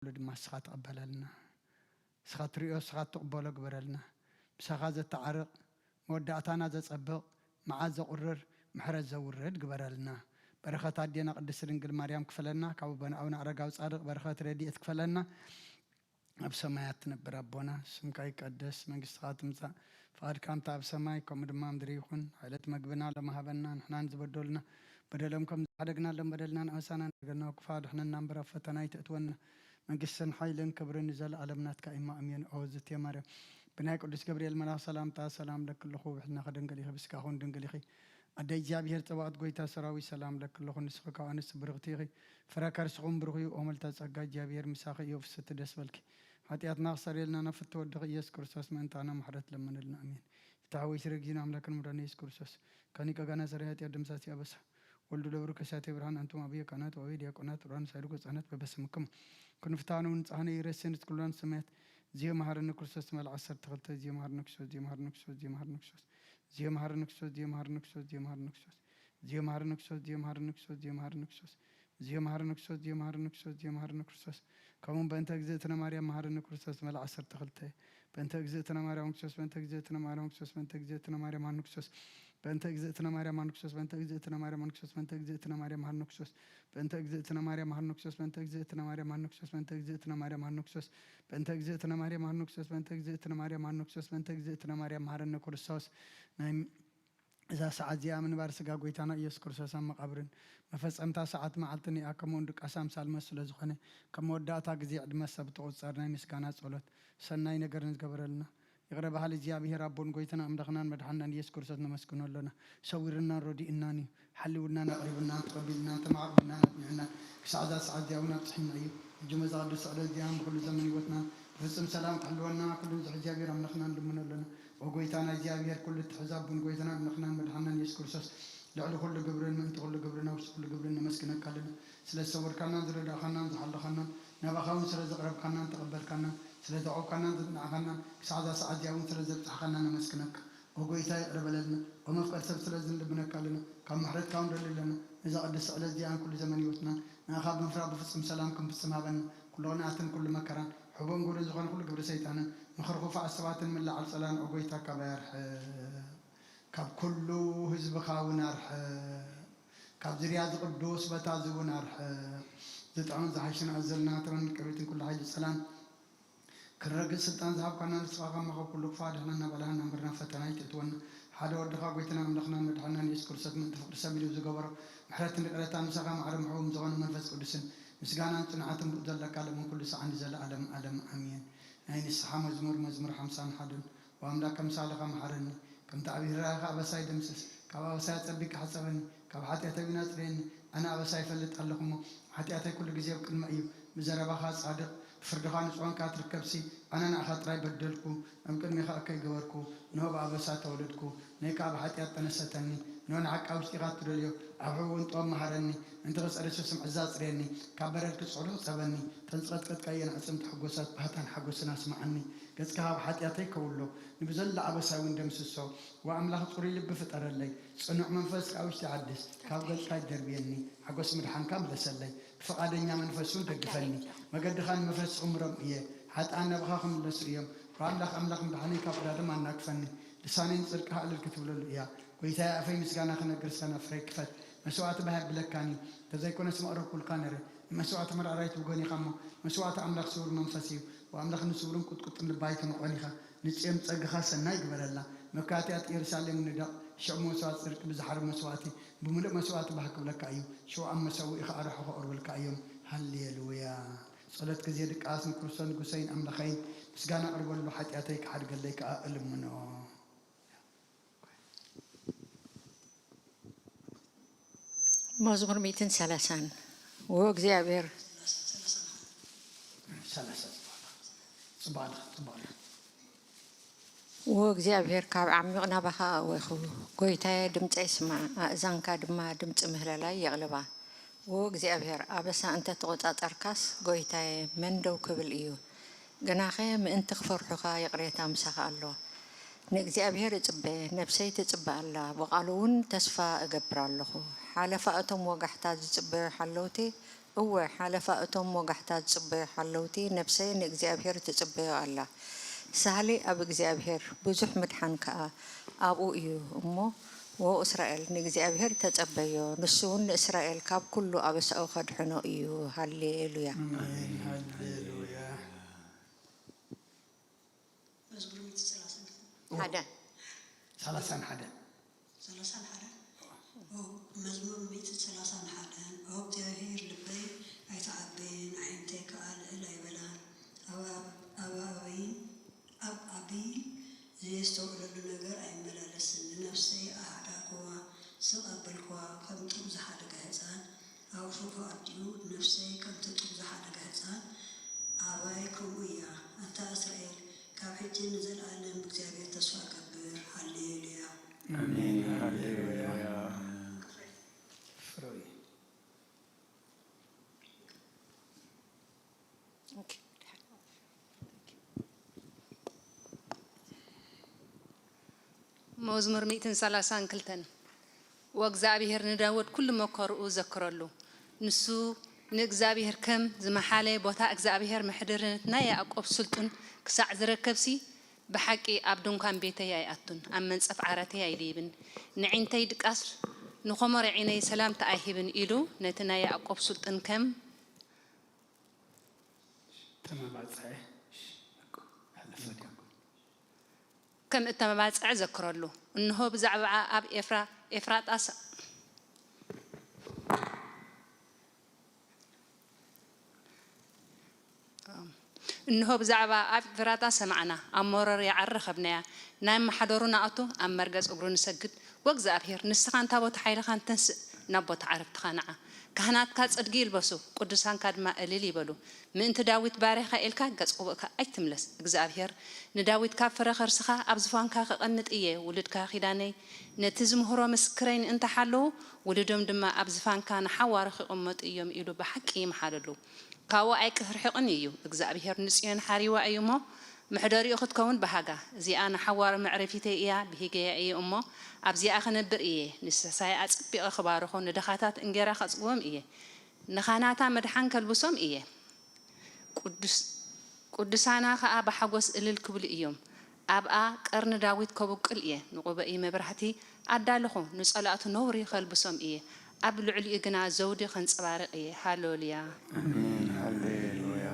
ኩሉ ድማ ንስኻ ተቐበለልና። ንስኻ ትሪኦ፣ ንስኻ ትቕበሎ ግበረልና። ምሳኻ ዘተዓርቕ፣ መወዳእታና ዘጸብቕ፣ መዓት ዘቑርር፣ ምሕረት ዘውርድ ግበረልና። በረኸት ኣዴና ቅድስት ድንግል ማርያም ክፈለና፣ ካብ ኣቦና ኣቡነ ኣረጋዊ ጻድቕ በረኸት ረድኤት ክፈለና። ኣብ ሰማያት ትነብር ኣቦና፣ ስምካ ይቀደስ፣ መንግስትኻ ትምጻእ፣ ፍቓድካ እንተ ኣብ ሰማይ ከምኡ ድማ ኣብ ምድሪ ይኹን። ዕለት መግብና ሎሚ ሃበና፣ ንሕናን ዝበደሉና በደሎም ከም ዝሓደግናሎም በደልና ንኣሳና፣ ንገና ክፋ ድሕነና እምበር ኣብ ፈተና ኣይተእትወና፣ መንግስትን ሓይልን ክብርን ንዘለኣለም ናትካ እማ፣ ኣሜን። ኦ ዝትየ ማርያም፣ ብናይ ቅዱስ ገብርኤል መልኣኽ ሰላምታ ሰላም ለኪ ኣለኹ፣ ብሕልናኺ ድንግል ኢኺ፣ ብስጋኺ እውን ድንግል ኢኺ። ኣደ እግዚኣብሔር ጸባኦት ጎይታ ሰራዊት ሰላም ለኪ ኣለኹ፣ ንስኺ ካብ ኣንስቲ ብርኽቲ ኢኺ፣ ፍረ ከርስኹም ብሩኽ እዩ። ኦ ምልዕተ ጸጋ እግዚኣብሔር ምሳኺ እዩ፣ ፍስቲ ደስ በልኪ። ሓጢኣትና ክሰርየልና ናብ ፍትወ ወድኺ ኢየሱስ ክርስቶስ ምእንታና ምሕረት ለምንልና፣ ኣሜን። ፍትሐ ወይ ስረ ጊዜና ኣምላክን መድኃኒነ ኢየሱስ ክርስቶስ ከኒቀ ጋና ሰሪ ኃጢአት ደምሳሲ አበሳ ወልዱ ለብሩ ከሳቴ ብርሃን አንቱም አብየ ካህናት ወአብየ ዲያቆናት ዑራን ሳይድጎ ሕፃናት በበስምክሙ ክንፍታኑ ንጻህነ ይረስን ትኩላን ሰማያት ዚዮ መሐረነ ክርስቶስ መልዓ ዓሰርተ ክልተ ዚዮ መሐረነ ክርስቶስ ዚዮ መሐረነ ክርስቶስ ዚዮ መሐረነ ክርስቶስ ዚዮ መሐረነ ክርስቶስ ዚዮ መሐረነ ክርስቶስ ዚዮ መሐረነ ክርስቶስ ዚዮ መሐረነ ክርስቶስ ዚዮ መሐረነ ክርስቶስ ዚዮ መሐረነ ክርስቶስ ዚዮ መሐረነ ክርስቶስ ዚዮ መሐረነ ክርስቶስ ዚዮ መሐረነ ክርስቶስ ከምኡ በእንተ እግዝእትነ ማርያም መሐረነ ክርስቶስ መልዓ ዓሰርተ ክልተ በእንተ እግዝእትነ ማርያም ክርስቶስ በእንተ እግዝእትነ ማርያም ክርስቶስ በእንተ እግዝእትነ ማርያም መሐረነ ክርስቶስ በእንተ እግዝእትነ ማርያም መሐረነ ክርስቶስ በእንተ እግዝእትነ ማርያም መሐረነ ክርስቶስ በእንተ እግዝእትነ ማርያም መሐረነ ክርስቶስ በእንተ እግዝእትነ ማርያም መሐረነ ክርስቶስ በእንተ እግዝእትነ ማርያም መሐረነ ክርስቶስ በእንተ እግዝእትነ ማርያም መሐረነ ክርስቶስ በእንተ እግዝእትነ ማርያም መሐረነ ክርስቶስ በእንተ እግዝእትነ ማርያም መሐረነ ክርስቶስ ናይ እዛ ሰዓት እዚኣ ምንባር ስጋ ጎይታና ኢየሱስ ክርስቶስ ኣብ መቓብርን መፈጸምታ ሰዓት መዓልትን እያ። ከምኡውን ድቃስ ኣምሳል መስ ስለ ዝኾነ፣ ከም መወዳእታ ግዜ ዕድመ ሰብ ትቑጸር ናይ ምስጋና ጸሎት፣ ሰናይ ነገር ንዝገበረልና፣ ይቕረ በሃሊ እግዚኣብሔር ኣቦን ጎይታና ኣምላኽናን መድሓንናን ኢየሱስ ክርስቶስ ነመስግኖ ኣሎና። ሰዊርናን ረዲኡናን እዩ። ሓልውናን ኣቕሪቡናን ተቐቢልናን ተመዓቑብናን ኣጽኒዑናን ክሳዕ እዛ ሰዓት እዚኣ እውን ኣብጽሒና እዩ። ሕጂ መዛ ቅዱስ ስዕለት እዚኣ ብኩሉ ዘመን ህይወትናን ብፍጹም ሰላም ክሕልወና ኩሉ ዝሕዚ እግዚኣብሔር ኣምላኽና ንልምኖ ኣሎና። ኦ ጎይታና እግዚኣብሔር፣ ኩሉ እትሕዝ ኣቦን ጎይታና ኣምላኽናን መድሓንናን ኢየሱስ ክርስቶስ፣ ልዕሊ ኩሉ ግብርን ምእንቲ ኩሉ ግብርን ኣብ ውሽጢ ኩሉ ግብርን ነመስግነካ ኣለና። ስለ ዝሰወርካናን ዝረዳእካናን ዝሓለኻናን፣ ናባኻ እውን ስለ ዘቕረብካናን ተቐበልካናን፣ ስለ ዘዕቆብካናን ዘጽናዕካናን፣ ክሳዕ እዛ ሰዓት እዚኣ እውን ስለ ዘብጻሕካና ነመስግነካ። ኦ ጎይታ፣ ይቕረ በለልና። ኦ መፍቀር ሰብ፣ ስለ ዝንልምነካ ኣለና። ካብ ምሕረትካ እውን ንደሊ ኣለና። ነዛ ቅድስቲ ዕለት እዚኣን ኩሉ ዘመን ህይወትናን ንኣኻ ብምፍራህ ብፍጹም ሰላም ክንፍጽም ሃበና። ኩሉ ቅንኣትን ኩሉ መከራን፣ ሕቡእን ግብርን ዝኾነ ኩሉ ግብሪ ሰይጣንን፣ ምኽሪ ክፉኣት ሰባትን ምልዓል ጸላን፣ ኦ ጎይታ፣ ካባይ ኣርሕቕ። ካብ ኩሉ ህዝብኻ እውን ኣርሕቕ። ካብ ዝርያ እዚ ቅዱስ ቦታ እዚ እውን ኣርሕቕ። ዝጥዕምን ዝሓሽን ኣዘልና ተመን ቅብትን ኩሉ ሓይሊ ጸላን ክንረግጽ ስልጣን ዝሃብካና ንስኻ ከማኻ ኩሉ ክፋ ድሕነና ባልሃና እምበር ናብ ፈተና ኣይትእትወና። ሓደ ወድኻ ጎይታና ኣምላኽናን መድሓንናን የሱስ ክርስቶስ ምእንቲ ፍቕሪ ሰብ ኢሉ ዝገበሮ ምሕረትን ይቕረታን ምሳኻ ማዕረ ምሕቡም ዝኾነ መንፈስ ቅዱስን ምስጋናን ጽንዓትን ብኡ ዘለካ ሎምን ኩሉ ሰዓን ንዘለኣለም ኣለም ኣሜን። ናይ ንስሓ መዝሙር፣ መዝሙር ሓምሳን ሓደን። ወኣምላክ ከምሳሌኻ መሓረኒ፣ ከምቲ ዓቢ ርህራሄኻ ኣበሳይ ደምስስ። ካብ ኣበሳይ ኣጸቢቅካ ሕጸበኒ፣ ካብ ሓጢኣተይ እውን ኣጽርየኒ። ኣነ ኣበሳይ እፈልጥ ኣለኹ እሞ፣ ሓጢኣተይ ኩሉ ግዜ ኣብ ቅድመይ እዩ። ብዘረባኻ ጻድቕ፣ ብፍርድኻ ንጹሕ ኳንካ ትርከብሲ፣ ኣነ ንኣኻ ጥራይ በደልኩ፣ ኣብ ቅድሜኻ እከይ ገበርኩ። እንሆ ብኣበሳ ተወለድኩ፣ ነይ ከኣ ብሓጢኣት ጠነሰተኒ። እንሆ ንሓቂ ኣብ ውሽጢኻ እትደልዮ፣ ኣብ ሕቡእ እውን ጥበብ መሃረኒ። ምእንቲ ክጸሪ ስሱም ዕዛ ኣጽርየኒ፣ ካብ በረድ ክጽዕዱ ሕጸበኒ። ጠንጽቐጥቀጥቀየን ኣዕጽምቲ ሕጎሳት ባህታን ሓጎስን ኣስምዓኒ። ገጽካ ካብ ሓጢኣተይ ከውሎ፣ ንብዘሎ ኣበሳይ እውን ደምስሶ። ወኣምላኽ ጽሩይ ልቢ ፍጠረለይ፣ ጽኑዕ መንፈስ ከኣ ውሽጢ ሓድስ፣ ካብ ገጽካ ኣይትደርብየኒ። ሓጎስ ምድሓንካ ምለሰለይ፣ ብፍቓደኛ መንፈስ እውን ደግፈኒ። መገድኻ ንመፍረሲ ክምሮም እየ፣ ሓጥኣን ናባኻ ክምለሱ እዮም። ወኣምላኽ ኣምላኽ ምድሓነይ ካብ ፍርዲ ኣዳም ኣናግፈኒ። ልሳነይ ንጽድቅኻ ዕልል ክትብለሉ እያ። ጐይታየ፣ ኣፈይ ምስጋና ክነግር እስኻ ናብ ፍረይ ክፈት። መስዋእቲ ባህ የብለካን እዩ፣ እንተዘይኮነስ መቕረብኩልካ ነይረ። ንመስዋእቲ መርኣራይት ብጎኒ ኢኻ እሞ፣ መስዋእቲ ኣምላኽ ስዉር መንፈስ እዩ። ወኣምላኽ ንስዉርን ቁጥቁጥን ልቢ ኣይትንቕሆን ኢኻ። ንጽዮን ጸጋኻ ሰናይ ግበረላ። መካትያት ኢየሩሳሌም ንደቕ። ሽዑ መስዋእቲ ጽድቂ ብዝሓርብ መስዋእቲ፣ ብምሉእ መስዋእቲ ባህ ክብለካ እዩ። ሽዑ ኣብ መሰውኢኻ ኣርሑ ከቕርቡልካ እዮም። ሃሌሉያ። ጸሎት ግዜ ድቃስ ንክርስቶስ ንጉሰይን ኣምላኸይን ምስጋና ኣቕርበሉ፣ ሓጢኣተይ ክሓድገለይ ከኣ እልምኖ። መዝሙር ሚእትን ሰላሳን። ወእግዚኣብሔር፣ ሰላሳ ጽባሕ፣ ጽባሕ፣ ጽባሕ። ወእግዚኣብሔር፣ ካብ ዓሚቕ ናባኻ ኣእወኹ። ጐይታየ፣ ድምጸይ ስማዕ፣ ኣእዛንካ ድማ ድምጺ ምህለላይ የቕልባ። ወእግዚኣብሔር፣ ኣበሳ እንተ ተቖጻጸርካስ፣ ጐይታየ፣ መን ደው ክብል እዩ? ግናኸ ምእንቲ ክፈርሑኻ ይቕሬታ ምሳኻ ኣሎ። ንእግዚኣብሔር እጽበ፣ ነብሰይ ትጽበ ኣላ፣ ብቓሉ እውን ተስፋ እገብር ኣለኹ። ሓለፋ እቶም ወጋሕታ ዝጽበዩ ሓለውቲ እወ፣ ሓለፋ እቶም ወጋሕታ ዝጽበዩ ሓለውቲ ነፍሰይ ንእግዚኣብሄር ትጽበዮ ኣላ። ሳህሊ ኣብ እግዚኣብሄር፣ ብዙሕ ምድሓን ከኣ ኣብኡ እዩ እሞ፣ ዎ እስራኤል፣ ንእግዚኣብሄር ተጸበዮ፣ ንሱ እውን ንእስራኤል ካብ ኩሉ ኣበሳኡ ከድሕኖ እዩ። ሃሌሉያ። ኣሜን። ሃሌሉያ። መዝሙር ሚእቲ ሰላሳን ሓደ። ሰላሳን ሓደ። ሰላሳን ሓደ። ኦ፣ መዝሙር ሚእቲ ሰላሳን ሓደን። ኦ እግዚኣብሔር፣ ልበይ ኣይትዓብይን፣ ኣዒንተይ ከኣ ልዕል ኣይበላን። ኣብ፣ ኣብ፣ ኣብ ኣቢል፣ ኣብ ኣቢል ዘየስተውዕለሉ ነገር ኣይመላለስን። ንነፍሰይ ኣሕዳግዋ፣ ስቕ ኣበልክዋ፣ ከም ጡብ ዝሓደገ ህጻን። ኣውፍፎ ኣዲኡ፣ ነፍሰይ ከምቲ ጡብ ዝሓደገ ህጻን ኣባይ ከምኡ እያ። ኣታ እስራኤል፣ ካብ ሕጂ ንዘለኣለም ብእግዚኣብሔር ተስፋ ገብር። ሃሌሉያ። ኣሜን። ሃሌሉያ። ፍሮይ። ኦኬ። መዝሙር ሚእትን ሰላሳን ክልተን። ወእግዚኣብሔር ንዳዊት ኩሉ መከርኡ ዘክረሉ። ንሱ ንእግዚኣብሔር ከም ዝመሓለ፣ ቦታ እግዚኣብሔር ምሕድርነት ናይ ያዕቆብ ስልጡን ክሳዕ ዝረከብሲ፣ ብሓቂ ኣብ ድንኳን ቤተይ ኣይኣቱን፣ ኣብ መንጸፍ ዓራተይ ኣይድይብን። ንዒንተይ ድቃስ ንኾሞር ዒነይ ሰላምታ ኣይህብን ኢሉ ነቲ ናይ ያዕቆብ ስልጡን ከም ተመባጽዐ። ከም እተመባጽዐ ዘክረሉ። እንሆ ብዛዕባኣ ኣብ ኤፍራ-፣ ኤፍራጣ ሰ-፣ እንሆ ብዛዕባ ኣብ ኤፍራጣ ሰማዕና፣ ኣብ መሮር ይዓር ረኸብናያ። ናይ ማሕደሩ ንኣቱ፣ ኣብ መርገጽ እግሩ ንሰግድ። ወእግዚኣብሔር፣ ንስኻ እንታ ቦታ ሓይልኻን ተንስእ፣ ናብ ቦታ ዓረፍትኻ ንዓ። ካህናትካ ጽድጊ ይልበሱ፣ ቅዱሳንካ ድማ እልል ይበሉ። ምእንቲ ዳዊት ባርያኻ ኢልካ ገጽ ቅቡእካ ኣይትምለስ። እግዚኣብሔር፣ ንዳዊት ካብ ፍረ ከርስኻ ኣብ ዝፋንካ ከቐምጥ እየ። ውሉድካ ኪዳነይ ነቲ ዝምህሮ ምስክረይ ንእንተ ሓለዉ፣ ውሉዶም ድማ ኣብ ዝፋንካ ንሓዋሩ ክቕመጡ እዮም ኢሉ ብሓቂ ይምሓለሉ። ካብኡ ኣይክርሕቕን እዩ። እግዚኣብሔር ንጽዮን ሓሪዋ እዩ እሞ፣ መሕደሪኡ ክትከውን በሃጋ። እዚኣ ንሓዋሩ መዕረፊተይ እያ፣ ብሂገያ እየ እሞ፣ ኣብዚኣ ክነብር እየ። ንሰሳይ ኣጸቢቐ ክባርኾ፣ ንድኻታት እንጌራ ከጽግቦም እየ። ንኻህናታ መድሓን ከልብሶም እየ። ቅዱስ-፣ ቅዱሳና ኸኣ ብሓጎስ እልል ክብሉ እዮም። ኣብኣ ቀርኒ ዳዊት ከብቁል እየ። ንቑበኢ መብራህቲ ኣዳለኹ፣ ንጸላእቱ ነውሪ ከልብሶም እየ። ኣብ ልዕሊኡ ግና ዘውዲ ከንጸባርቕ እየ። ሃሌሉያ። ኣሜን። ሃሌሉያ።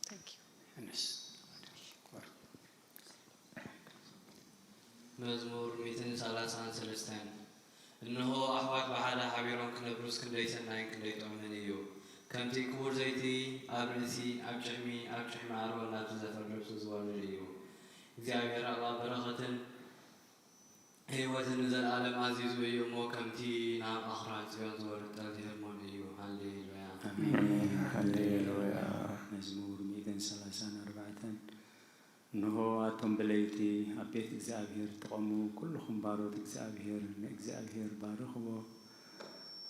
Thank you። መዝሙር ሚእትን ሰላሳን ሰለስተን። እንሆ፣ ኣሕዋት ብሓደ ሓቢሮም ክነብሩስ ክንደይ ሰናይን ክንደይ ጥዑምን እዩ! ከምቲ ክቡር ዘይቲ ኣብ ርእሲ፣ ኣብ ጭሕሚ፣ ኣብ ጭሕሚ ኣሮን ናብቲ ዘፈር ልብሱ ዝወርድ እዩ። እግዚኣብሔር ኣምላኽ በረኸትን ህይወትን ንዘለኣለም ኣዚዙ እዩ እሞ፣ ከምቲ ናብ ኣኽራን ጽዮን ዝወርድ ጠል ሄርሞን እዩ። ሃሌሉያ። ኣሜን። ሃሌሉያ። መዝሙር ሚእትን ሰላሳን ኣርባዕተን። እንሆ፣ ኣቱም ብለይቲ ኣብ ቤት እግዚኣብሔር ትቖሙ፣ ኩልኹም ባሮት እግዚኣብሔር፣ ንእግዚኣብሔር ባርኽዎ።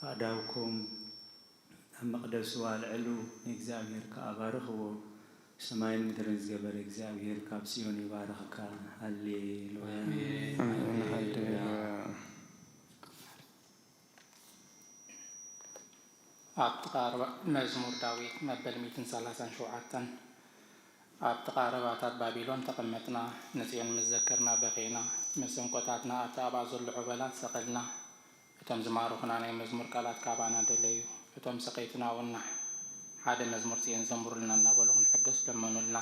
ኣእዳውኩም ኣብ መቕደሱ ኣልዕሉ፣ ንእግዚኣብሔር ከኣ ባርኽዎ። ሰማይን ምድርን ዝገበረ እግዚኣብሔር ካብ ጽዮን ይባርኽካ። ሃሌሉያ። ኣሜን። ሃሌሉያ። ኣብቲ ቀረባ መዝሙር ዳዊት መበል ሚእትን ሰላሳን ሸውዓተን። ኣብቲ ቀረባታት ባቢሎን ተቐመጥና፣ ንጽዮን ምስ ዘከርና በኸይና፣ መሰንቆታትና ኣብቲ ኣብኣ ዘሎ ዑበላት ሰቐልና። እቶም ዝማርኹና ናይ መዝሙር ቃላት ካባና ደለዩ፣ እቶም ሰቐይትና እውን ሓደ መዝሙር ጽዮን ዘምሩልና እናበሉ ክንሕገስ ለመኑልና።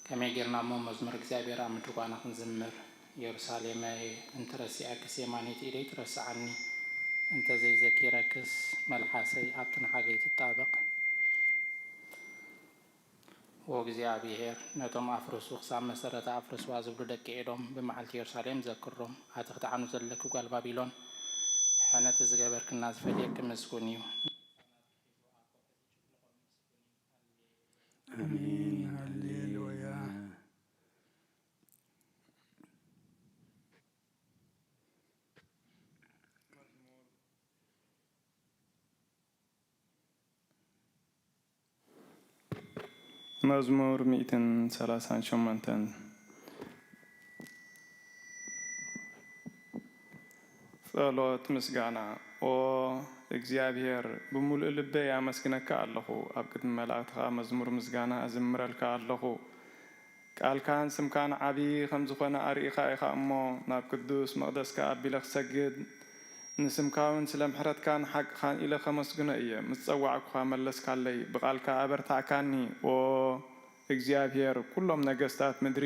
ከመይ ጌርና እሞ መዝሙር እግዚኣብሔር ኣብ ምድሪ ጓና ክንዝምር? ኢየሩሳሌመየ፣ እንተ ረሲዐክስ የማነይቲ ኢደይ ትረስዓኒ፣ እንተ ዘይዘኪረክስ መልሓሰይ ኣብቲ ንሓገይ ትጣበቕ። ወእግዚኣብሔር፣ ነቶም ኣፍርሱ ክሳብ መሰረታ ኣፍርስዋ ዝብሉ ደቂ ኤዶም ብመዓልቲ ኢየሩሳሌም ዘክሮም። ኣቲ ክትዓኑ ዘለኪ ጓል ባቢሎን፣ ሕነ እቲ ዝገበርክና ዝፈትየኪ ምስጉን እዩ። ኣሜን። ሃሌሉያ። መዝሙር ሚእትን ሰላሳን ሸሞንተን። ፍረ ጸሎት ምስጋና። ኦ እግዚኣብሔር፣ ብምሉእ ልበይ ኣመስግነካ ኣለኹ፣ ኣብ ቅድሚ መላእኽቲ ኸኣ መዝሙር ምስጋና እዝምረልካ ኣለኹ። ቃልካን ስምካን ዓቢ ከም ዝኾነ ኣርኢኻ ኢኻ እሞ፣ ናብ ቅዱስ መቕደስካ ኣቢለ ክሰግድ፣ ንስምካ እውን ስለ ምሕረትካን ሓቅኻን ኢለ ከመስግኖ እየ። ምስ ጸዋዕኩኻ መለስካለይ፣ ብቓልካ ኣበርታዕካኒ። ኦ እግዚኣብሔር፣ ኩሎም ነገስታት ምድሪ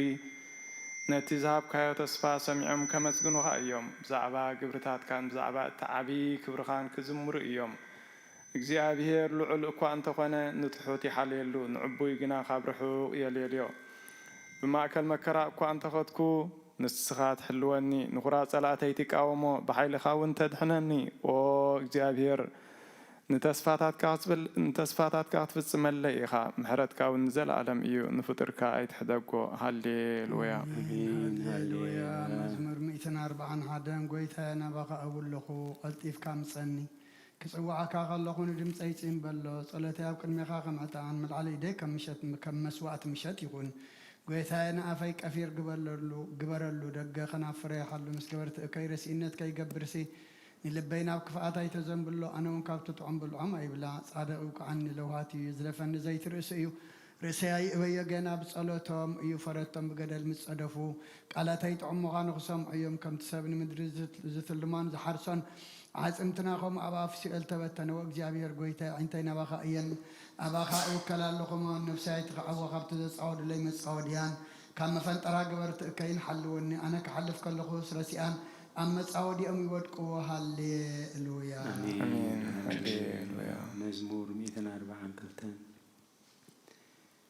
ነቲ ዝሃብካዮ ተስፋ ሰሚዖም ከመስግኑኻ እዮም። ብዛዕባ ግብርታትካን ብዛዕባ እቲ ዓቢ ክብርኻን ክዝምሩ እዮም። እግዚኣብሔር ልዑል እኳ እንተኾነ፣ ንትሑት ይሓልየሉ፣ ንዕቡይ ግና ካብ ርሑቕ የልየልዮ። ብማእከል መከራ እኳ እንተኸድኩ፣ ንስኻ ትሕልወኒ፣ ንኹራ ጸላእተይ ትቃወሞ፣ ብሓይልኻ እውን ተድሕነኒ። ኦ እግዚኣብሔር፣ ንተስፋታትካ ክትጽል-፣ ንተስፋታትካ ክትፍጽመለይ ኢኻ፣ ምሕረትካ እውን ንዘለኣለም እዩ፣ ንፍጡርካ ኣይትሕደጎ። ሃሌሉያ። ኣሜን። ሃሌሉያ። ሃሌሉያ። መዝሙር ሚእትን ኣርብዓን ሓደን። ጎይታየ፣ ናባኻ እውለኹ፣ ቀልጢፍካ ምጸኒ። ክጽውዓካ ከለኹ ንድምጸይ ጽን በሎ። ጸሎተይ ኣብ ቅድሜኻ ከም ዕጣን፣ መልዓሊ ኢደይ ከም ምሸት፣ ከም መስዋእቲ ምሸት ይኹን። ጎይታየ፣ ንኣፈይ ቀፊር ግበረሉ፣ ግበረሉ፣ ደገ ከናፍረይ ሓሉ። ምስ ገበርቲ እከይ ረሲእነት ከይገብርሲ፣ ንልበይ ናብ ክፍኣት ኣይተዘንብሎ፣ ኣነ እውን ካብቲ ጥዑም ብልዖም ኣይብላ። ጻድቕ ይውቅዓኒ፣ ለውሃት እዩ፣ ይዝለፈኒ፣ ዘይቲ ርእሱ እዩ። ርእሰይ ኣይእበዮ፣ ገና ብጸሎቶም እዩ ፈረቶም፣ ብገደል ምስ ጸደፉ። ቃላተይ ጥዑም ምዃኑ ክሰምዑ እዮም፣ ከምቲ ሰብ ንምድሪ ዝት-፣ ዝትልሞን ዝሓርሶን፣ ኣዕጽምትና ኸምኡ ኣብ ኣፍ ሲኦል ተበተነ። ወእግዚኣብሔር ጐይታይ፣ ኣዒንተይ ናባኻ እየን፣ ኣባኻ እውከል ኣለኹ እሞ፣ ነፍሰይ ኣይትኽዓዎ፣ ካብቲ ዘጻወዱለይ መጻወድያን ካብ መፈንጠራ ገበርቲ እከይን ሓልወኒ። ኣነ ክሓልፍ ከለኹስ ረሲኣን ኣብ መጻወዲኦም ይወድቅዎ። ሃሌሉያ። ኣሜን። ኣሜን። ሃሌሉያ። መዝሙር ሚእትን ኣርብዓን ክልተን።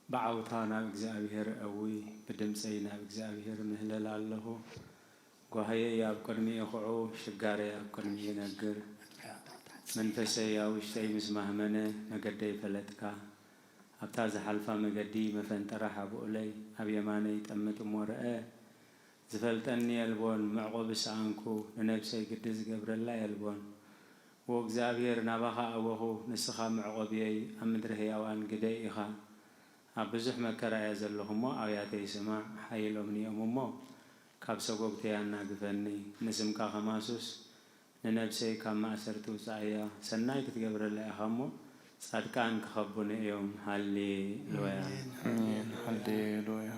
ብዓውታ ናብ እግዚኣብሔር እእዊ፣ ብድምፀይ ናብ እግዚኣብሔር ምህለል ኣለኹ። ጓህየይ ኣብ ቅድሚኡ ይኹዑ፣ ሽጋረይ ኣብ ቅድሚኡ ይነግር። መንፈሰይ ኣብ ውሽጠይ ምስ ማህመነ፣ መገደይ ፈለጥካ። ኣብታ ዝሓልፋ መገዲ መፈንጠራ ሓብኡለይ፣ ኣብ የማነይ ጠምጥ እሞ ርአ። ዝፈልጠኒ የልቦን፣ መዕቆቢ ሰኣንኩ፣ ንነብሰይ ግዲ ዝገብረላ የልቦን። ዎ እግዚኣብሔር፣ ናባኻ ኣወኹ፣ ንስኻ መዕቆብየይ፣ ኣብ ምድሪ ህያዋን ግደይ ኢኻ። ኣብ ብዙሕ መከራ እየ ዘለኹ እሞ፣ ኣውያተይ ስማዕ፣ ሓይሎምኒ እዮም እሞ፣ ካብ ሰጎግተይ ኣናግፈኒ። ንስምካ ከማሱስ፣ ንነብሰይ ካብ ማእሰርቲ ውጻእያ። ሰናይ ክትገብረላ ኢኻ እሞ፣ ጻድቃን ክኸቡኒ እዮም። ሃሌሉያ። ኣሜን። ሃሌሉያ።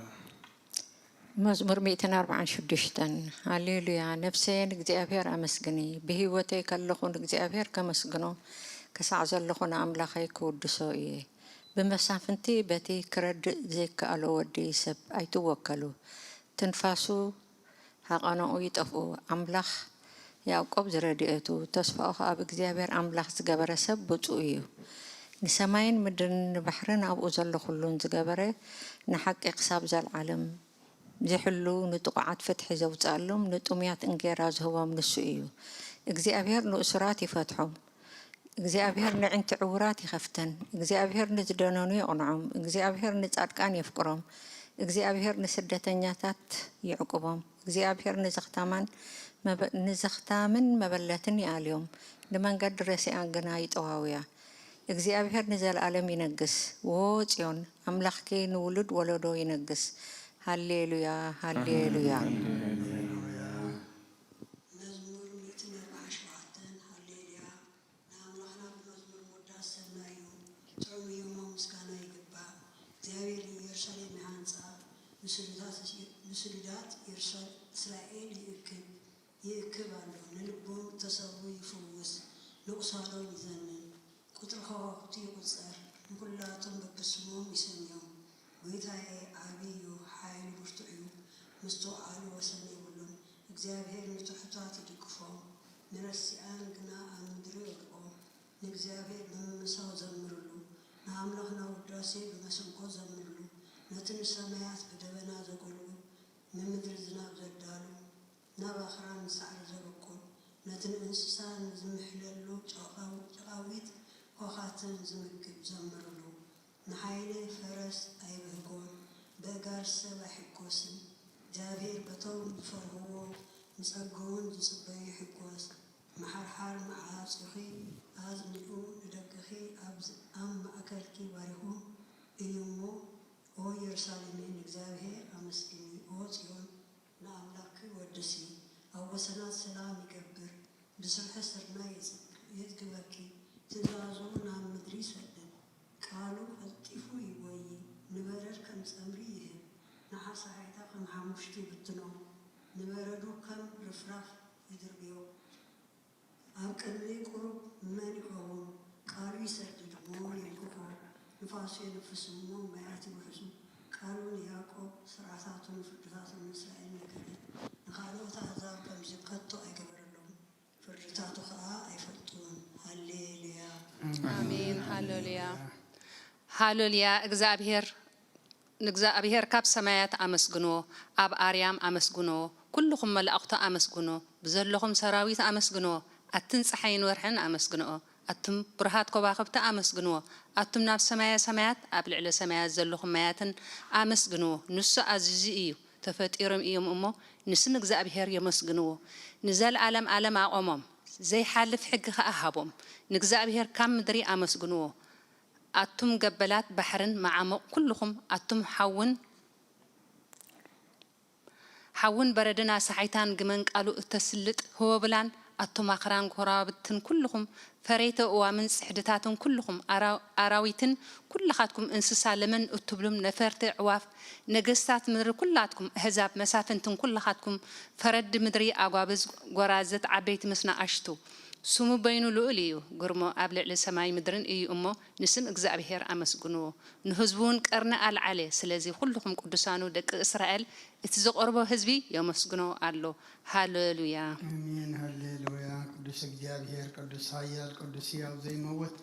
መዝሙር ሚእትን ኣርብዓን ሽዱሽተን። ሃሌሉያ። ነፍሰየ ንእግዚኣብሔር ኣመስግኒ፣ ብህይወተይ ከለኹ ንእግዚኣብሔር ከመስግኖ፣ ክሳዕ ዘለኹ ንኣምላኸይ ክውድሶ እየ። ብመሳፍንቲ በቲ ክረድእ ዘይከኣሎ ወዲ ሰብ ኣይትወከሉ። ትንፋሱ ሃቐኖኡ ይጠፍኡ። ኣምላኽ ያዕቆብ ዝረድኤቱ፣ ተስፋኡ ኸኣ ኣብ እግዚኣብሔር ኣምላኽ ዝገበረ ሰብ ብጹእ እዩ። ንሰማይን ምድርን ንባሕርን ኣብኡ ዘሎ ኹሉን ዝገበረ፣ ንሓቂ ክሳብ ዘልዓለም ዝሕሉ፣ ንጥቑዓት ፍትሒ ዘውጽኣሎም፣ ንጥሙያት እንጌራ ዝህቦም ንሱ እዩ። እግዚኣብሔር ንእሱራት ይፈትሖም። እግዚኣብሔር ነዒንቲ ዕዉራት ይኸፍተን። እግዚኣብሔር ንዝደነኑ የቕንዖም። እግዚኣብሔር ንጻድቃን የፍቅሮም። እግዚኣብሔር ንስደተኛታት ይዕቁቦም። እግዚኣብሔር ንዘኽታማን መበ-፣ ንዘኽታምን መበለትን ይኣልዮም። ንመንገዲ ረሲኣን ግና ይጠዋውያ። እግዚኣብሔር ንዘለኣለም ይነግስ። ዎ ጽዮን፣ ኣምላኽኪ ንውሉድ ወለዶ ይነግስ። ሃሌሉያ፣ ሃሌሉያ። መዝሙር ሚእትን ኣርባዓን ሸውዓተን። ሃሌሉያ። ንኣምላኽና ብመዝሙር ምውዳስ ሰናይ እዩ፣ ጥዑም እዩ እሞ ምስጋና ይግባእ። እግዚኣብሔር ንኢየሩሳሌም ይሃንጻ፣ ንስሉታት፣ ንስሉላት ኢየሩሳ-፣ እስራኤል ይእክብ፣ ይእክብ ኣሎ። ንልቦም እተሰብሩ ይፍውስ፣ ንቑሳሎም ይዘንን። ቁጽሪ ከዋኽብቲ ይቑጸር፣ ንኹላቶም በብስሞም ይሰምዮም። ጐይታየ ዓቢ እዩ፣ ሓይሉ ብርቱዕ እዩ፣ ምስትውዓሉ ወሰን የብሉን። እግዚኣብሔር ንትሑታት ይድግፎም፣ ንረሲኣን ግና ኣብ ምድሪ የውድቖም። ንእግዚኣብሔር ብምምሳው ዘምርሉ፣ ንኣምላኽና ውዳሴ ብመሰንቆ ዘምርሉ። ነቲ ንሰማያት ብደበና ዘጎልጉል፣ ንምድሪ ዝናብ ዘዳሉ፣ ናብ ኣኽራን ሳዕሪ ዘበቁል፣ ነቲ ንእንስሳ ንዝምሕለሉ ጨቓው-፣ ጨቓዊት ኳዃትን ዝምግብ ዘምርሉ። ንሓይሊ ፈረስ ኣይብህጎን፣ በእጋር ሰብ ኣይሕጎስን። እግዚኣብሔር በቶም ዝፈርህዎ፣ ንጸግቡን ዝጽበዩ ይሕጎስ። መሓርሓር መዓጹኺ ኣጽኒዑ፣ ንደቅኺ ኣብ ዝ-፣ ኣብ ማእከልኪ ባሪኹ እዩ እሞ፣ ኦ ኢየሩሳሌመይ፣ ንእግዚኣብሔር ኣመስግኒ። ኦ ጽዮን፣ ንኣምላኽኪ ወድሲ። ኣብ ወሰናት ሰላም ይገብር፣ ብስርሒ ስርናይ የጽ-፣ የጽግበኪ፣ ትእዛዙ ናብ ምድሪ ይሰድድ። ቃሉ ቀልጢፉ ይጎዪ፣ ንበረድ ከም ጸምሪ ይህብ፣ ንሓሳሒታ ከም ሓሙሽት ይብትኖ፣ ንበረዱ ከም ርፍራፍ ይድርብዮ። ኣብ ቅድሚ ቁሩብ መን ይኸውን? ቃሉ ይሰድድ እሞ የንክፎ፣ ንፋሱ የንፍስ እሞ ማያት ይውሕዙ። ቃሉ ንያዕቆብ ስርዓታቱን ፍርድታቱን ንእስራኤል ነገረ፣ ንኻልኦት ኣህዛብ ከምዚ ከቶ ኣይገበረሎም። ፍርድታቱ ኸኣ ኣይፈልጥዎን። ሃሌሉያ። ኣሜን። ሃሌሉያ። ሃሌሉያ። እግዚኣብሔር፣ ንእግዚኣብሔር ካብ ሰማያት ኣመስግንዎ፣ ኣብ ኣርያም ኣመስግንዎ፣ ኩልኹም መላእኽቱ ኣመስግንዎ፣ ብዘለኹም ሰራዊት ኣመስግንዎ፣ ኣትን ጸሓይን ወርሕን ኣመስግንኦ፣ ኣቱም ብሩሃት ኮባኽብቲ ኣመስግንዎ፣ ኣቱም ናብ ሰማየ ሰማያት ኣብ ልዕሊ ሰማያት ዘለኹም ማያትን ኣመስግንዎ። ንሱ ኣዚዙ እዩ፣ ተፈጢሮም እዮም እሞ ንስም እግዚኣብሔር የመስግንዎ። ንዘለዓለም ዓለም ኣቖሞም፣ ዘይሓልፍ ሕጊ ኸኣ ሃቦም። ንእግዚኣብሔር ካብ ምድሪ ኣመስግንዎ። ኣቱም ገበላት ባሕርን መዓሙቕ ኩልኹም፣ ኣቱም ሓውን፣ ሓውን በረድን ኣሳሒታን ግመን ቃሉ እተስልጥ ህወብላን፣ ኣቱም ኣኽራን ጎራብትን ኩልኹም፣ ፈረይቲ ኣእዋምን ጽሕድታትን ኩልኹም፣ ኣራ-፣ ኣራዊትን ኩልኻትኩም እንስሳ ለመን እትብሉም ነፈርቲ ኣዕዋፍ፣ ነገስታት ምድሪ ኩላትኩም ኣህዛብ መሳፍንትን ኩልኻትኩም ፈረዲ ምድሪ ኣጓብዝ ጎራዝት ዓበይቲ ምስ ንኣሽቱ። ስሙ በይኑ ልኡል እዩ፣ ግርሞ ኣብ ልዕሊ ሰማይ ምድርን እዩ እሞ ንስም እግዚኣብሔር ኣመስግንዎ። ንህዝቡ እውን ቀርኒ ኣልዓለ። ስለዚ ኩልኹም ቅዱሳኑ ደቂ እስራኤል እቲ ዝቐርቦ ህዝቢ የመስግኖ ኣሎ። ሃሌሉያ። ኣሜን። ሃሌሉያ። ቅዱስ እግዚኣብሔር፣ ቅዱስ ሓያል፣ ቅዱስ ሕያው ዘይመውት።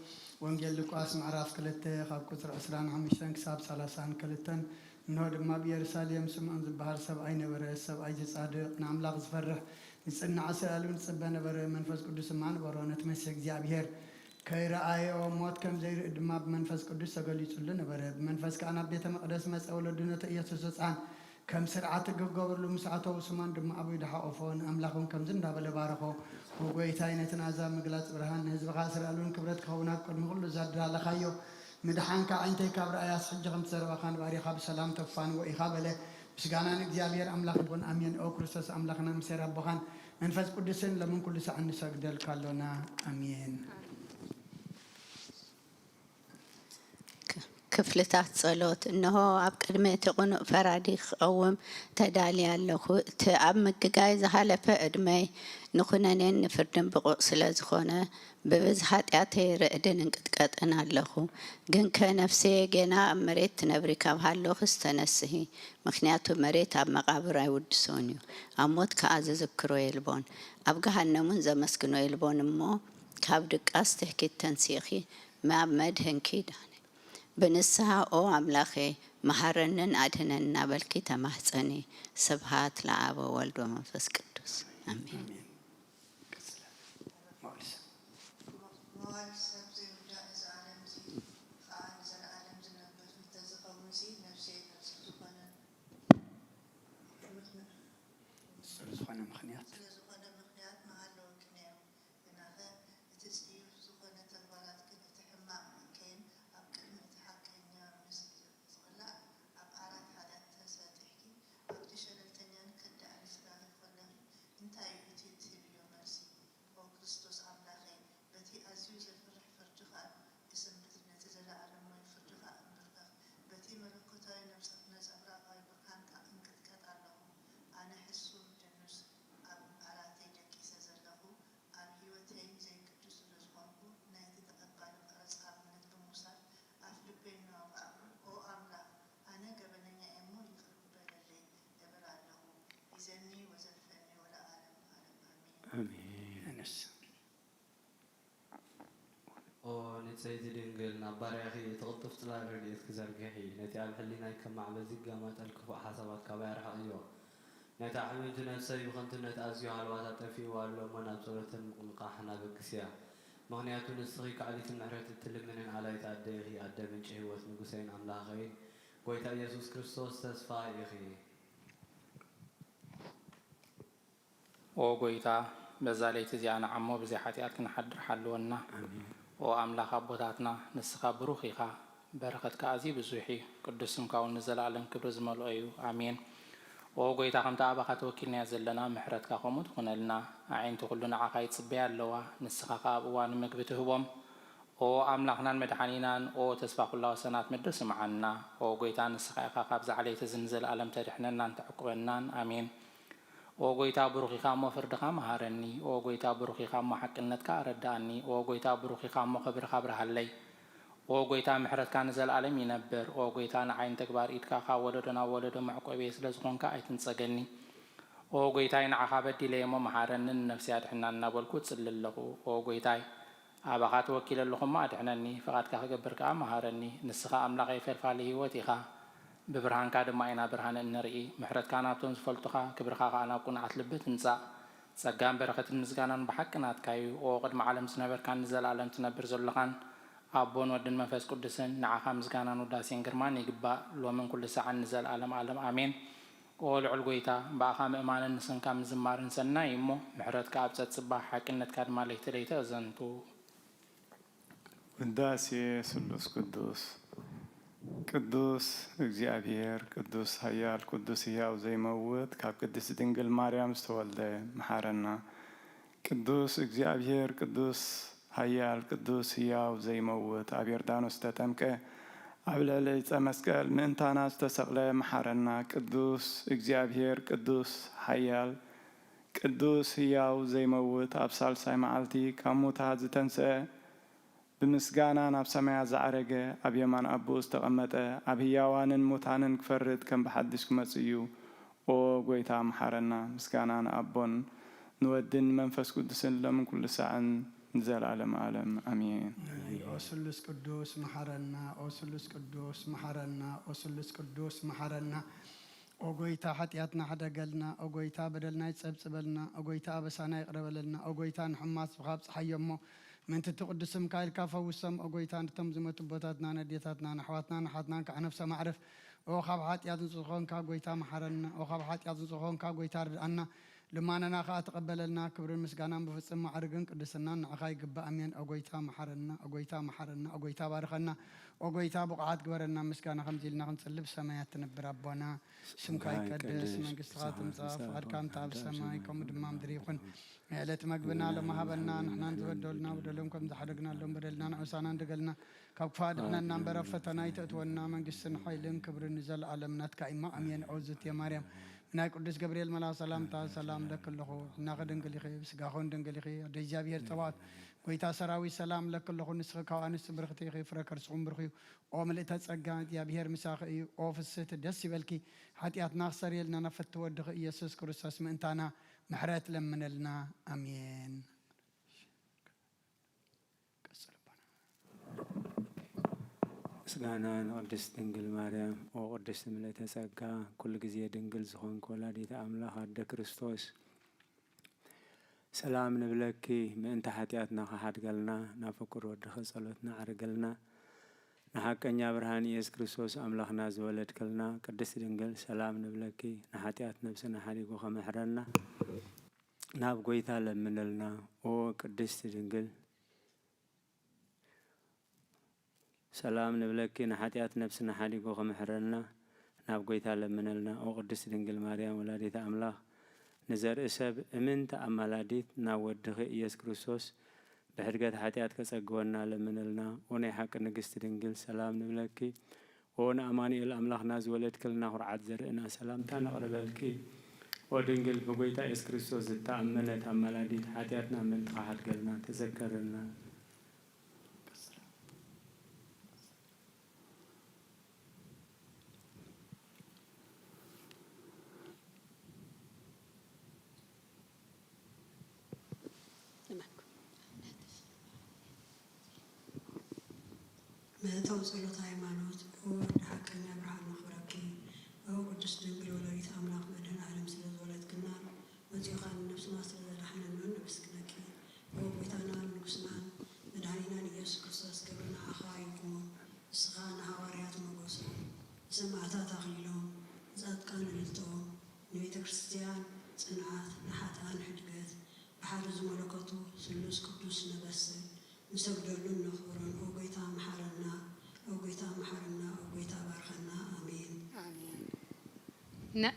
ወንጌል ሉቃስ ምዕራፍ ክልተ ካብ ቁጽሪ ዕስራን ሓሙሽተን ክሳብ ሰላሳን ክልተን። እንሆ ድማ ኣብ ኢየሩሳሌም ስምዖን ዝበሃል ሰብኣይ ነበረ። ሰብኣይ ዝጻድቕ፣ ንኣምላኽ ዝፈርሕ፣ ዝጽናዕ፣ ስለ ኣልም ዝጽበ ነበረ። መንፈስ ቅዱስ ድማ ነበሮ። ነቲ መሲሕ እግዚኣብሔር ከይረኣዮ፣ ሞት ከም ዘይርኢ ድማ ብመንፈስ ቅዱስ ተገሊጹሉ ነበረ። ብመንፈስ ከኣ ናብ ቤተ መቕደስ መጸ። ወለዱ ነቲ ኢየሱስ ህጻን ከም ስርዓት ክገብርሉ ምስ ኣተዉ፣ ስምዖን ድማ ኣብ ኢዱ ሓቖፎ፣ ንኣምላኽ እውን ከምዚ እንዳበለ ባረኾ። ኦ ጐይታይ፣ ነቲ ናዛ ምግላጽ ብርሃን፣ ንህዝብኻ እስራኤል እውን ክብረት ክኸውን ኣብ ቅድሚ ኩሉ ዘዳለኻዮ ምድሓንካ ኣዒንተይ ካብ ረኣያስ፣ ሕጂ ከምቲ ዘረባኻን ባሪኻ ብሰላም ተፋንዎ ኢኻ በለ። ምስጋና ንእግዚኣብሔር ኣምላኽ ይኹን፣ ኣሜን። ኦ ክርስቶስ ኣምላኽና፣ ምሴር ኣቦኻን መንፈስ ቅዱስን፣ ሎምን ኩሉ ሳዕ ንሰግደልካ ኣሎና። ኣሜን። ክፍልታት ጸሎት። እንሆ፣ ኣብ ቅድሚ እቲ ቅኑዕ ፈራዲ ክቐውም ተዳልየ ኣለኹ። እቲ ኣብ ምግጋይ ዝሃለፈ ዕድመይ ንኹነኔን ንፍርድን ብቑዕ ስለ ዝኾነ፣ ብብዝሒ ሓጢኣተይ ርዕድን እንቅጥቀጥን ኣለኹ። ግንከ ነፍሰየ ጌና ኣብ መሬት ትነብሪ ካብ ሃለኹስ ተነስሂ፣ ምኽንያቱ መሬት ኣብ መቓብር ኣይውድሶን እዩ፣ ኣብ ሞት ከኣ ዝዝክሮ የልቦን፣ ኣብ ገሃነም እውን ዘመስግኖ የልቦን። እሞ ካብ ድቃስ ትሕኪት ተንሲእኺ፣ ናብ መድህንኪ ዳኒ። ብንስሓ ኦ ኣምላኸ፣ መሃረንን ኣድህነን እናበልኪ ተማህጸኒ። ስብሃት ለኣብ ወወልድ ወመንፈስ ቅዱስ። ኣሜን። ኣሜን። ቀጽለ። መዋዕል ሰብ። መዋዕል ሰብ ዘይውዳእ እዚ ዓለም እዚ ኸኣ ንዘለኣለም ዝነብር እንተዝኸውንሲ፣ ነፍሰይ ንጹር ዝኾነ ንጹር ዝኾነ ምኽንያት። ስለ ዝኾነ ምኽንያት መሃለወኪ ነይሩ። ግናኸ እቲ ጽዩፍ ዝኾነ ተግባራትክን እቲ ሕማቕ ምእከይን ኣብ ቅድሚ እቲ ሓቀኛ ምስ ዝቕላዕ፣ ኣብ ዓራት ሓጢኣት ተሰጢሕኪ፣ ኣብቲ ሸለልተኛን ከዳዕን ስጋኺ ከለኺ፣ እንታይ እዩ እቲ ትህብዮ መልሲ? ኦ ክርስቶስ ኣምላኸይ፣ በቲ ኣዝዩ ዘፍርሕ ፍርድኻን ብስም ምድሪ ነቲ ዘለኣለማዊ ፍርድኻ እንብርከኽ፣ በቲ መለኮታዊ ነብጸ-፣ ነጸብራቓዊ ብርሃንካ እንቅጥቀጥ ኣለኹ። ኣነ ሕሱም ደኑስ ኣብ ዓራተይ ደቂሰ ዘለኹ፣ ኣብ ህይወተይ ዘይቅዱስ ስለ ዝኾንኩ፣ ናይቲ ተቐባሊ ቀረጽ ኣብነት ብምውሳድ፣ ኣፍ ልበይ እናወቕዐኩ፣ ኦ ኣምላኽ፣ ኣነ ገበነኛ እየ እሞ ይቕር በለለይ እብል ኣለኹ። ሒዘኒ ወዘልፈኒ ወለዓለመ ዓለም። ኣሜን። ኣሜን። ኣነስ ኦ ንጽሕቲ ድንግል፣ ናብ ባርያኺ እቲ ቅልጡፍ ጽላል ረድኤትኪ ዘርግሒ፣ ነቲ ኣብ ሕሊናይ ከም ማዕበል ዝገማጠል ክፉእ ሓሳባት ካባይ ኣርሕቕዮ። ነታ ሕምምቲ ነፍሰይ ብኸንቱነት ኣዝዩ ሃልዋታ ጠፊእዋ ኣሎ እሞ፣ ናብ ጸሎትን ምቕልቓሕን ኣበግስያ። ምኽንያቱ ንስኺ ከኣሊት ምሕረት እትልምንን ኣላይት ኣደ ኢኺ፣ ኣደ ምንጪ ህይወት፣ ንጉሰይን ኣምላኸይን፣ ጐይታ ኢየሱስ ክርስቶስ ተስፋ ኢኺ። ኦ ጐይታ፣ በዛ ለይቲ እዚኣ ንዓሞ ብዘይ ሓጢኣት ክንሓድር ሓልወና። ኣሜን። ኦ ኣምላኽ ኣቦታትና፣ ንስኻ ብሩኽ ኢኻ፣ በረኸትካ ኣዝዩ ብዙሕ እዩ፣ ቅዱስ ስምካ እውን ንዘለኣለም ክብሪ ዝመልኦ እዩ። ኣሜን። ኦ ጐይታ፣ ከምቲ ኣባኻ ተወኪልናዮ ዘለና፣ ምሕረትካ ከምኡ ትኹነልና። ኣዒንቲ ኵሉ ንዓኻ ይጽበያ ኣለዋ፣ ንስኻ ኸኣ ኣብ እዋኑ ምግቢ ትህቦም። ኦ ኣምላኽናን መድሓኒናን፣ ኦ ተስፋ ኵላ ወሰናት፣ ምድሪ ስምዓና። ኦ ጐይታ፣ ንስኻ ኢኻ ካብዚ ዓሌት እዚ ንዘለኣለም ተድሕነናን ተዕቁበናን። ኣሜን። ኦ ጐይታ፣ ብሩኽ ኢኻ እሞ ፍርድኻ መሃረኒ። ኦ ጐይታ፣ ብሩኽ ኢኻ እሞ ሓቅነትካ ኣረድኣኒ። ኦ ጐይታ፣ ብሩኽ ኢኻ እሞ ክብርኻ ኣብርሃለይ። ኦ ጐይታ፣ ምሕረትካ ንዘለኣለም ይነብር። ኦ ጐይታ፣ ንዓይ ንተግባር ኢድካ ካብ ወለዶ ናብ ወለዶ መዕቆቢየ ስለ ዝኾንካ ኣይትንጸገኒ። ኦ ጐይታይ፣ ንዓኻ በዲለየ እሞ መሓረኒ፣ ንነፍሰይ ኣድሕና እናበልኩ እጽሊ ኣለኹ። ኦ ጐይታይ፣ ኣባኻ ተወኪለ ኣለኹ እሞ ኣድሕነኒ፣ ፍቓድካ ክገብር ከኣ መሃረኒ። ንስኻ ኣምላኸይ ፈልፋሊ ህይወት ኢኻ፣ ብብርሃንካ ድማ ኢና ብርሃን እንርኢ። ምሕረትካ ናብቶም ዝፈልጡኻ፣ ክብርኻ ከኣ ናብ ቅኑዓት ልቢ ትምጻእ። ጸጋን በረኸትን ምስጋናን ብሓቂ ናትካ እዩ። ኦ ቅድሚ ዓለም ዝነበርካን ንዘለኣለም ትነብር ዘለኻን፣ ኣቦን ወድን መንፈስ ቅዱስን፣ ንዓኻ ምስጋናን ውዳሴን ግርማን ይግባእ፣ ሎምን ኩሉ ሳዕን ንዘለኣለም ኣለም ኣሜን። ኦ ልዑል ጐይታ፣ ብኣኻ ምእማንን ንስምካ ምዝማርን ሰናይ እዩ እሞ፣ ምሕረትካ ኣብ ጸጽባ፣ ሓቅነትካ ድማ ለይቲ ለይቲ ኣዘንቱ። ውዳሴ ስሉስ ቅዱስ። ቅዱስ እግዚኣብሔር፣ ቅዱስ ኃያል፣ ቅዱስ ሕያው ዘይመውት፣ ካብ ቅድስት ድንግል ማርያም ዝተወልደ፣ መሓረና። ቅዱስ እግዚኣብሔር፣ ቅዱስ ኃያል፣ ቅዱስ ሕያው ዘይመውት፣ ኣብ ዮርዳኖስ ዝተጠምቀ፣ ኣብ ልዕሊ ዕፀ መስቀል ምእንታና ዝተሰቕለ፣ መሓረና። ቅዱስ እግዚኣብሔር፣ ቅዱስ ኃያል፣ ቅዱስ ሕያው ዘይመውት፣ ኣብ ሳልሳይ መዓልቲ ካብ ሙታት ዝተንስአ፣ ብምስጋና ናብ ሰማያት ዝዓረገ፣ ኣብ የማን ኣቦኡ ዝተቐመጠ፣ ኣብ ህያዋንን ሙታንን ክፈርድ ከም ብሓድሽ ክመጽእ እዩ። ኦ ጐይታ፣ መሓረና። ምስጋና ንኣቦን ንወድን ንመንፈስ ቅዱስን ሎምን ኩሉ ሳዕን ንዘለዓለም ዓለም። ኣሜን። ናይ ኦ ስሉስ ቅዱስ መሓረና፣ ኦ ስሉስ ቅዱስ መሓረና፣ ኦ ስሉስ ቅዱስ መሓረና። ኦ ጐይታ፣ ሓጢኣትና ሕደገልና። ኦ ጐይታ፣ በደልና ይጸብጽበልና። ኦ ጐይታ፣ ኣበሳና ይቕረ በለልና። ኦ ጐይታ፣ ንሕሙማት ስብኻ ኣብጽሓዮ እሞ፣ ምእንቲ እቲ ቅዱስ ስምካ ኢልካ ፈውሶም። ኦ ጐይታ፣ ነቶም ዝመቱ ኣቦታትና፣ ነዴታትና፣ ንኣሕዋትና፣ ንሓትናን ከዓ ነፍሶም ኣዕርፍ። ኦ ካብ ሓጢኣት ንጹህ ዝኾንካ ጐይታ፣ መሓረና። ኦ ካብ ሓጢኣት ንጹህ ዝኾንካ ጐይታ፣ ርድኣና። ልማናና ኸኣ ተቐበለልና። ክብርን ምስጋናን ብፍጽም ማዕርግን ቅድስናን ንዓኻ ይግባእ። ኣሜን። ኦ ጐይታ፣ መሓረና። ኦ ጐይታ፣ መሓረና። ኦ ጎይታ፣ ባርኸና። ኦ ጎይታ፣ ብቑዓት ግበረና። ምስጋና ከምዚ ኢልና ክንጽሊ፣ ብሰማያት ትነብር ኣቦና፣ ስምካ ይቀደስ፣ መንግስትኻ ትምጻእ፣ ፍቓድካ እንተ ኣብ ሰማይ ከምኡ ድማ ምድሪ ይኹን። ዕለት መግብና ሎሚ ሃበና፣ ንሕና ንዝበደሉና በደሎም ከም ዝሓደግናሎም በደልና ንዑሳና እንደገልና፣ ካብ ክፉእ ኣድሕነና እምበር፣ ኣብ ፈተና ኣይተእትወና። መንግስትን ሓይልን ክብርን ንዘለኣለም ናትካ እዩ። ኣሜን። ኦ ዝትየ ማርያም፣ ናይ ቅዱስ ገብርኤል መልኣኽ ሰላምታ ሰላም እለኪ ኣለኹ። ሕናኺ ድንግል ኢኺ፣ ብስጋኺ እውን ድንግል ኢኺ። ኣደ እግዚኣብሔር ጸባኦት፣ ጐይታ ሰራዊት ሰላም እለኪ ኣለኹ። ንስኺ ካብ ኣንስቲ ብርኽቲ ኢኺ፣ ፍረ ከርስኹም ብሩኽ እዩ። ኦ ምልእተ ጸጋ፣ እግዚኣብሔር ምሳኺ እዩ። ኦ ፍስህቲ፣ ደስ ይበልኪ። ሓጢኣትና ክሰርየልና ናብ ፍትው ወድኺ ኢየሱስ ክርስቶስ ምእንታና ምሕረት ለምነልና። ኣሜን። ቀጽል ኣቦና። ምስጋና ንቅድስት ድንግል ማርያም። ኦ ቅድስት ምልእተ ጸጋ፣ ኩሉ ግዜ ድንግል ዝኾንኪ ወላዲተ ኣምላኽ ኣደ ክርስቶስ፣ ሰላም ንብለኪ፣ ምእንቲ ሓጢኣትና ክሓድገልና፣ ናብ ፍቁር ወድኺ ጸሎትና ዓርግልና። ንሓቀኛ ብርሃን ኢየሱስ ክርስቶስ ኣምላኽና ዝወለድክልና ቅድስት ድንግል፣ ሰላም ንብለኪ፣ ንሓጢኣት ነብስና ሓዲጉ ከመሕረና፣ ናብ ጐይታ ለምንልና። ኦ ቅድስት ድንግል፣ ሰላም ንብለኪ፣ ንሓጢኣት ነብስና ሓዲጉ ክምሕረልና ናብ ጐይታ ለምነልና። ኦ ቅድስት ድንግል ማርያም ወላዲተ ኣምላኽ፣ ንዘርኢ ሰብ እምንቲ ኣማላዲት ናብ ወድኺ ኢየሱስ ክርስቶስ ብሕድገት ሓጢኣት ከጸግወና ለምነልና። ኦ ናይ ሓቂ ንግስቲ ድንግል፣ ሰላም ንብለኪ። ኦ ንኣማኑኤል ኣምላኽና ዝወለድክልና ኩርዓት ዘርእና፣ ሰላምታ ነቕርበልኪ። ኦ ድንግል ብጐይታ ኢየሱስ ክርስቶስ ዝተኣመነት ኣማላዲት፣ ሓጢኣትና ምእንቲ ክሓድገልና ተዘከርልና። መእተዊ ጸሎት ሃይማኖት። ኦ ወዲ ሓቀኛ ብርሃን ነኽብረኪ። ኦ ቅድስት ድንግል ወላዲት ኣምላኽ መድህን ዓለም ስለ ዝወለድክና፣ መጺእኻ ንነብስና ስለ ዘድሓነናን ነመስግነኪ። ኦ ጐይታናን ንጉስናን መድሓኒናን ኢየሱስ ክርስቶስ፣ ክብሪ ንዓኻ ይኹን። ንስኻ ንሃዋርያት ሞገሶም፣ ንሰማዕታት ኣኽሊሎም፣ ንጻድቃን እልልታኦም፣ ንቤተ ክርስቲያን ጽንዓት፣ ንሓጥኣን ሕድገት፣ ብሓደ ዝመለከቱ ስሉስ ቅዱስ ነበስን ንሰግደሉን ነኽብሮን። ኦ ጐይታ መሓረና፣ ኦ ጐይታ መሓረና፣ ኦ ጐይታ ባርኸና። ኣሜን። ኣሜን። ነ-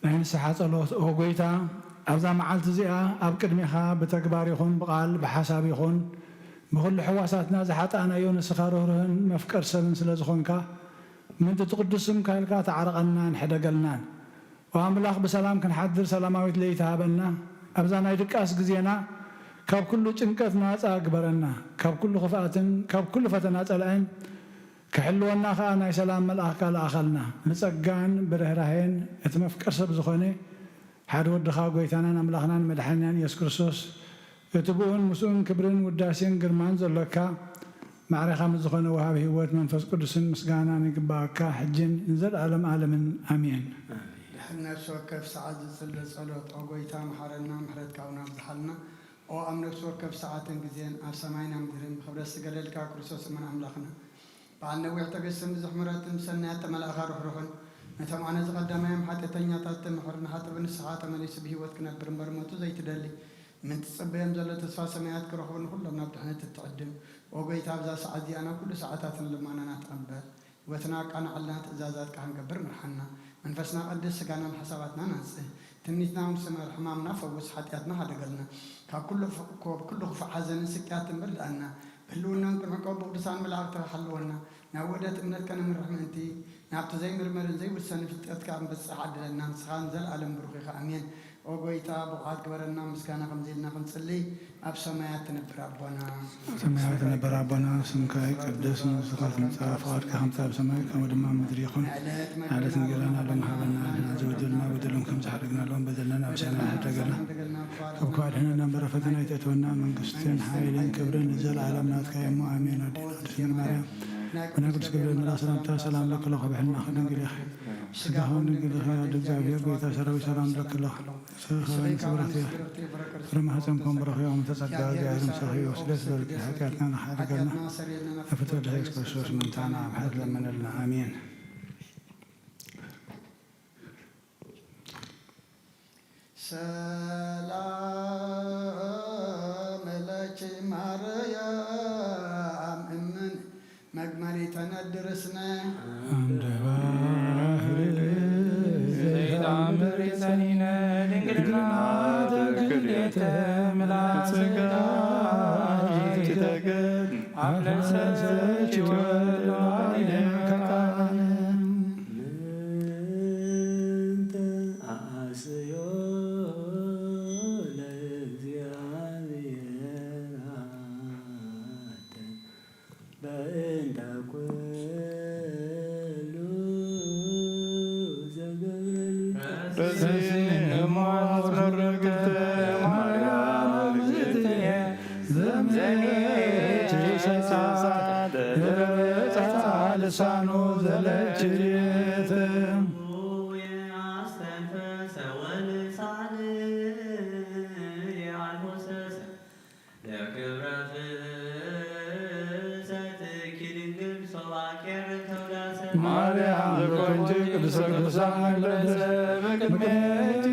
ናይ ንስሓ ጸሎት። ኦ ጐይታ፣ ኣብዛ መዓልቲ እዚኣ ኣብ ቅድሜኻ ብተግባር ይኹን ብቓል ብሓሳብ ይኹን ብኹሉ ሕዋሳትና ዝሓጣእናዮ፣ ንስኻ ርህሩህን መፍቀር ሰብን ስለ ዝኾንካ፣ ምእንቲ እቲ ቅዱስ ስምካ ኢልካ ተዓረቐናን ሕደገልናን። ኦ ኣምላኽ፣ ብሰላም ክንሓድር ሰላማዊት ለይቲ ሃበና። ኣብዛ ናይ ድቃስ ግዜና ካብ ኩሉ ጭንቀት ናጻ ግበረና። ካብ ኩሉ ክፍኣትን ካብ ኩሉ ፈተና ጸላእን ክሕልወና ከኣ ናይ ሰላም መልኣኽካ ለኣኸልና። ብጸጋን ብርህራሄን እቲ መፍቀር ሰብ ዝኾነ ሓደ ወድኻ ጐይታናን ኣምላኽናን መድሓኒናን ኢየሱስ ክርስቶስ፣ እቲ ብኡን ምስኡን ክብርን ውዳሴን ግርማን ዘሎካ፣ ማዕረኻ ምስ ዝኾነ ወሃቢ ህይወት መንፈስ ቅዱስን ምስጋናን ይግባኣካ፣ ሕጅን ንዘለኣለም ኣለምን። ኣሜን። ድሕሪ ነፍሲ ወከፍ ሰዓት ዝጽለ ጸሎት። ኦ ጐይታ፣ መሓረና፣ ምሕረትካ እውን ኣብዝሓልና። ኦ ኣብ ነፍሲ ወከፍ ሰዓትን ግዜን፣ ኣብ ሰማይን ኣብ ምድርን ብኽብረት ዝገለልካ ክርስቶስ እሙን ኣምላኽና፣ በዓል ነዊሕ ትዕግስትን ብዙሕ ምሕረትን ብሰናያት ተመላእኻ ርሕሩሕን፣ ነቶም ኣነ ዝቐዳማዮም ሓጢኣተኛታት ትምሕር፣ ንሓጥእ ብንስሓ ተመሊሱ ብህይወት ክነብር እምበር ሞቱ ዘይትደሊ፣ ምእንቲ ትጽበዮም ዘሎ ተስፋ ሰማያት ክረኽቡ ንኹሎም ናብ ድሕነት እትዕድም፣ ኦ ጐይታ፣ ኣብዛ ሰዓት እዚኣ ናብ ኩሉ ሰዓታትን ልመናና ተቐበል። ህይወትና ኣቃንዓልና፣ ትእዛዛትካ ክንገብር ምርሓና። መንፈስና ቀድስ፣ ስጋናን ሓሳባትናን ኣንጽህ። ትምኒትና እውን ስመር፣ ሕማምና ፈውስ፣ ሓጢኣትና ሓደገልና። ካብ ኩሉ ፍ-፣ ካብ ኩሉ ክፉእ ሓዘንን ስቅያትን ምልኣና። ብህልውናን ክንዕቆብ ብቅዱሳን መላእኽትኻ ሓልወና። ናብ ውህደት እምነት ከነምርሕ ምእንቲ፣ ናብቲ ዘይምርመርን ዘይውሰንን ፍልጠትካ ክንበጽሕ ዓድለና። ንስኻ ንዘለኣለም ብሩኽ ኢኻ። ኣሜን። ኦ ጐይታ፣ ብቑዓት ግበረና፣ ምስጋና ከምዚ ኢልና ክንጽሊ፣ ኣብ ሰማያት ትነብር ኣቦና። ኣብ ሰማያት ትነብር ኣቦና፣ ስምካ ይቀደስ፣ መንግስትኻ ትምጻእ፣ ፍቓድካ ከምቲ ኣብ ሰማይ ከምኡ ድማ ኣብ ምድሪ ይኹን። ንዕለት እንጀራና ሎሚ ሃበና፣ ንሕና ዝበደሉና በደሎም ከም ዝሓደግና ሎም በደልና፣ ናብ ሰማይ ሓደገልና፣ ካብ ክፉእ ኣድሕነና እምበር፣ ፈተና ኣይተእትወና፣ መንግስትን ሓይልን ክብርን ንዘለኣለም ናትካ እሞ፣ ኣሜን። ኣዴና ቅድስት ድንግል ማርያም፣ ብናይ ቅዱስ ገብርኤል መልኣኽ ሰላምታ ሰላም ለኪ፣ ክብሕልና ድንግል ኢኺ፣ ስጋኹም ድንግል ኢኺ፣ ኣደ እግዚኣብሔር ጐይታ ሰራዊት ሰላም ለኪ ኣለኹ። ስብሐት ክብረት ፍረ ማህፀንኩም ብሩኽ እዩ። እምተ ጸጋ እግዚኣብሔር ምሳኺ እዩ። ስደት በልኪ ሓጢኣትና ንሓድገልና። ኣብ ፍትወት ኢየሱስ ክርስቶስ ምንታና ኣብ ሓት ለመነልና። ኣሜን። ሰላም ለኪ ማርያም እምን መግመሪተ ነድር እስነ። እንደ ባህር ዘይተኣምር ጸኒነ ድንግልና ተክልኤተ ምላስ ጸጋ ተገን ኣብ ለሰች ወልድ መካን ምንተ ኣስዮ ለእግዚኣብሔር ኣተ በእንተ ኩሉ ዘገብረኒ። በስመ እሞ አስመረግተ ማርያም እግዝእትየ ዘምዘኔ እሳት ረጻ ልሳኑ ዘለችት። አስተንፈሰ ወልሳን የአልቦሰሰ ለክብረ ፍሰትኪ ድንግል ሶባኬር ተውዳሰ። ማርያም ዘኮንኪ ቅድስተ ቅዱሳን ቅድስተ በቅድሜኪ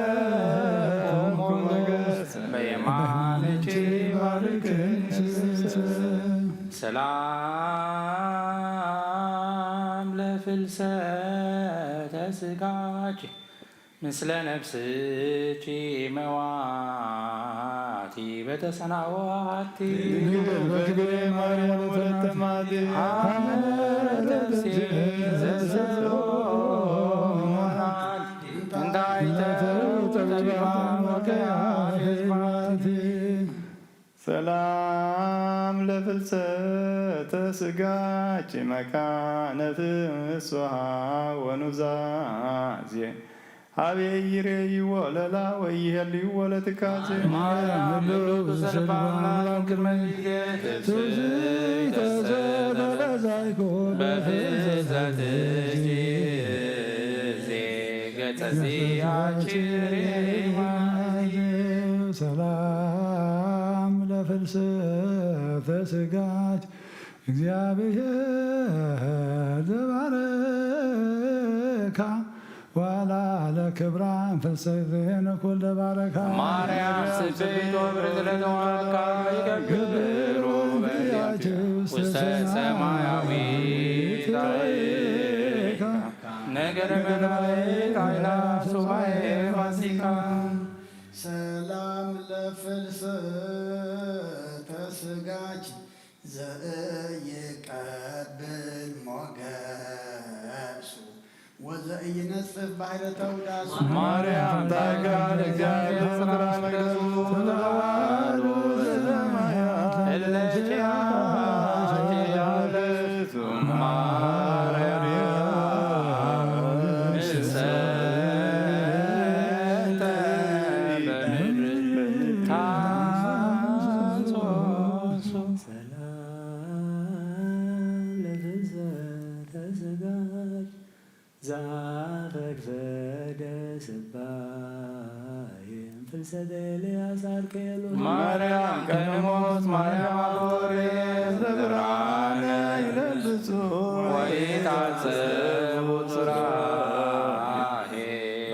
እመረከብኩ ሞገስ በየማንኪ ባርክኒ ስስት። ሰላም ለፍልሰተ ስጋኪ ምስለ ነፍስኪ መዋቲ በተሰናወቲ ድንግል በክብሬ ማርያም ወለተ ማርያም አመ ነፍሴ ዘሰሮ ሞናል እንታይተ ጠቢባን ወከያፌ ማቲ። ሰላም ለፍልሰተ ስጋኪ መካነ ፍስሃ ወኑዛዜ ሀቤ ይሬይዎ ለላ ወይሄልዎ ለትካዜ። ማርያም ህልው ስልባን ቅድመ ትስብእተ ዘበለ ዛይኮ በፍልሰትኪ ዜገጸ ዚያኪ ሬማ። ሰላም ለፍልሰተ ስጋኪ እግዚአብሔር ዘባረካ ዋላ ለክብራን ፍልሰትን ኩለ ባረካ። ማርያም ስብሕት ወብርክት ለተዋረካ ይገብሩ በእንቲአኪ ውስተ ሰማያዊት ታሪካ ነገ መላእክት ኃይላ ሱባኤ ፋሲካ። ሰላም ለፍልሰተ ስጋኪ ዘኢይቀብል ሞገሱ ወዘኢይነጽፍ ባሕረ ተውዳሱ። ማርያም ታይካ ለእግዚኣብሔር ፍቅራ መግለጹ ተዋህዶ ዘማያ እለኪ አሐቲ ያለቱ ማርያም ሰንተ በምድር ታንሶሱ። ሰላም ለፍልሰተ ስጋኪ ዘአፈግፈገ ስባሄ እምፍልሰተ ኤልያስ አርኬሎ። ማርያም ቀንሞት ማርያም አልቦሬ ዘብርሃነ ይለብሱ ወኢታጸቡ ጽራሄ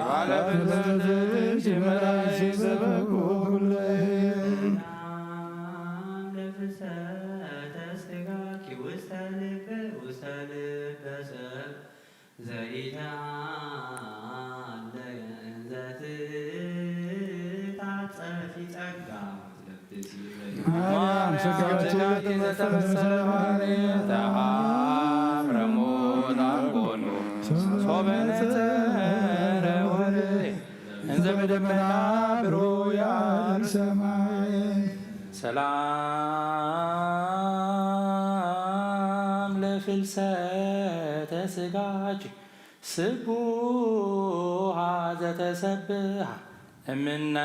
ባለብዘትሽ መላእክት ዘበኩ ኩለይ። ሰላም ለፍልሰተ ስጋኪ ውስተ ልብ ውስተ ልበ ሰብ ዘይተአለየ እንዘ ትታጸፊ ጸጋ ወትለብሲ በ ማርያም ስጋኪ ዘተመሰለ ባህሪ ተአምረ ሞት አኮኑ ሶበ ነጸረ ወርህ እንዘ በደመና ብሩያል ሰማይ። ሰላም ለፍልሰተ ስጋኪ ስቡሃ ዘተሰብሃ እምነ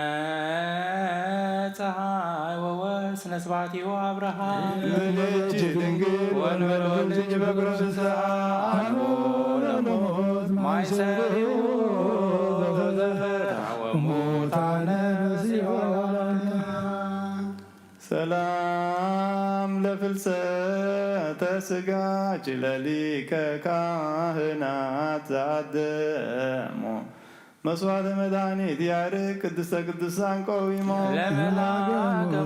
ፀሐይ ወወስነ ስብሐቲሁ አብርሃም። ምልእቲ ድንግል ወንበለ ወልድኪ በኩረ ፍስሐ አልቦ ለሞት ማይሰሪው ዘፈርሃ ወሙታነ በሲኦል። ሰላም ለፍልሰተ ስጋኪ ለሊቀ ካህናት ዘአደሞ መስዋዕተ መድኃኒት ያርግ ቅድስተ ቅዱሳን ቀዊሞ ለመልአከ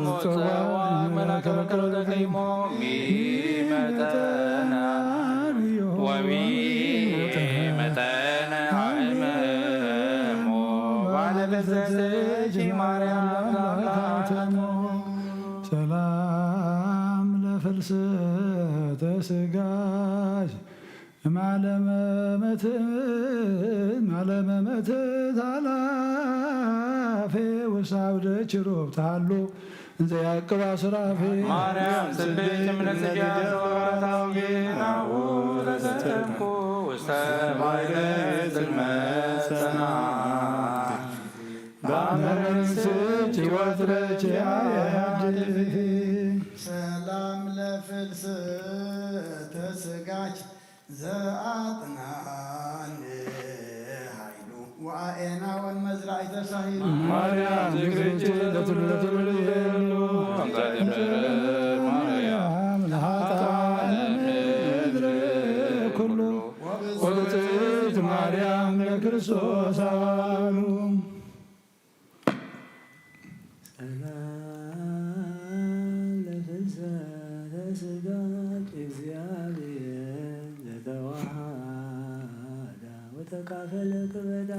ሞት ጸዋዕ መልአከ መከረው ተቀይሞ ሚመጠነ ወሚመጠነ አእመሞ ባለ በዘዘች ማርያም ላላተሞ ሰላም ለፍልሰተ ስጋኪ እማለመመት እማለመመት ታላፌ ውሳውደ ችሮብ ታሉ እንዘ ያቅባ ሱራፌ ማርያም ጽብቅ እምነት ስጋት ወራታው ጌናሁ ለዘተኩ ውስተ ባይለ ጽልመት ጸና ባመረስች ወትረች ያያድፊ ሰላም ለፍልሰተ ስጋኪ ዘአጥናኒ ኃይሉ ወአኤና ወንመዝራዕተ ሳሂሉ ማርያም ዝግጅ ለትውልደ ትውልድ የሉ አምጣ ድምር ማርያም ለኃጥአነ ምድር ኩሉ ወብፅዕት ማርያም ለክርስቶስ አዋሉ ሰላም ለፍልሰተ ስጋኪ እግዚአብሔር ዘተዋሃዳ ወተካፈለ ክበዳ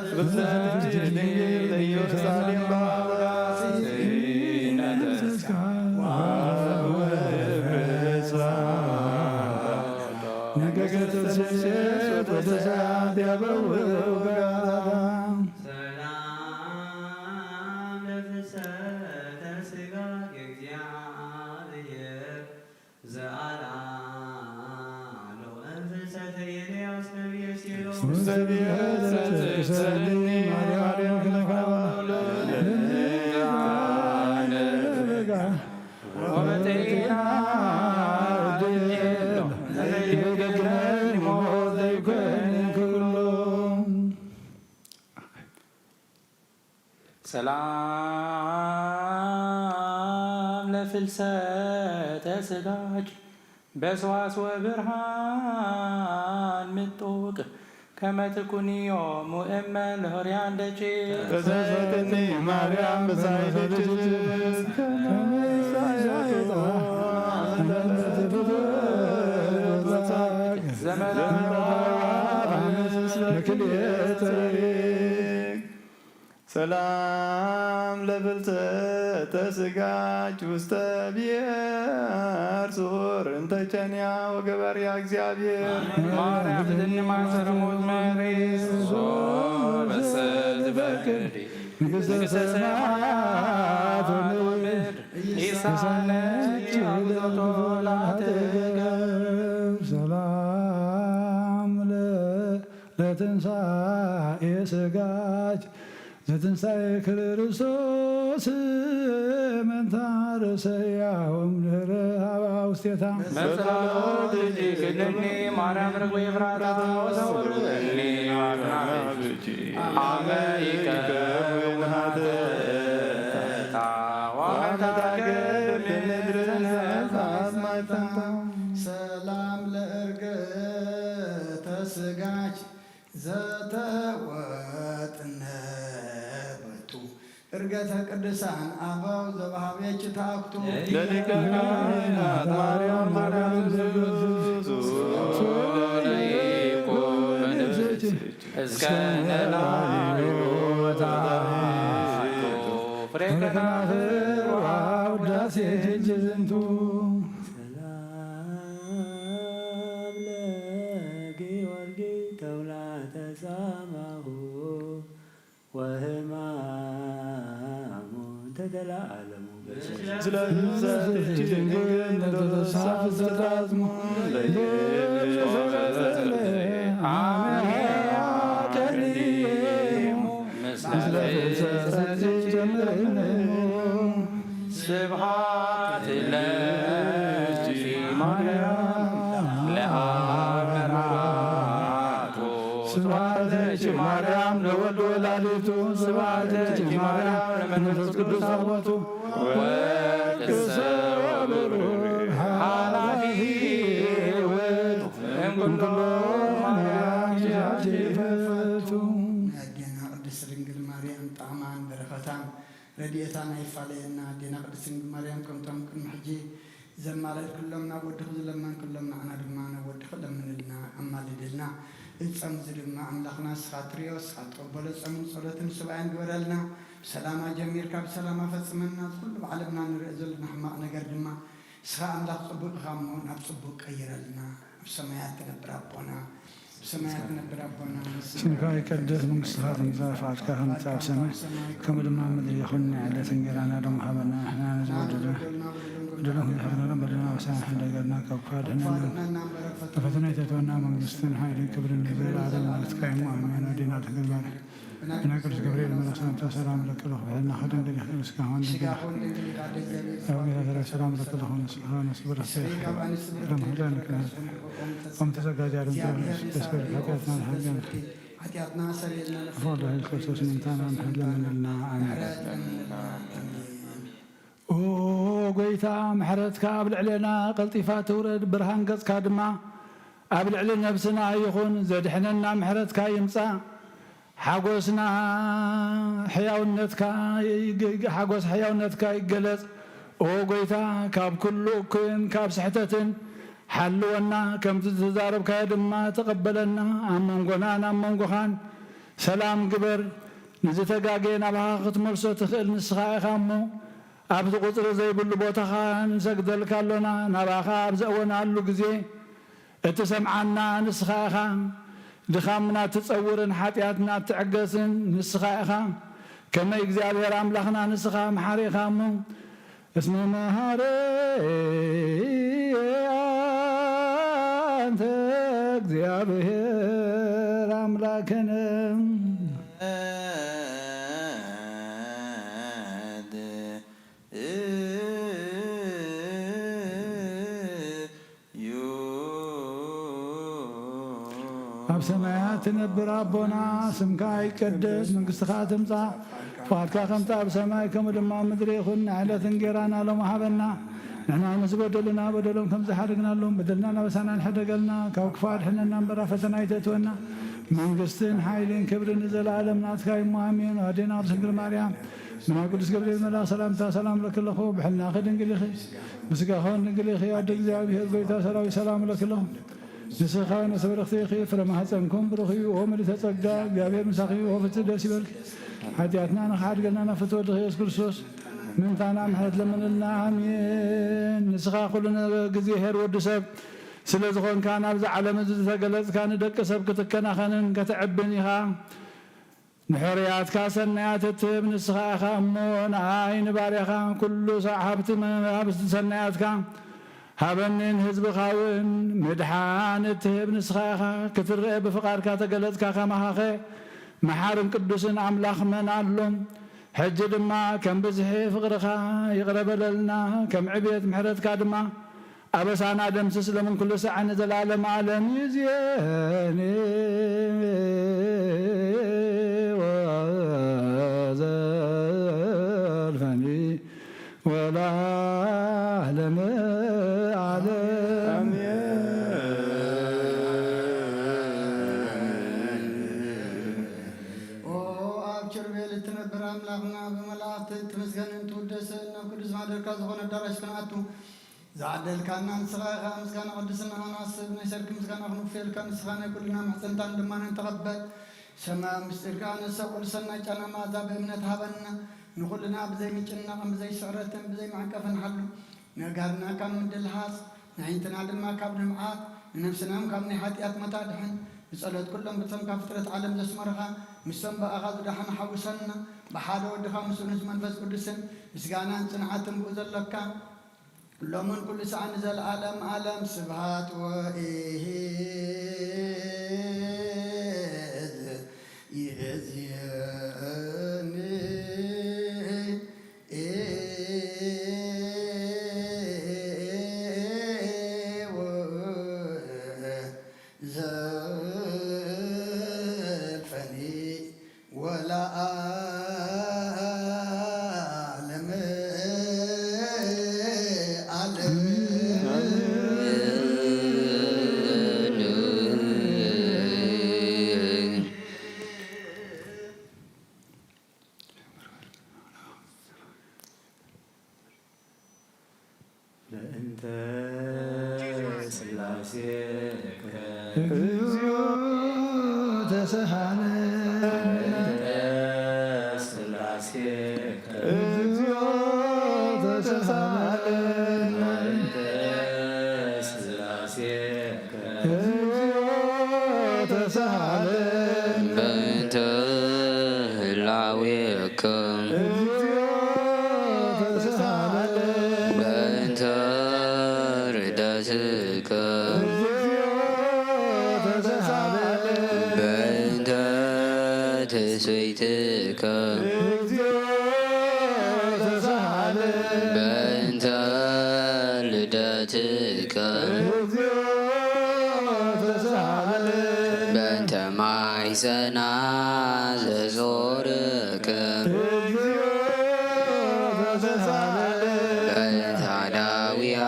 ፍልሰት ድንግል ኢየሩሳሌም ባውራ ሲነተስካ ወብርሳ ነገሰ ተስስት ወተሳት ያበው ጋራ ሰላም ለፍልሰተ ስጋ የእግዚአብሔር ዘአልዓሎ እምፍልሰተ ኤልያስ ነቢየ ሲሎ ውስተ ብሔረ ጽድቅ ሰልኒ ማርያም ክነካባ ወበጤና ዘይገድለን ሞት ዘይኮን ክብሎ ሰላም ለፍልሰተ ስጋኪ በሰዋስወ ብርሃን ምጡቅ ከመ ትኩኒ ዮሙ እመ ለሆርያን ደቂቅ ተሰሰትኒ ማርያም ብዛይደችስ ዘመራ ክልኤ ጸሪግ። ሰላም ለፍልሰተ ስጋች ውስተ ብሔር ስዑር እንተ ቸንያ ወገበርያ እግዚአብሔር። ማርያም ፍትኒ ማሰረ ሞት መሪ ሶበሰ ትፈቅድ ንግሥተ ሰማያት ወምድር ኢሳነኪ አብዝቶ ላትገብ። ሰላም ለ-፣ ለትንሣኤ ስጋች ዘትንሣኤ ክርስቶስ መንታ ርእሰያ ወምድር ሀባ ውስቴታ። በጸሎትኪ ክድኒ ማርያም ርግቤ ፍራታ ወሰውርኒ አክናፍኪ አመ ይከውን ኃጢአታ ወመታገብ ምድርነ አስማይታ። ሰላም ለእርገተ ስጋች ዘተወጥነ በቱ እርገተ ቅዱሳን አበው ዘበሃቤች ታክቱ ለሊቀ ካህናት ማርያም ማርያም ዘብዙ እስከ ነላዩ ወታቱ ፍሬ ከናፍር ወአውዳሴ ዝንቱ። ሰላም ለጊዮርጊስ ተውላተ ጻማሁ ወህማሙ እንተ ተለዓለሙ። ስለዚህ ድንግል ተሳፍ ተታዝሙ ለየሱስ አሜን። ቀሪሙ ምስለ ፍልሰት ጀምረን ስብሐት ለኪ ማርያም ለአብ መርዓቱ። ስብሐት ለኪ ማርያም ለወልድ ወላዲቱ። ስብሐት ለኪ ማርያም ለመንፈስ ቅዱስ አቦቱ። ወርቅሰ ወብሩር ኃላፊ ውእቱ እምኩሎ ማርያም ጃቲ ፈቱ። ናይ ኣዴና ቅድስት ድንግል ማርያም ጣዕማን በረኸታን ረድኤታን ኣይፋለየና። ኣዴና ቅድስት ድንግል ማርያም ከምቶም ቅድሚ ሕጂ ዘማለድክሎም ናብ ወድኺ ዝለመንክሎም ንዓና ድማ ናብ ወድኺ ለምንልና፣ ኣማልድልና። እዚ ጾም እዚ ድማ ኣምላኽና ንስኻ ትርእዮ፣ ንስኻ ትቕበሎ ጾምን ጸሎትን ሱባኤን ግበረልና። ብሰላማ ጀሚርካ ብሰላማ ፈጽመና። እዚ ኩሉ ኣብ ዓለምና ንርእዮ ዘለና ሕማቕ ነገር ድማ ንስኻ ኣምላኽ ጽቡቕ ኢኻ እሞ ናብ ጽቡቕ ቀይረልና። ኣብ ሰማያት ትነብር ኣቦና፣ ኣብ ሰማያት ትነብር ኣቦና፣ ስምካ ይቀደስ፣ መንግስትኻ ትምጻእ፣ ፍቓድካ ከም ትጻእ ኣብ ሰማይ ከምኡ ድማ ኣብ ምድሪ ይኹን። ናይ ዕለት እንጌራና ሎሚ ሃበና፣ ንሕና ንዝበደሉና በደሎም ከም ዝሓለና በደልና ኣበሳና ሕደገልና፣ ካብ ክፉ ኣድሕነና፣ ካብ ፈተና ኣይተእትወና፣ መንግስትን ሓይልን ክብርን ንዘለኣለም ናትካ እዩ፣ ኣሜን። ኣዴና ድንግል ማርያም ብናይ ቅዱስ ገብርኤል መልኣክ ሰላምታ ሰላም እለኪ ኣለኹ፣ ብሕልናኺ ድንግል ኢኺ፣ ብስጋኺ እውን ድንግል ኢኺ። ያው ጌታ ሰራዊት ሰላም እለኪ ኣለኹ፣ ንስኻ ነስብረኪ ኦም ተዘጋጃ ድንግል ደስ በል ኃጢአትና ንሓገን ሓጢአትና ሰሪልና ንፍቅር ወልድ ክርስቶስ ምንታና ምሕረት ለምንልና። ኣሜን። ኦ ጎይታ፣ ምሕረትካ ኣብ ልዕሌና ቀልጢፋ ትውረድ፣ ብርሃን ገጽካ ድማ ኣብ ልዕሊ ነብስና ይኹን። ዘድሕነና ምሕረትካ ይምጻእ። ሓጎስና ሕያውነትካ ይግ-፣ ሓጎስ ሕያውነትካ ይገለጽ። ኦ ጎይታ፣ ካብ ኩሉ እኩይን ካብ ስሕተትን ሓልወና፣ ከምቲ ዝተዛረብካዮ ድማ ተቐበለና። ኣብ መንጎናን ኣብ መንጎኻን ሰላም ግበር። ንዝተጋገየ ናባኻ ክትመልሶ ትኽእል ንስኻ ኢኻ እሞ፣ ኣብዚ ቁጽሪ ዘይብሉ ቦታኻ ንሰግደልካ ኣሎና። ናባኻ ኣብ ዘእወናሉ ግዜ እትሰምዓና ንስኻ ኢኻ። ድኻምና እትጸውርን ሓጢኣትና እትዕገስን ንስኻ ኢኻ። ከመይ እግዚኣብሔር ኣምላኽና ንስኻ መሓሪ ኢኻ እሞ፣ እስመ መሃሪ ኣንተ እግዚኣብሔር ኣምላክነ። ኣብ ሰማያት ትነብር ኣቦና፣ ስምካ ይቀደስ፣ መንግስትኻ ትምጻእ፣ ፍቓድካ ከምቲ ኣብ ሰማይ ከምኡ ድማ ኣብ ምድሪ ይኹን። ንዕለት እንጌራና ሎሚ ሃበና። ንሕና ምስ በደሉና በደሎም ከም ዝሓደግናሎም በደልና ናበሳና ንሕደገልና፣ ካብ ክፉ ኣድሕነና እምበር ኣብ ፈተና ኣይተእትወና። መንግስትን ሓይልን ክብርን ንዘለኣለም ናትካ እዩ እሞ ኣሜን። ኣዴና ቅድስት ድንግል ማርያም ብናይ ቅዱስ ገብርኤል መልኣኽ ሰላምታ ሰላም እለኪ ኣለኹ። ብሕልናኺ ድንግል ኢኺ፣ ብስጋኺ እውን ድንግል ኢኺ። ኣደ እግዚኣብሔር ጎይታ ሰራዊት ሰላም እለኪ ኣለኹ። ንስኻ ነፍሰ በረኽቲ ኢኺ፣ ፍረ ማህፀንኩም ብሩኽ እዩ። ኦ ምልዕተ ጸጋ፣ እግዚኣብሔር ምሳኺ። ኦ ፍጽ ደስ ይበልኪ። ሓጢኣትና ንኽሓድገልና ናብ ፍትወ ወድኺ ኢየሱስ ክርስቶስ ምእንታና ምሕረት ለምንልና። ኣሜን። ንስኻ ኩሉ ግዜ ኄር ወዲ ሰብ ስለ ዝኾንካ፣ ናብዚ ዓለም እዚ ዝተገለጽካ፣ ንደቂ ሰብ ክትከናኸንን ከተዕብን ኢኻ። ንሕሩያትካ ሰናያት እትህብ ንስኻ ኢኻ እሞ፣ ንኣይ ንባርያኻ ኩሉ ሳዕ ሃብቲ መ-፣ ሃብቲ ሰናያትካ ሃበኒ፣ ንህዝብኻ እውን ምድሓን እትህብ ንስኻ ኢኻ። ክትረአ ብፍቓድካ ተገለጽካ ከማኻኸ መሓርን ቅዱስን ኣምላኽ መን ኣሎ? ሕጂ ድማ ከም ብዝሒ ፍቕርኻ ይቕረ በለልና፣ ከም ዕብየት ምሕረትካ ድማ ኣበሳና ደምስስ። ለምን ኩሉ ሳዕ ንዘለዓለም ዓለም ይእዜኒ ወዘልፈኒ ወለዓለመ ዓለም። ኣሜን። ኦ ኣብ ኪሩቤል እትነብር ኣምላኽና፣ ብመላእኽቲ እትምስገንን ትውደስን፣ ኣብ ቅዱስ ማሕደርካ ዝኾነ ኣዳራሽ ክንኣቱ ዝዓደልካና ንስኻ ኢኻ። ምስጋና ቅድስናኻ ንሓስብ፣ ናይ ሰርኪ ምስጋና ክንውፍየልካ፣ ንስኻ ናይ ኩልና ምሕጽንታን ልማነን ተቐበል። ሰማያዊ ምስጢርካ ነሰቁል ሰናይ ጨና መኣዛ ብእምነት ሃበና። ንኹልና ብዘይ ምጭናቕን ብዘይ ስዕረትን ብዘይ ማዕንቀፍን ሓሉ። ነጋርና ካብ ምድልሃስ፣ ንኣዒንትና ድማ ካብ ልምዓት፣ ንነፍስና እውን ካብ ናይ ሓጢኣት ሞት ኣድሕን። ብጸሎት ኩሎም ብቶም ካብ ፍጥረት ዓለም ዘስመሩኻ፣ ምስቶም ብኣኻ ዝደሓኑ ሓውሰና። ብሓደ ወድኻ ምስኡ ንመንፈስ ቅዱስን ምስጋናን ጽንዓትን ብኡ ዘሎካ፣ ሎምን ኩሉ ሰዓት ንዘለዓለም ዓለም ስብሃት ወኢዝ ይእዝየኒ ወዘልፈኒ ወለዓለመ ዓለም። በእንተ ሥላሴከ እግዚኦ ተሰሃለ። በእንተ ሥላሴከ እግዚኦ ተሰሃለ። በእንተ ሥላሴከ እግዚኦ ተሰሃለ። በእንተ ህላዌ ከ እግዚኦ ተሳሃለ። በእንተ ርደትከ እግዚኦ ተሳሃለ። በእንተ ትስብእትከ እግዚኦ ተሳሃለ። በእንተ ልደትከ እግዚኦ ተሳሃለ። በእንተ ማሕፀና ዘጾርከ እግዚኦ ተሳሃለ። በእንተ አዳዊያ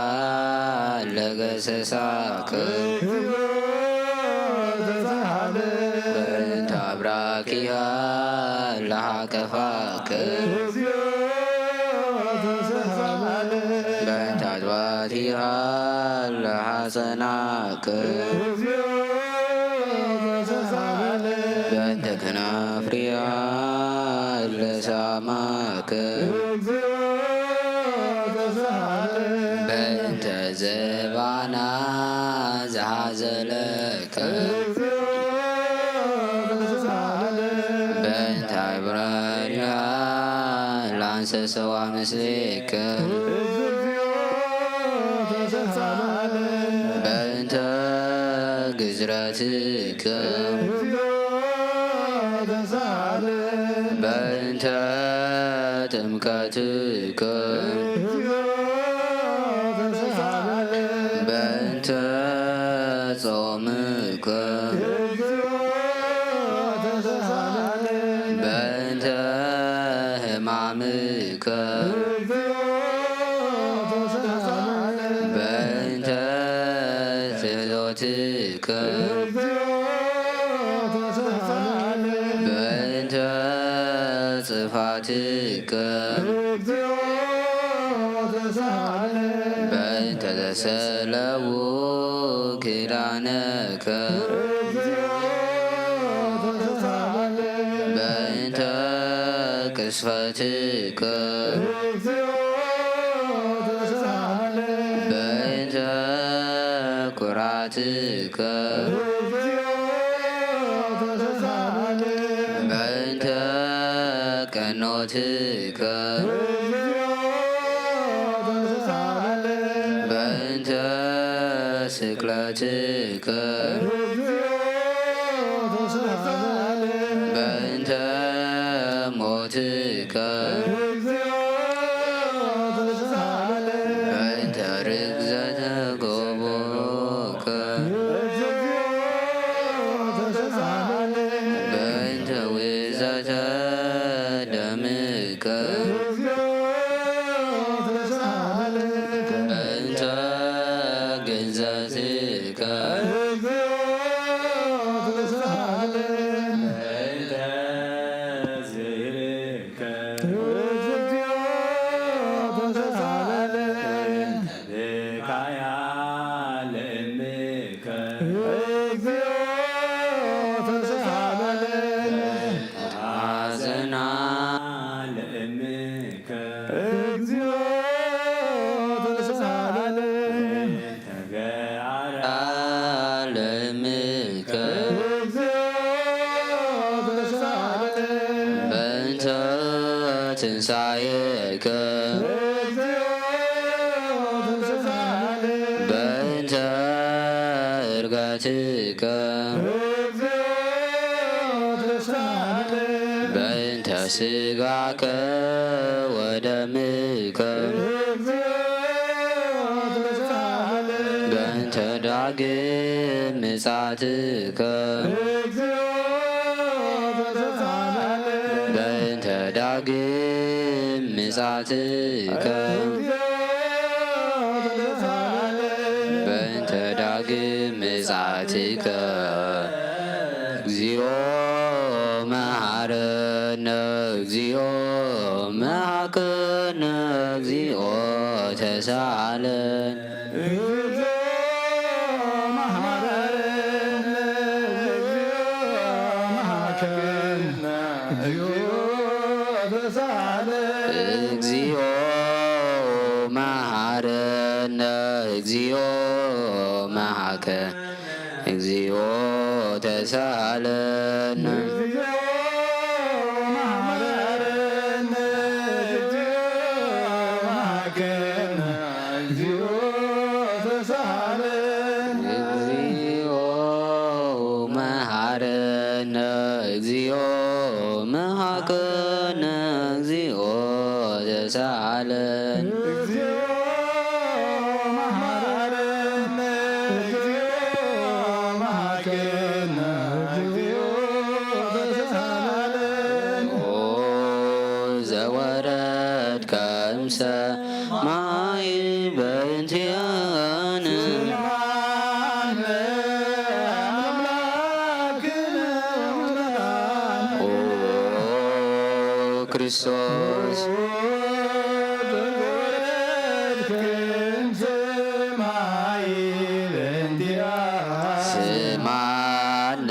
ለገሰሳከ እግዚኦ ተሳሃለ። በእንተ አብራኪያ ለሃቀፋከ እግዚኦ ተሳሃለ። በእንተ አጥባቲሃ ለሐፀናከ እግዚኦ ተሳሃለ። በእንተ ከናፍሪሃ ለሳማከ እግዚኦ ተሳሃለ። በእንተ ዘባና ዘሐዘለከ እግዚኦ ተሳሃለ። በእንተ አብራሪሃ ለአንሰሰዋ ምስሌከ እግዚኦ ተሳሃለ። በእንተ ግዝረትከ በእንተ ጥምቀትከ በእንተ ጾምከ በእንተ ሕማምከ በእንተ ትሕቶትከ በእንተ ጽፋትከ በእንተ ዘሰለዉ ኪዳነከ በእንተ ቅስፈትከ በእንተ ኩራትከ በእንተ ቀኖትከ በእንተ ስቅለትከ በእንተ ሞትከ በእንተ ርግዘተ ጎቦከ በእንተ ውእዘተ ደምከ በእንተ ግንዘትከ በእንተ ዝርክ ብካያ ለእምከ ሐዘና ለእምከ ተገዓራ ለእምከ በእንተ ትንሳኤከ በእንተ እርገትከ በእንተ ስጋከ ወደምከ በእንተ ዳግም ምጻትከ በእንተ ዳግም ምጻትከ በእንተ ዳግም ምጻትከ እግዚኦ መሐረነ እግዚኦ መሐከነ እግዚኦ ተሳለን። እግዚኦ መሐረነ እግዚኦ መሐከ እግዚኦ ተሳለን። እግዚኦ መሐረነ እግዚኦ መሐከነ እግዚኦ ተሳለን። ኦ ዘወረድከ እምሰማይ በእንቲአነ። ኦ ክርስቶስ ስማነ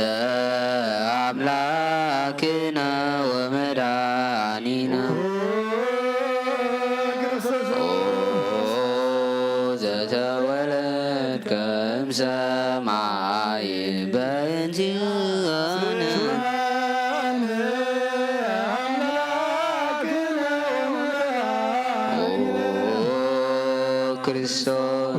አምላክነ ወመድኃኒነ። ኦ ዘተወለድከ እምሰማይ በእንቲአነ። ኦ ክርስቶስ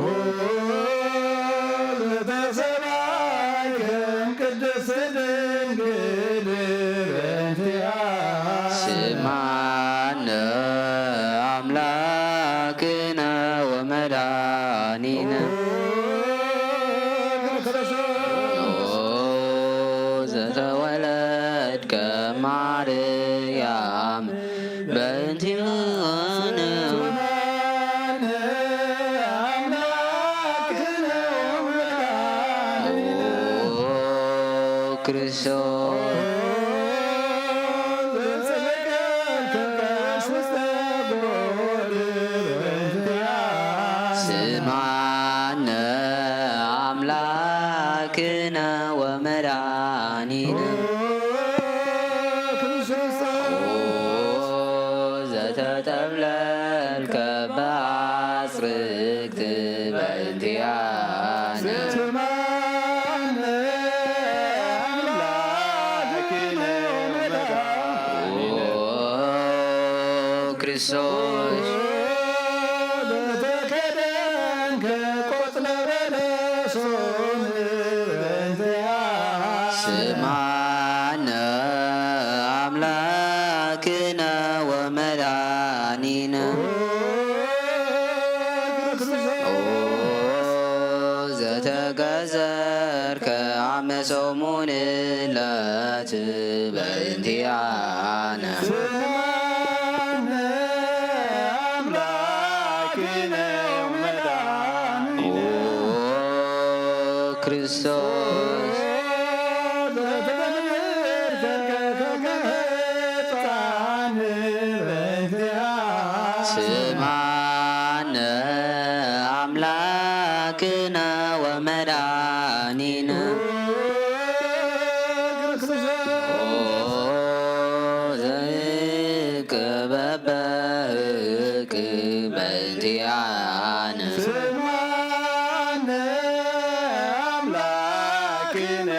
ስማነ አምላክነ ወመድኃኒነ። ኦ ዘተወለድከ ማርያም በእንቲአነ። ኦ ክርስቶስ ስማ ዚኣነ ስማነ ኣምላክነ መድኃኒነ። ኦ ክርስቶስ ዘተከደንከ ቆጽለ በለሶን በእንቲኣነ። ስማነ ኣምላክነ ወመድኃኒነ። ኦ ዘተገዘርከ ዓመ ሰሙን ዕለት በእንቲኣነ። ስማነ ኣምላክነ ወመድኃኒነ። ኦ ክርስቶስ ስማነ ኣምላክነ ወመድኃኒነ። ኦ ዘይቅበበህቅ በእንቲኣነ። ስማነ ኣምላክነ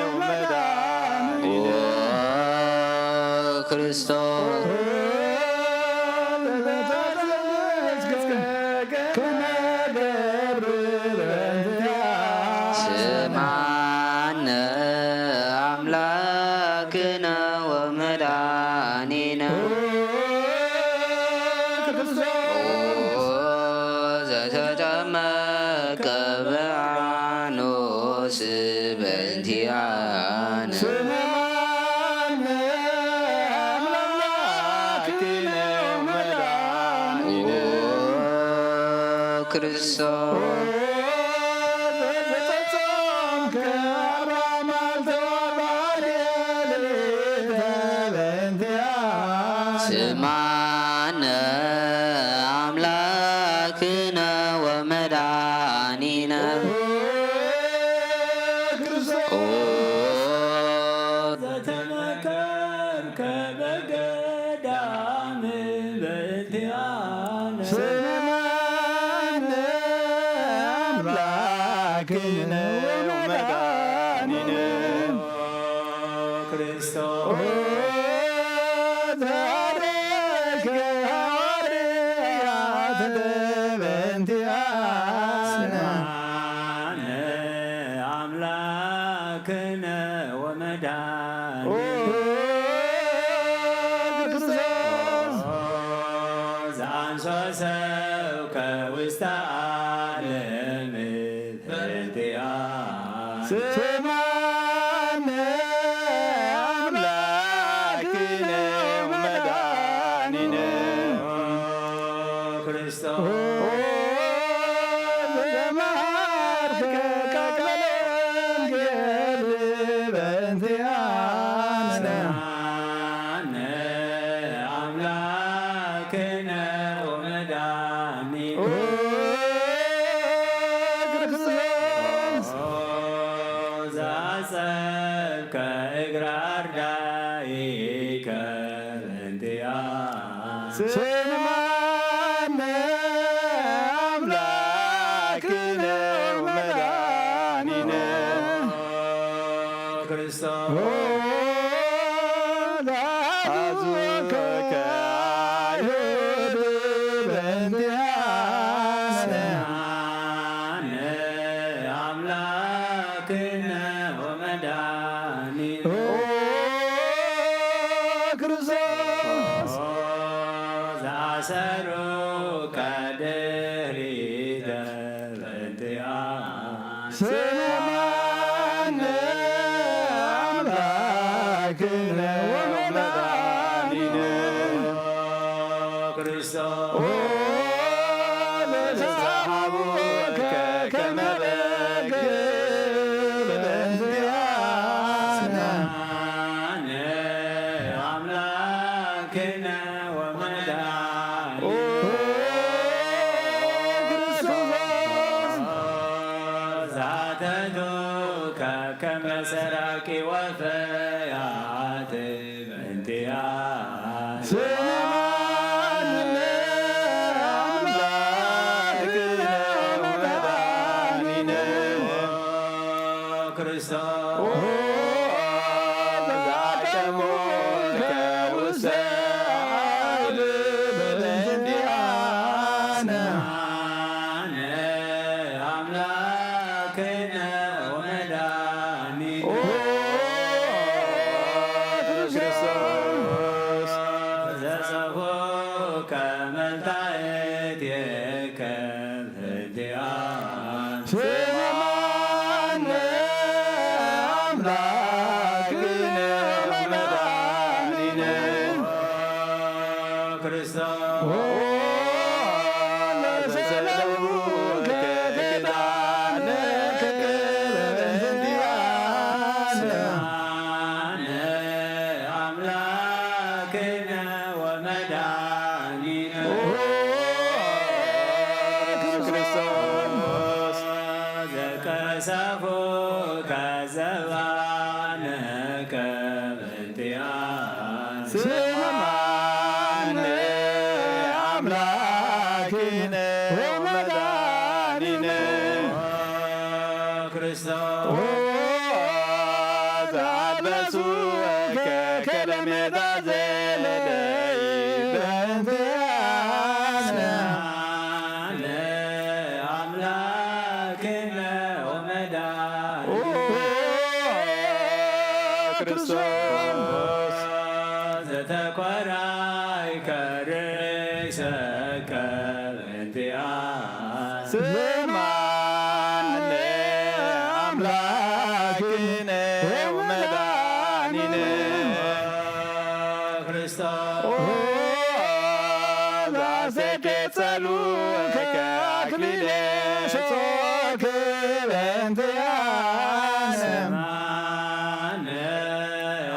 ወመድኃኒነ። ኦ ክርስቶስ ስማነ ኣምላክነ ወመድኃኒነ። ኦ ዘተጠመቀ በርኖስ በእንቲኣነ። ስማነ ኣምላክነ ወመድኃኒነ። ኦ ክርስቶስ ዘተጾምከ ኣርባዓ መዓልቲ ወኣርባዓ ሌሊት በእንቲኣነ። ስማነ ኣምላክነ ወመድኃኒነ። ኦ ዘተመከርከ በገዳም በእንቲኣነ። ስማነ ኣምላክነ ወመድኃኒነ። ክርስቶስ ዘተባረከ ሐዋርያት በእንቲኣነ። ስማነ ኣምላክነ ወመድኃኒነ። ኦ ክርስቶስ ዘአንሶ ሰብከ ውስተ ዓለም በእንቲኣነ። ስማነ ኣምላክነ ወመድኃኒነ። ክርስቶስ ዘመሃርከ ቃለ ወንጌል በእንቲኣነ። ስማነ ኣምላክነ ወመድኃኒነ። ኦ ክርስቶስ ዘአጸብከ እግረ አርዳኢከ በእንቲኣነ። ስማነ አምላክነ ወመድኃኒነ ክርስቶስ። አዙከ አይሁድ በእንቲአነ። ስማነ አምላክነ ወመድኃኒነ ኦ ክርስቶስ። ዘአሰሩከ ድኅሪተ በእንቲአነ። ስማነ አምላክነ ወመድኃኒነ ክርስቶስ። ኦ ለሰሐቡከ ከመ በግ በእንቲአነ። ስማነ አምላክነ ወመድኃኒነ ኦ ክርስቶስ። ዘአተቱከ ከመ ሰራቂ ወፈያት በእንቲአነ። ስማነ አምላክነ ወመድኃኒነ ዛቀሙከ ውስተ አርብ በእንቲአነ። አምላክነ ወመድኃኒነ ኦ ክርስቶስ ዘጸፎከ መልታየት የከ በእንቲአነ። ስማነ አምላክነ ወመድኃኒነ ክርስቶስ ለዘለቡ ከኪዳነ ከበእንቲአነ። ስማነ አምላክነ ወመድኃኒነ ኦ ክርስቶስ ዘቀሰፎ ከዘባነ ከበእንቲአነ። ስማነ አምላክነ ወመድኃኒነ ክርስቶስ ዛበሱ ከከደሜታ ዘለለይ በእንቲአነ። አምላክነ ወመድኃኒነ ኦ ክርስቶስ ዘተኮራይ ከርእሰከ በእንቲአነ። ስማነ አምላክነ ወመድኃኒነ ክርስቶስ ኦ ዛሰኬ ጸሉ ከአክሊለ ሸጾክ በእንቲአነ። ስማነ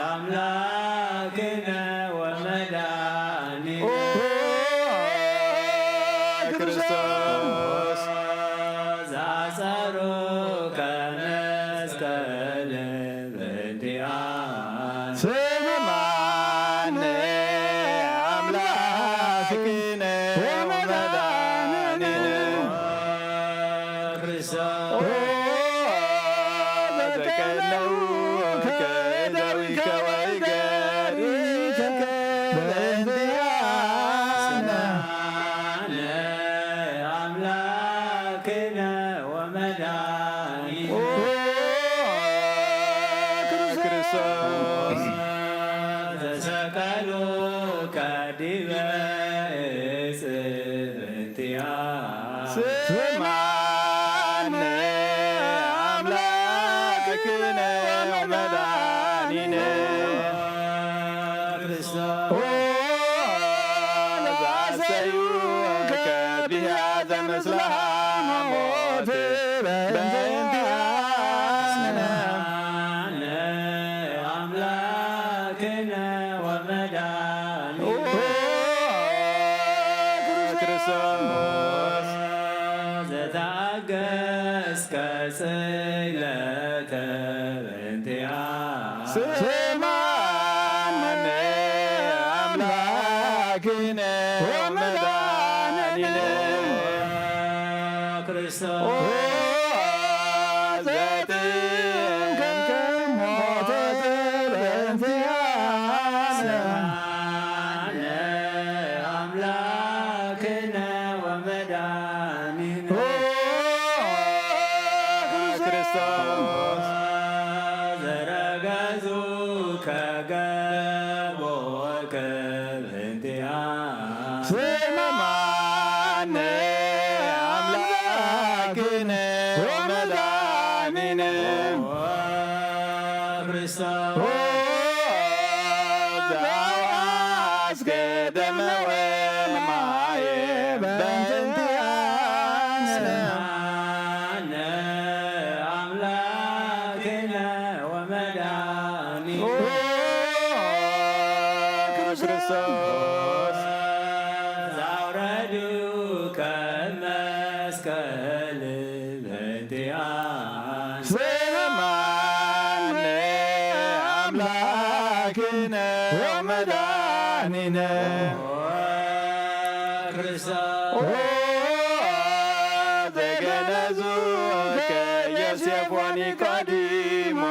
አምላክነ ወመድኃኒነ ኦ ክርስቶስ ዛጸሩ ከመስቀል በእንቲአነ። ስማነ አምላክነ ወመድኃኒነ ክርስቶስ ዘተቀነው ከደዊከ ወይገሪከ በእንቲአነ። ስማነ አምላክነ ወመድኃኒነ ኦ ክርስቶስ ዘሰቀሉ ከዲበ እጽ በእንቲአነ። ስማነ አምላክነ ወመድኃኒነ ክርስቶስ ኦ ዛሰዩ ከቢያ ዘመስላ ሞት በእንቲአነ። ስማነ አምላክነ ወመድኃኒነ ኦ ክርስቶስ ዘተአገስከ ጽለተ በእንቲአነ። ስማነ አምላክነ ወመድኃኒነ ክርስቶስ ኦ ዘትንከም ሞተ በእንቲአነ። ስማነ አምላክነ ወመድኃኒነ ኦ ክርስቶስ ዘረገዙ ከገቦ ክብንቲያ ስማነ አምላክነ ወመድኃኒነ ክርስቶስ ዘአስገደመ ወማየ በእንቲአነ ስማነ አምላክነ ወመድኃኒነ ኦ ክርስቶስ ዛውረዱ ከመስቀል በእንቲአነ ስማነ አምላክነ ወመድኃኒነ ኦ ክርስቶስ ኦ ዘገነዙ ከዮሴፍ ወኒቆዲሞስ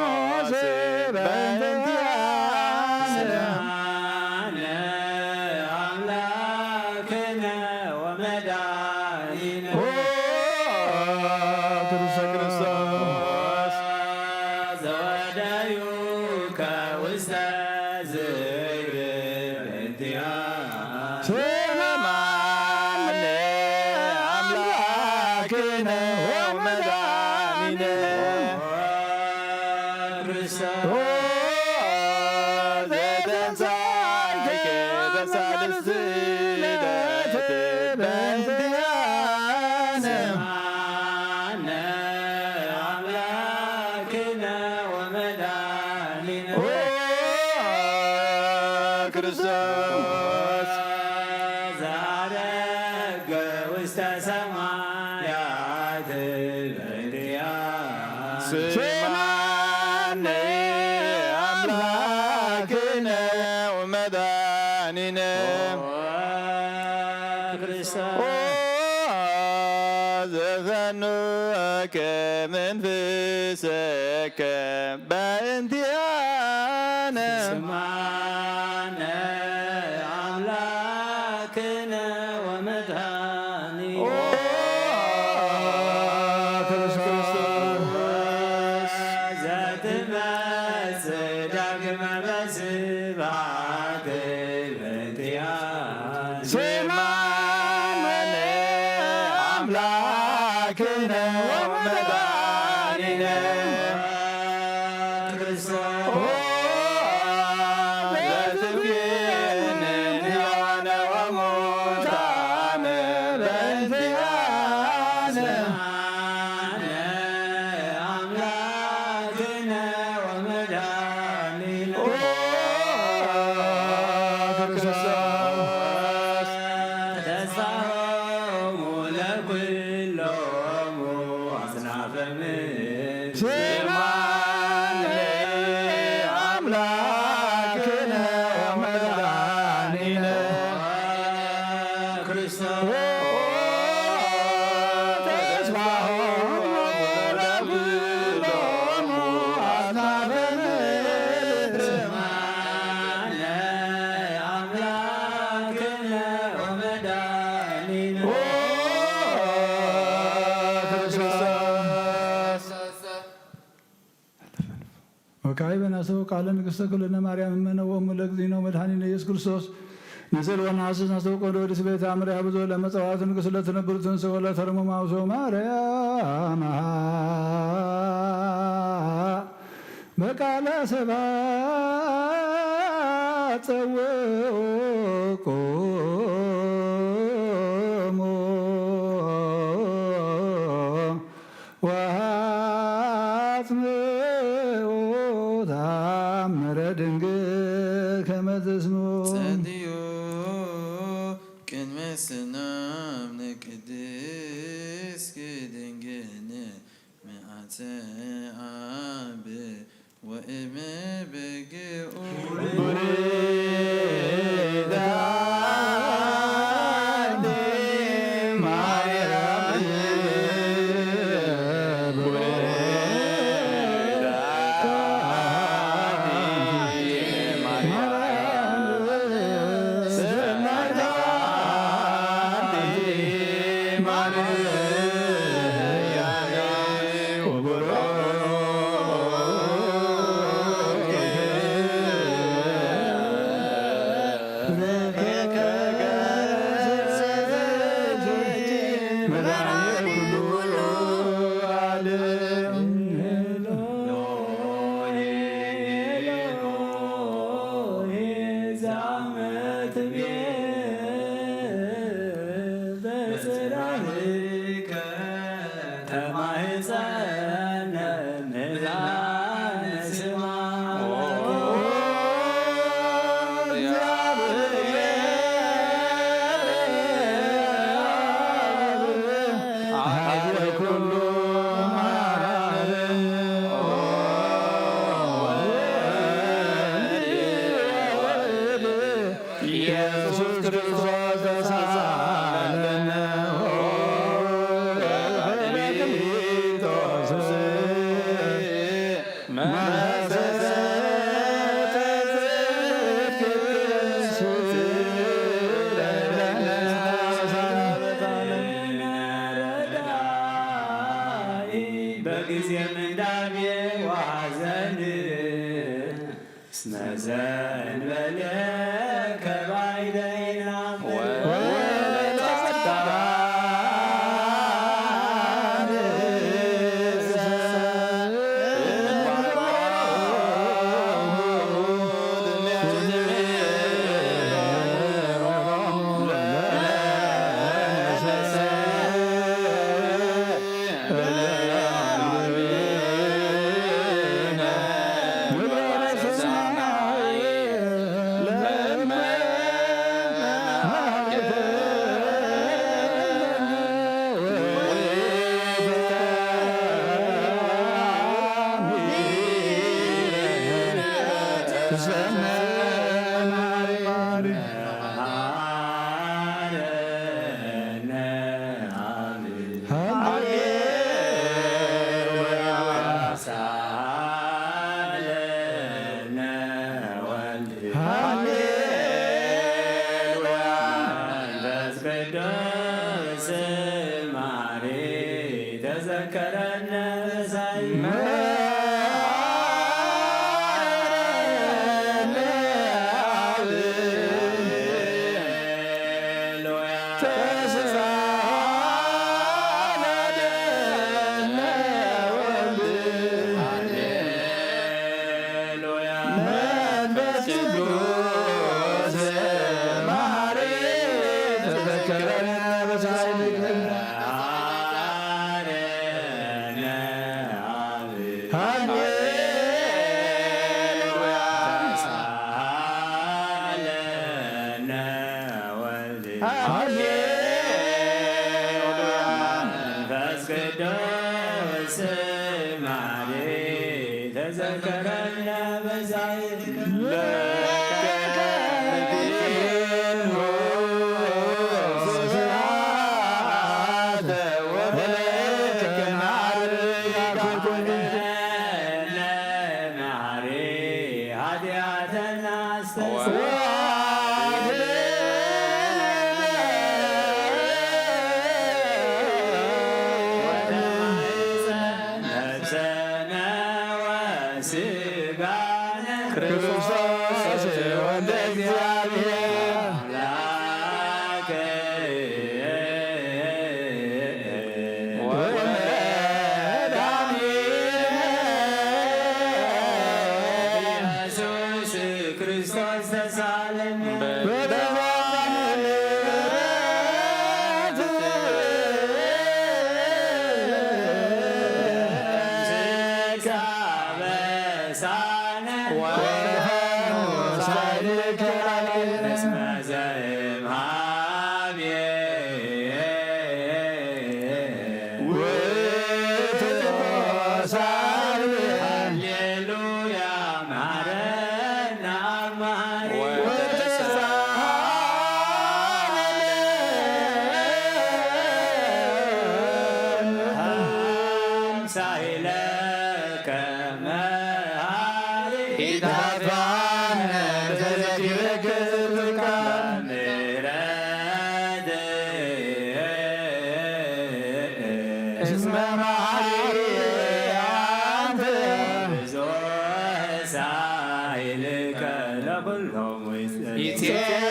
ክነ ወመድኃኒነ ክርስቶስ ዘተንሳእከ በሳልስቲ ዕለት በእንቲአነ። ስምዓነ አምላክነ ወመድኃኒነ ኦ ክርስቶስ ዘዐረገ ውስተ ሰማያት በእንቲአነ። ስምዓነ አምላክነ ወመድኃኒነ ኦ ክርስቶስ ኦ ዘፈኑከ መንፍሰከ በእንቲአነ። ስምዓነ አምላክነ ወመድኃኒነ ኦ ክርስቶስ ዘትመጽእ ዳግመ በስብሐት በእንቲአነ። ስምዓነ አምላክነ ወመድኃኒነ ክርስቶስ ኦ ዘትቤንን ሕያዋነ ወሙታነ በእንቲአነ። ስምዓነ አምላክነ ወመድኃኒነ ኦ ክርስቶስ ተስፋሆሙ ለኩሎሙ አጽናፈ ምድር። ስምዓነ አምላክነ ወመድኃኒነ ክርስቶስ ተስፋሆሙ ለኩሎሙ አጽናፈ ምድር። ስምዓነ አምላክነ ወመድኃኒነ ኦ ክርስቶስ ወካዕበ ናሰው ቃለ ንግሥተ ኩልነ ማርያም እመነ ወእሙ ለእግዚእነ ወመድኃኒነ ኢየሱስ ክርስቶስ ንስእል ወነሐስስ ናሰው ቆንዶ ወዲስ ቤተ አምረ ያብዞ ለመጸዋዕት ንጉሥ ለትነብር ትንሥእ ወለተርሙ ማውሶ ማርያም በቃለ ሰባ ጸውዑ ቁሙ ወአጽምዑ ተአምረ ድንግል ከመ ትስምዑ። ጸልዩ ቅድመ ሰላም ንቅድስት ድንግል ምልአተ አብ ወእመ በግኡ ኢየሱስ ክርስቶስ ተሳለነ በክሊቶስ መሰረተ ጽድቅ ለነ በጊዜ ምንዳቤ ወሐዘን እስመ ዘእንበሌከ ባዕዳይና ወለጸጋ ሰነ ቅዱስ ማሪ ተዘከረነ በሳይ መንፈስ ቅዱስ መሐሪ ተዘከረነ በሳይልከ። ሃሌሉያ። ሃሌሉያ። መንፈስ ቅዱስ ማሪ ተዘከረነ በዛይት ኃጢአተና ነፍሰነ ወስጋነ ክርስቶስ ወልደ እግዚአብሔር አምላክ ወመድኃኒነ ኢየሱስ ክርስቶስ ተሳለነ። ሃሌሉያ መሐረነ አብ መሐሪ ወተሳሃለ አምሳይለከ መሐሪ ኢታፋነ ተዘኪረከ ዝክርካ ምሕረት እስመ መሐሪ አንተ ብዙሕ ሳይልከ ለኩሎም ይትቤዑከ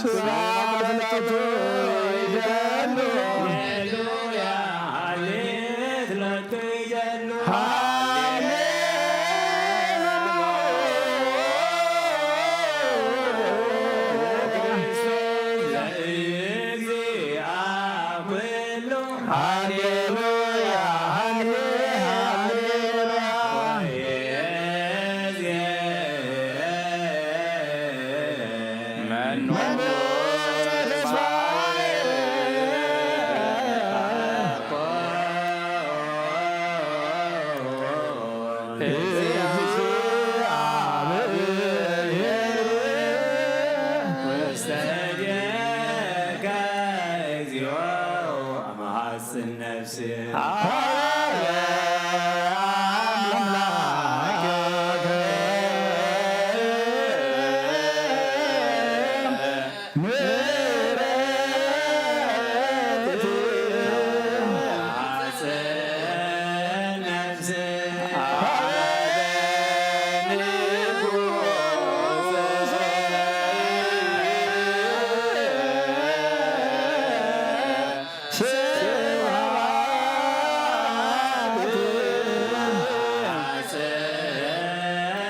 ሰማይት ክወተ ሃሌሉያ ሃሌ ሃሌሉያ። መኑ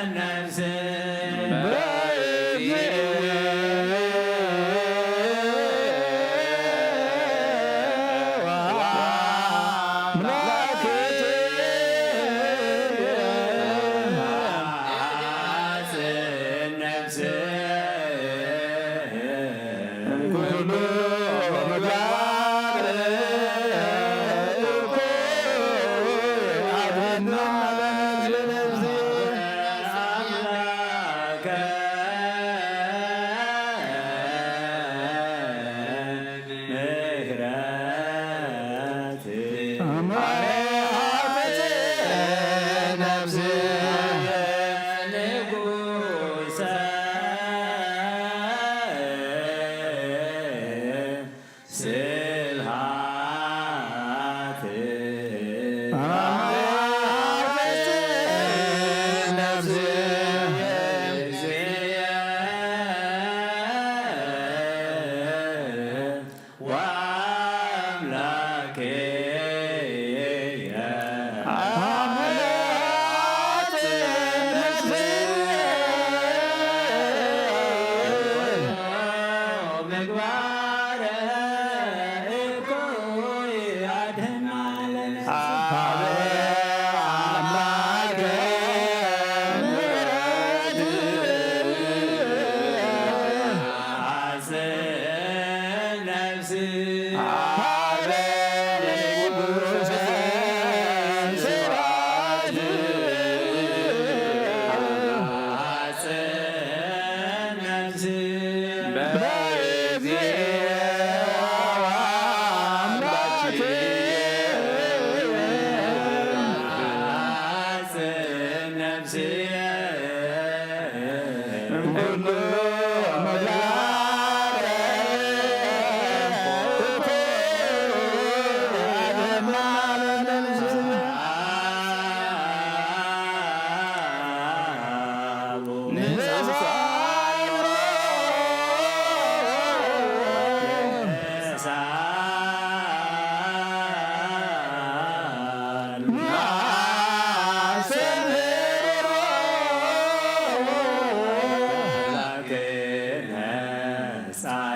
ነፍስ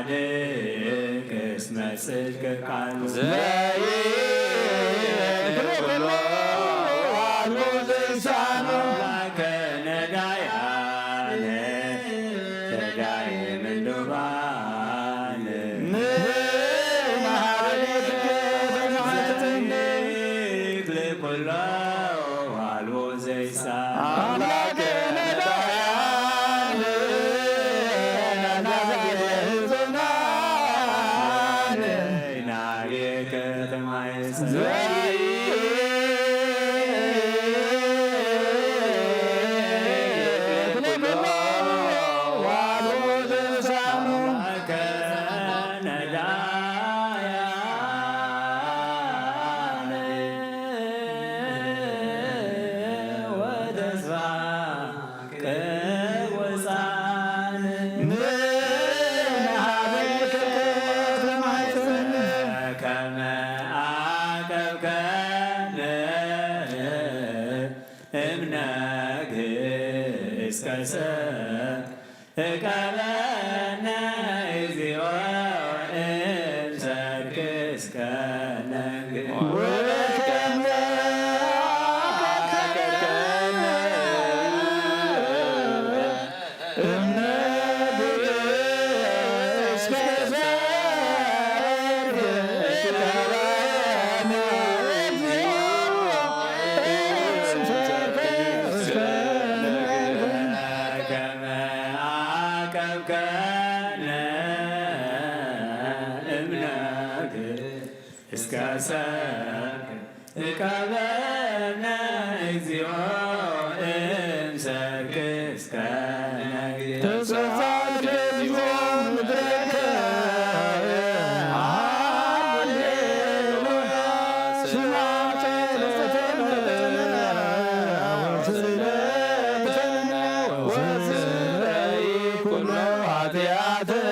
ጻድቅ እስመ ጽድቅ ቃሉ ዘይክል ኩሎ አልቦ ዘይሳኖ። አምላከ ነዳያነ ነዳየ ምንዱባን ንሕና ሀበ ዘይክል ኩሎ አልቦ ዘይሳኖ። አምላከ ነዳያነ ነዳየ ምንዱባን ናየ ከተማየ ቅወፃን ንሃበይከ ተማሕፀን ከመ አቀብከነ እምነግ እስከ ሰ እቀበነ እግዚኦ እምሰርክ እስከ ነግ ወከመ አቀብከነ እስከ ሰርክ እቀበነ እግዚኦ እምሰርክ እስከ ነግህ። ተሰፋት ለእግዚኦ ምድረከ። ሃሌሉያ። ስማ ጸሎተነ ወስእለተነ ወስረይ ኩሎ ኃጢአተነ።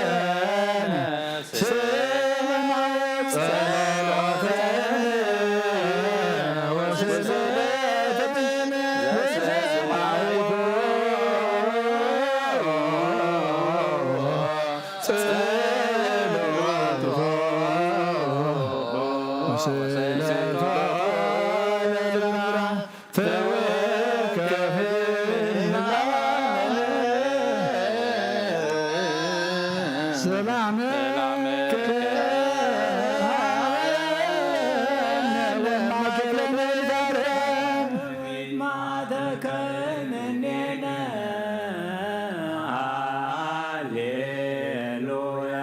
ጸሎቶ ወስእለቶ ለልብና ተወከፍና ሰላም ሃሌሉያ።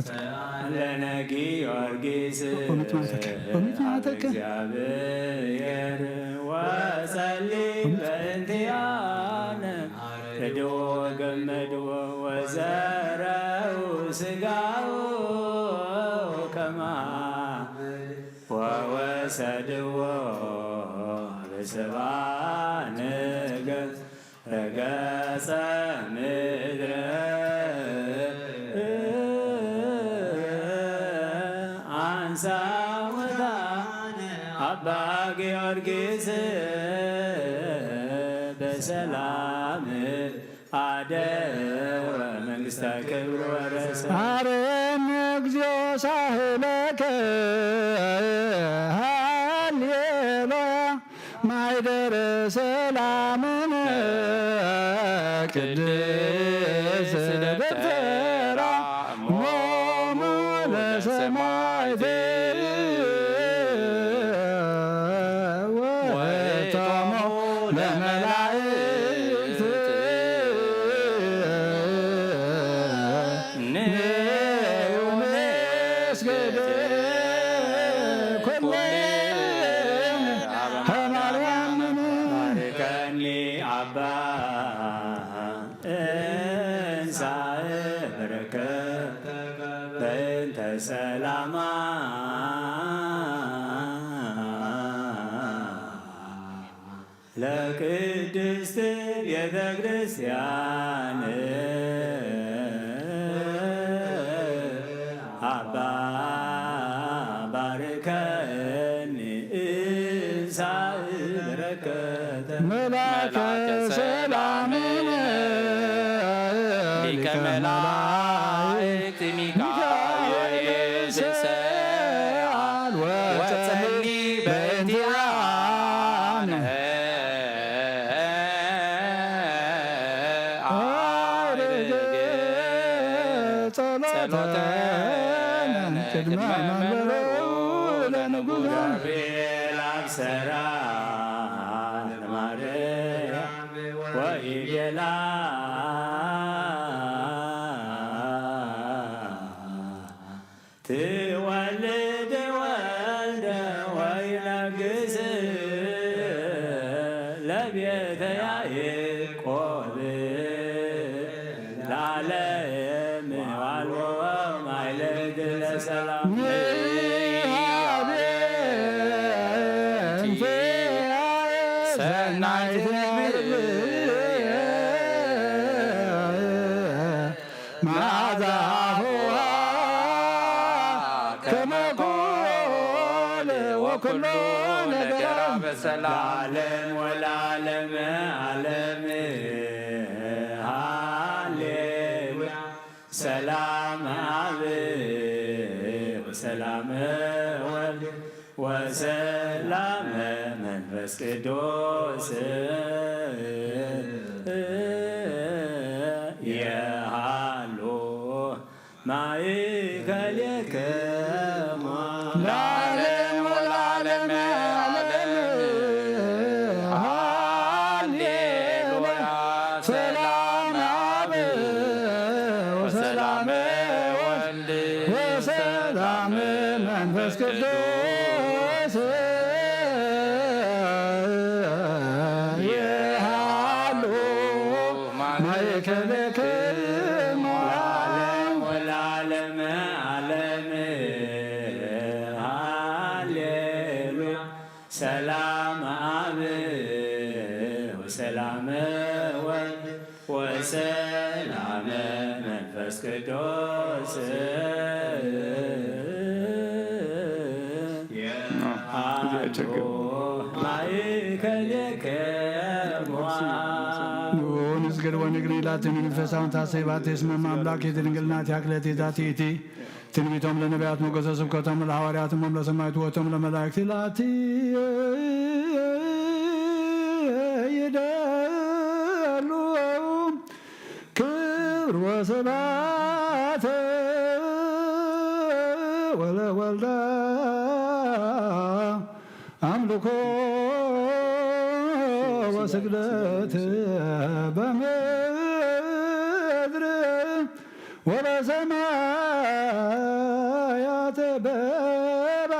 ሰአለነ ጊዮርጊስ ኦሚት ማይተከ፣ ኦሚት ማይተከ። እግዚአብሔር ወጸሊ በእንቲአነ። ርድዎ ገመድዎ ወዘረው ስጋው ከማ ወወሰድዎ በሰብአ ነገሥት ረገጸ ምድረ አንሳ ወጣነ አባ ጊዮርጊስ በሰላም አደወ መንግስተ ክብር ወረሰ። አረን እግዚኦ ሳህለከ ሃሌሉያ ማይደር ሰላምን ቅድስ ደብተራ ሞሙ ለሰማይት ወይቶሙ ለመላእክት ንዑ ንስገድ ኩልነ ሀማርያምን ባርከኒ አባ እንሳእ በረከት በእንተ ሰላማ ለቅድስት ቤተ ክርስቲያን አባ ባርከኒ እንሳእ በረከተ መላከ ሰላምን ሊቀ መላእክት ሚካኤል ሰአል ወጸሊ በእንቲአነ አርግ ጸሎተነ ቅድመ መንበሩ ለንጉሥ ገብርኤል አብሰራ ለማርያም ወይቤላ ትወልድ ወልደ ወይነግስ ለቤተ ያዕቆብ ለዓለም ዋልዎ ማይለድ ለሰላም ሰናይት መዓዛ አፉዋ ከመ ኮል ወኩሉ ነገራ በሰላም ለዓለም ወለዓለም ዓለም። ሃሌሉያ። ሰላም አብ ወሰላም ወልድ ወሰላም መንፈስ ቅዱስ የሃሉ ማእከሌክሙ ለዓለም ወለዓለመ ዓለም። ሃሌሉያ። ሰላም አብ ወሰላም ወልድ ወሰላም መንፈስ ቅዱስ የሃሉ ማእከሌክሙ ለዓለም ወለዓለመ ዓለም። ሃሌሉያ። ሰላም አብ ወሰላም ወልድ ወሰላም መንፈስ ቅዱስ የሃሉ ማእከሌክሙ። ገድወ ንግሪ ላቲ ንመንፈሳውን ታሰይባቲ እስመ ማምላክ ድንግልና ትያክለቲ ዛቲ እቲ ትንቢቶም ለነቢያት ሞገሰ ስብከቶም ለሐዋርያት እሞም ለሰማይት ወቶም ለመላእክት ላቲ ይደሉ ክብር ወስብሐት ወለወልዳ ኣምልኮ ወስግደት በምድር ወበሰማያት በባሕር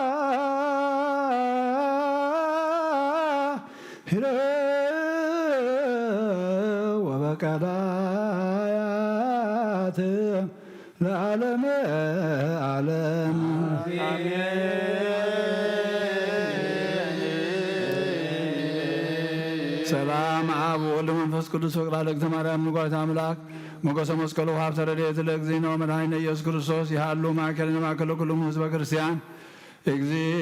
ወበቀላያት ለዓለመ ዓለም። ሰላም ኣብ ወልድ መንፈስ ቅዱስ ወቅላ ለእግዝእተ ማርያም ንጓይታ ኣምላክ ሞገሰ መስቀሉ ሃብተ ረድኤት ለእግዚእነ ወመድኃኒነ ኢየሱስ ክርስቶስ ይሃሉ ማእከልን ማእከለ ኩሉም ህዝበ ክርስቲያን። እግዚእ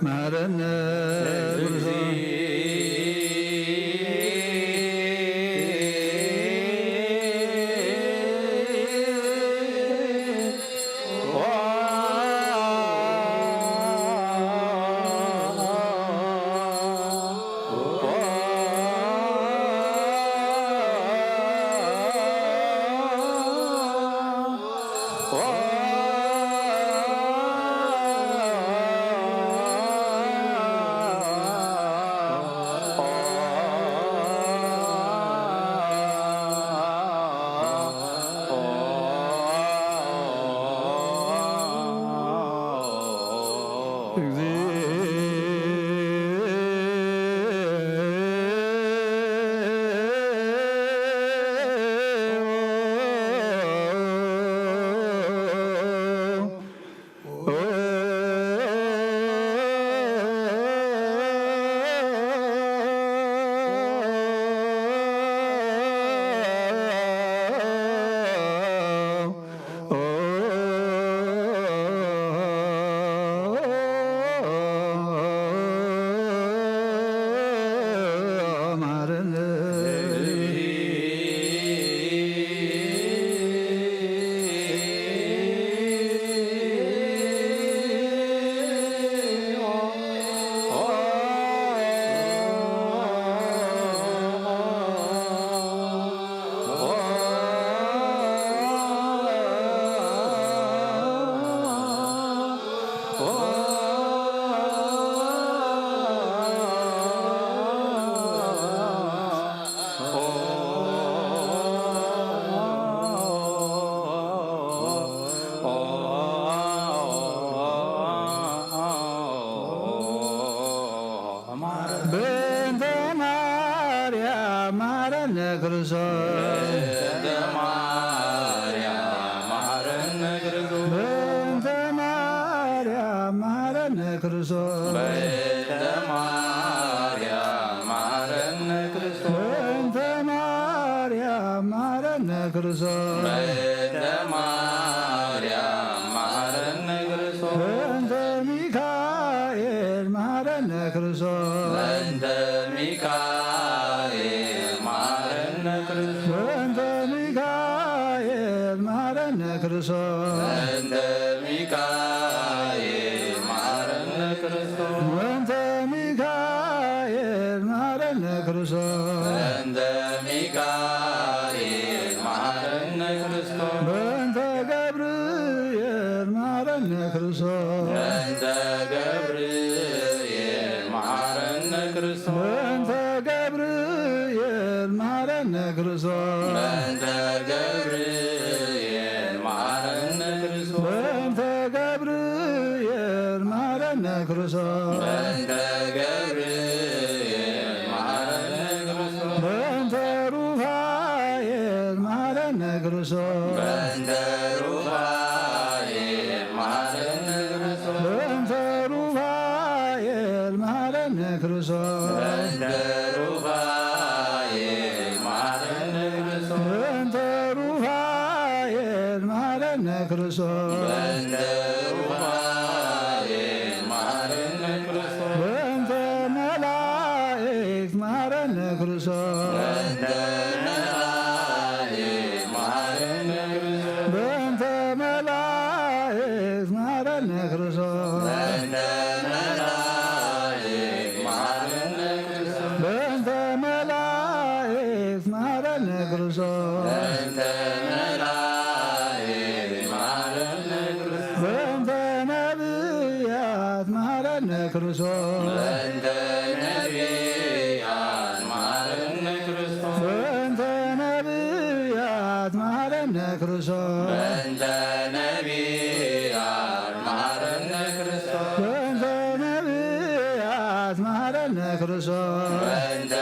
መሐረነ በእንተ ማርያም መሐረነ ክርስቶስ። በእንተ ማርያም መሐረነ ክርስቶስ። በእንተ ማርያም መሐረነ ክርስቶስ። በእንተ ሚካኤል መሐረነ ክርስቶስ። በእንተ ሚካኤል መሐረነ ክርስቶስ። በእንተ ሚካኤል መሐረነ ክርስቶስ። በእንተ ሚካኤል መሐረነ ክርስቶስ። በእንተ ሚካኤል መሐረነ ክርስቶስ። በእንተ ሚካኤል መሐረነ ክርስቶስ። በእንተ ገብርኤል መሐረነ ክርስቶስ። በእንተ ገብርኤል መሐረነ ክርስቶስ። በእንተ ገብርኤል መሐረነ ክርስቶስ። በእንተ ገብርኤል መሐረነ ክርስቶስ። በእንተ ገብርኤል መሐረነ ክርስቶስ። በእንተ ገብርኤል መሐረነ ክርስቶስ። በእንተ ሩፋኤል መሐረነ ክርስቶስ። በእንተ ሩፋኤል መሐረነ ክርስቶስ። በእንተ ሩፋኤል መሐረነ ክርስቶስ። በእንተ ሩፋኤል መሐረነ ክርስቶስ። በእንተ ሩፋኤል መሐረነ ክርስቶስ። በእንተ ሩፋኤል መሐረነ ክርስቶስ። በእንተ መላእክት መሐረነ ክርስቶስ። በእንተ መላእክት መሐረነ ክርስቶስ። በእንተ መላእክት መሐረነ ክርስቶስ። በእንተ መላእክት መሐረነ ክርስቶስ። በእንተ መላእክት መሐረነ ክርስቶስ። በእንተ መላእክት መሐረነ ክርስቶስ። በእንተ ነቢያት መሐረነ ክርስቶስ። በእንተ ነቢያት መሐረነ ክርስቶስ። በእንተ ነቢያት መሐረነ ክርስቶስ። በእንተ ነቢያት መሐረነ ክርስቶስ። በእንተ ነቢያት መሐረነ ክርስቶስ። በእንተ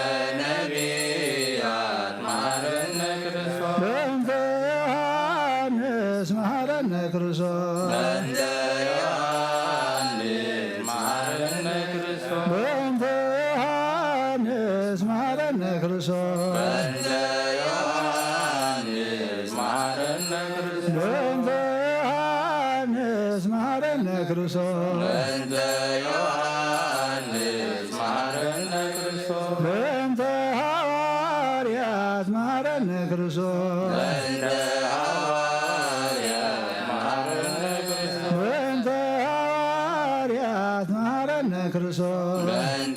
ነቢያት መሐረነ ክርስቶስ። በእንተ ዮሐንስ መሐረነ ክርስቶስ። በእንተ ዮሐንስ መሐረነ ክርስቶስ። በእንተ ዮሐንስ መሐረነ ክርስቶስ። በእንተ ዮሐንስ መሐረነ ክርስቶስ። በእንተ ዮሐንስ መሐረነ ክርስቶስ። በእንተ ዮሐንስ መሐረነ ክርስቶስ። በእንተ ሐዋርያት መሐረነ ክርስቶስ። በእንተ ሐዋርያት መሐረነ ክርስቶስ። በእንተ ሐዋርያት መሐረነ ክርስቶስ። በእንተ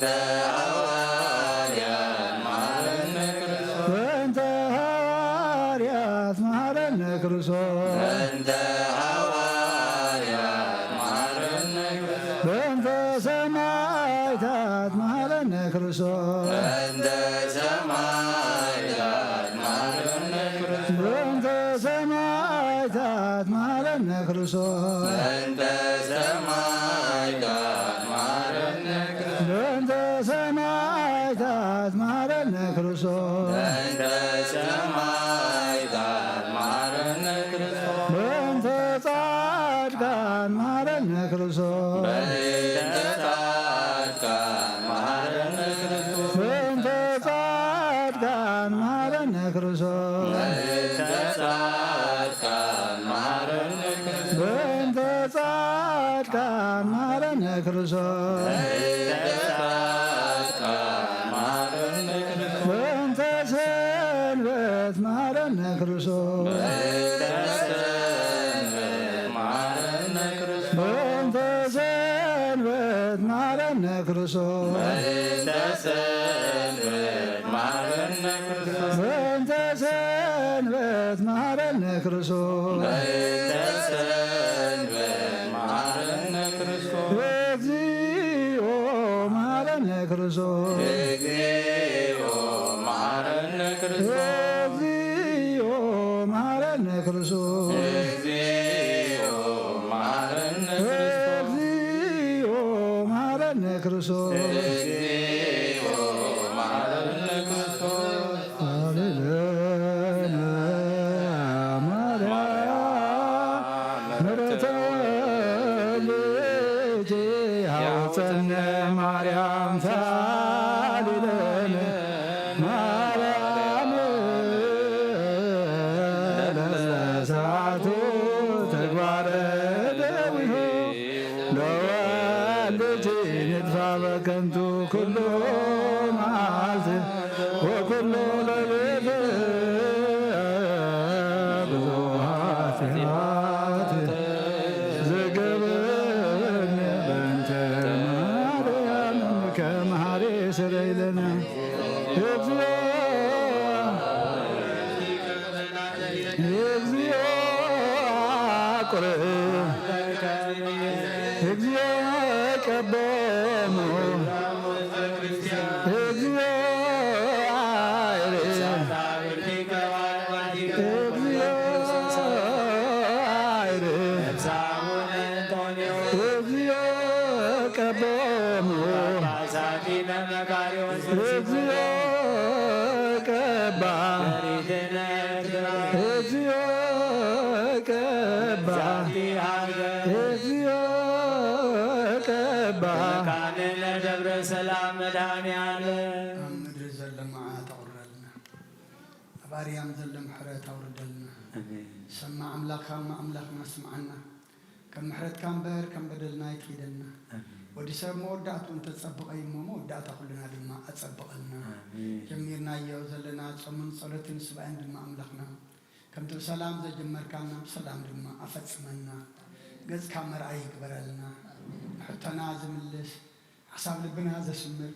ሐዋርያት መሐረነ ክርስቶስ። በእንተ ሐዋርያት መሐረነ ክርስቶስ። በእንተ ሐዋርያት መሐረነ ክርስቶስ። በእንተ ሰማዕታት መሐረነ ክርስቶስ። በእንተ ሰማዕታት መሐረነ ክርስቶስ። በእንተ ሰማዕታት መሐረነ ክርስቶስ። በእንተ ሰማዕታት መሐረነ ክርስቶስ። በእንተ ሰማዕታት መሐረነ ክርስቶስ። በእንተ ሰማዕታት መሐረነ ክርስቶስ። በእንተ ጻድቃን መሐረነ ክርስቶስ። በእንተ ጻድቃን መሐረነ ክርስቶስ። በእንተ ጻድቃን መሐረነ ክርስቶስ። በእንተ ጻድቃን መሐረነ ክርስቶስ። በእንተ ጻድቃን መሐረነ ክርስቶስ። በእንተ ጻድቃን መሐረነ ክርስቶስ። በእንተ ሰንበት መሐረነ ክርስቶስ። በእንተ ሰንበት መሐረነ ክርስቶስ። በእንተ ሰንበት መሐረነ ክርስቶስ። በእንተ ሰንበት መሐረነ ክርስቶስ። በእንተ ሰንበት መሐረነ ክርስቶስ። በእንተ ሰንበት መሐረነ ክርስቶስ። እግዚኦ መሐረነ ክርስቶስ። እግዚኦ መሐረነ ክርስቶስ። እግዚኦ መሐረነ ክርስቶስ። እግዚኦ መሐረነ ክርስቶስ። እግዚኦ መሐረነ ክርስቶስ። እግዚኦ መሐረነ ክርስቶስ። አሌሉያ ማርያም ምሕረተ ልጅ እነ ማርያም ሳሊለነ ማርያም ለሳቱ ተግባረ ደዊሁ ለወልድኪ ንጥፋ በከንቱ ኩሉ መዓልቲ ወኩሉ ሌሊት ብዙ ኃጢአት ዘገብረኒ በእንተ ማርያም ከመሃሪ ስረይ ለነ። እግዚኦ፣ እግዚኦ አቁርብ፣ እግዚኦ ቀቦሙ፣ እግዚኦ አይሬ፣ እግዚኦ አይሬ፣ እግዚኦ ቀቦሙ፣ እግዚኦ ቀባ፣ እግዚኦ ቀባ፣ እግዚኦ ቀባ። መካንነ ደብረ ሰላም መድኃኔ ዓለም። ኣብ ምድሪ ዘሎ መዓት ኣውርደልና፣ ኣብ ኣርያም ዘሎ ምሕረት ኣውርደልና። ኣሜን። ሰማዕ ኣምላኽ፣ ካብ ኣምላኽና ስምዓና። ከም ምሕረትካ እምበር ከም በደልና ኣይትኺደና። ኣሜን። ወዲ ሰብ መወዳእትኡ እንተጸብቐ እዩ እሞ፣ መወዳእታ ኩልና ድማ ኣጸብቐልና። ኣሜን። ጀሚርናዮ ዘለና ጾምን ጸሎትን ሱባኤን ድማ ኣምላኽና፣ ከምቲ ብሰላም ዘጀመርካና ብሰላም ድማ ኣፈጽመና። ገጽካ መርኣይ ይግበረልና። ንሕቶና ዝምልስ፣ ሓሳብ ልብና ዘስምር፣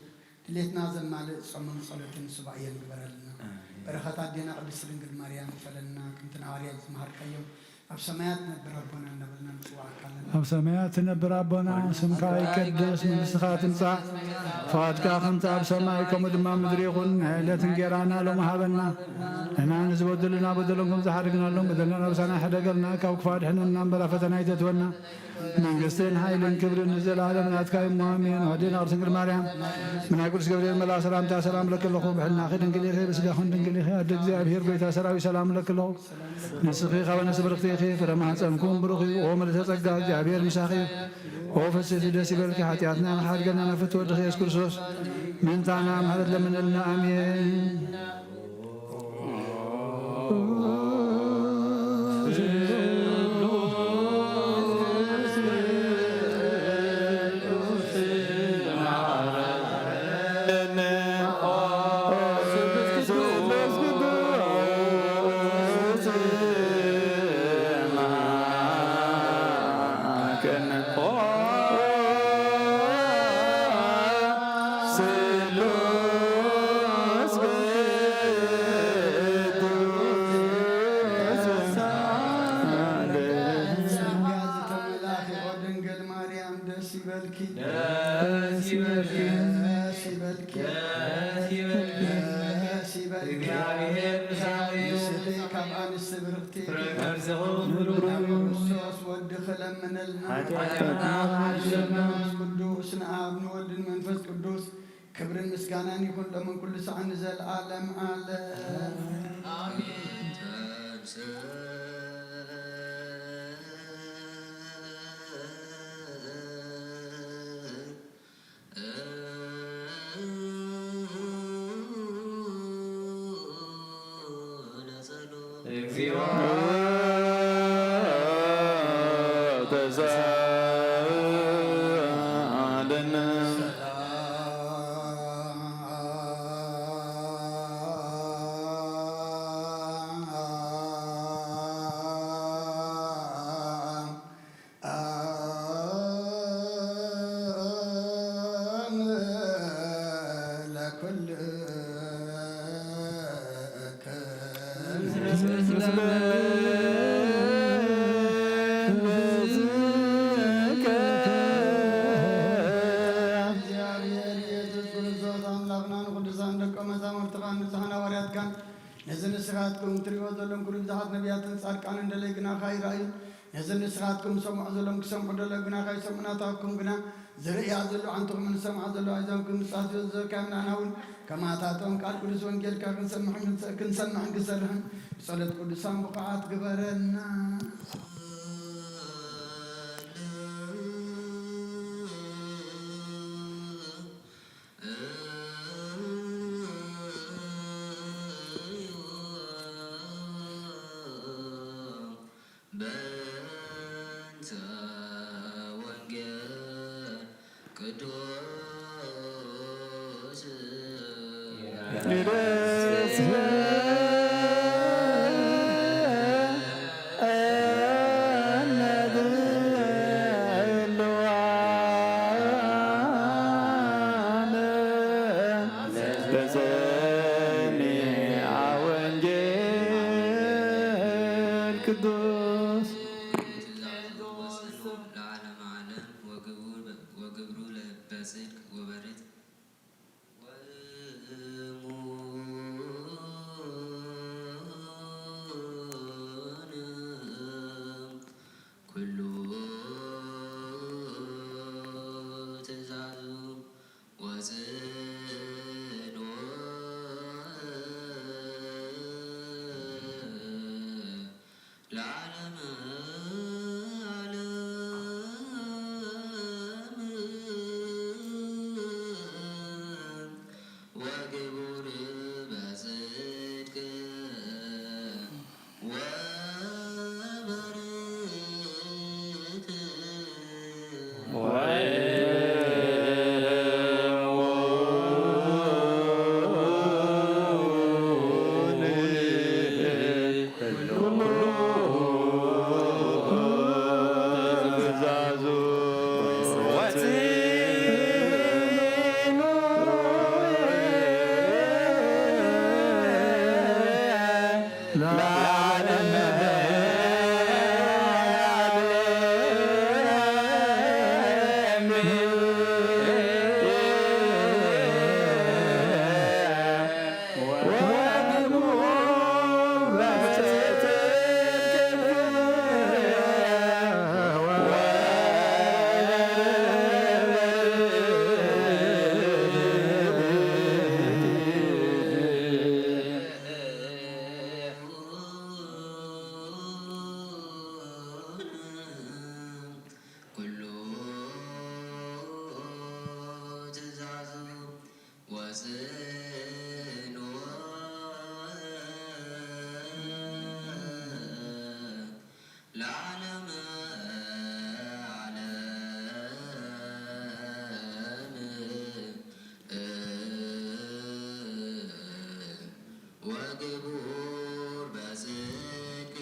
ድሌትና ዘማልእ ጾምን ጸሎትን ሱባኤን ግበረልና። ኣሜን። በረኸት ኣዴና ቅድስት ድንግል ማርያም ይፈለና። ከምቲ ንሃዋርያት ዝመሃርካዮም፣ ኣብ ሰማያት ትነብር ኣቦና እናበልና ንጽውዓካ ኣለና። ኣብ ሰማያት ትነብር ኣቦና፣ ስምካ ይቀደስ፣ መንግስትኻ ትምጻእ፣ ፍቓድካ ከምቲ ኣብ ሰማይ ከምኡ ድማ ምድሪ ይኹን። ናይ ዕለት እንጌራና ሎሚ ሃበና። ንሕና ንዝበደሉና በደሎም ከም ዝሓደግናሎም በደልና ናብሳና ሕደገልና፣ ካብ ክፉእ ኣድሕነና እምበር ኣብ ፈተና ኣይተእትወና። መንግስትን ሓይልን ክብርን ንዘለኣለም ናትካ እዩ እሞ ኣሜን። ኣዴና ቅድስት ድንግል ማርያም፣ ብናይ ቅዱስ ገብርኤል መልኣኽ ሰላምታ ሰላም እለኪ ኣለኹ። ብሕልናኺ ድንግል ኢኺ፣ ብስጋኽን ድንግል ኢኺ። ኣደ እግዚኣብሔር፣ ጎይታ ሰራዊት፣ ሰላም እለኪ ኣለኹ። ንስኺ ካብ ኣንስቲ ብርኽቲ ኢኺ፣ ፍረ ማህፀንኩም ብሩኽ እዩ። ኦ ምልዕተ ጸጋ፣ እግዚኣብሔር ምሳኺ እዩ። ኦ ፍስሕቲ፣ ደስ ይበልኪ፣ ሓጢኣትና ይሓድገልና፣ ናብ ፍትወ ወድኺ የሱስ ክርስቶስ ምእንታና ምሕረት ለምንልና። ኣሜን። ጸጋ ዝተመላእኪ ኦ ድንግል ማርያም ደስ ይበልኪ፣ ደስ ይበልኪ፣ ደስ ይበልኪ፣ ደስ ይበልኪ። ደስ ይበልኪ። እግዚኣብሔር ምሳኺ እዩ። ንስኺ ካብ ኣንስቲ ብርኽቲ ፍረ ከርሥኺ ብሩኽ እዩ። ክርስቶስ ወድኺ ለምነልና። ኃጢአትና ይሓጥበልና። መንፈስ ቅዱስ ንኣብ ንወልድ ንመንፈስ ቅዱስ ክብርን ምስጋናን ይኹን ሎምን ኩሉ ሰዓት ንዘለዓለም ዓለም። ኣሜን። እግዚኦ ተሳሃለነ። እግዚኣብሔር ኢየሱስ ክርስቶስ ኣምላኽና ንቅዱሳን ደቀ መዛሙርትኻን ንጹሓን ሃዋርያትካን ነዚ ንስኻትኩም ትርእይዎ ዘለኹም ኩሉ ብዙሓት ነቢያትን ጻድቃንን ደለይ ግናኻ ይረኣዩ። ነዚ ንስኻትኩም ዝሰምዑ ዘለኹም ክሰምዑ ደለዩ ግናኻ ይሰምዑ። ናታትኩም ግና ዝርእያ ዘለዋ ዓንትኹምን ዝሰምዓ ዘለዋ ኣእዛንኩም ንጻት ዝበዝበካ ምናና እውን ከማታቶም ቃል ቅዱስ ወንጌልካ ክንሰምዕን ክንሰ-፣ ክንሰምዕን ክንሰርሕን ብጸሎት ቅዱሳን ብቑዓት ግበረና። ቅዱስ ለዓለመ ዓለም ወግብሩ ለበጽድቅ ወበርት ወእሙን ኩሉ ትእዛዙ ወጽንዖ ለዓለመ ዓለም ወግቡር በጽድቅ ወበርት ኩሉ ትእዛዙ ወጽንዖ ለዓለመ ዓለም ወግቡር በጽድቅ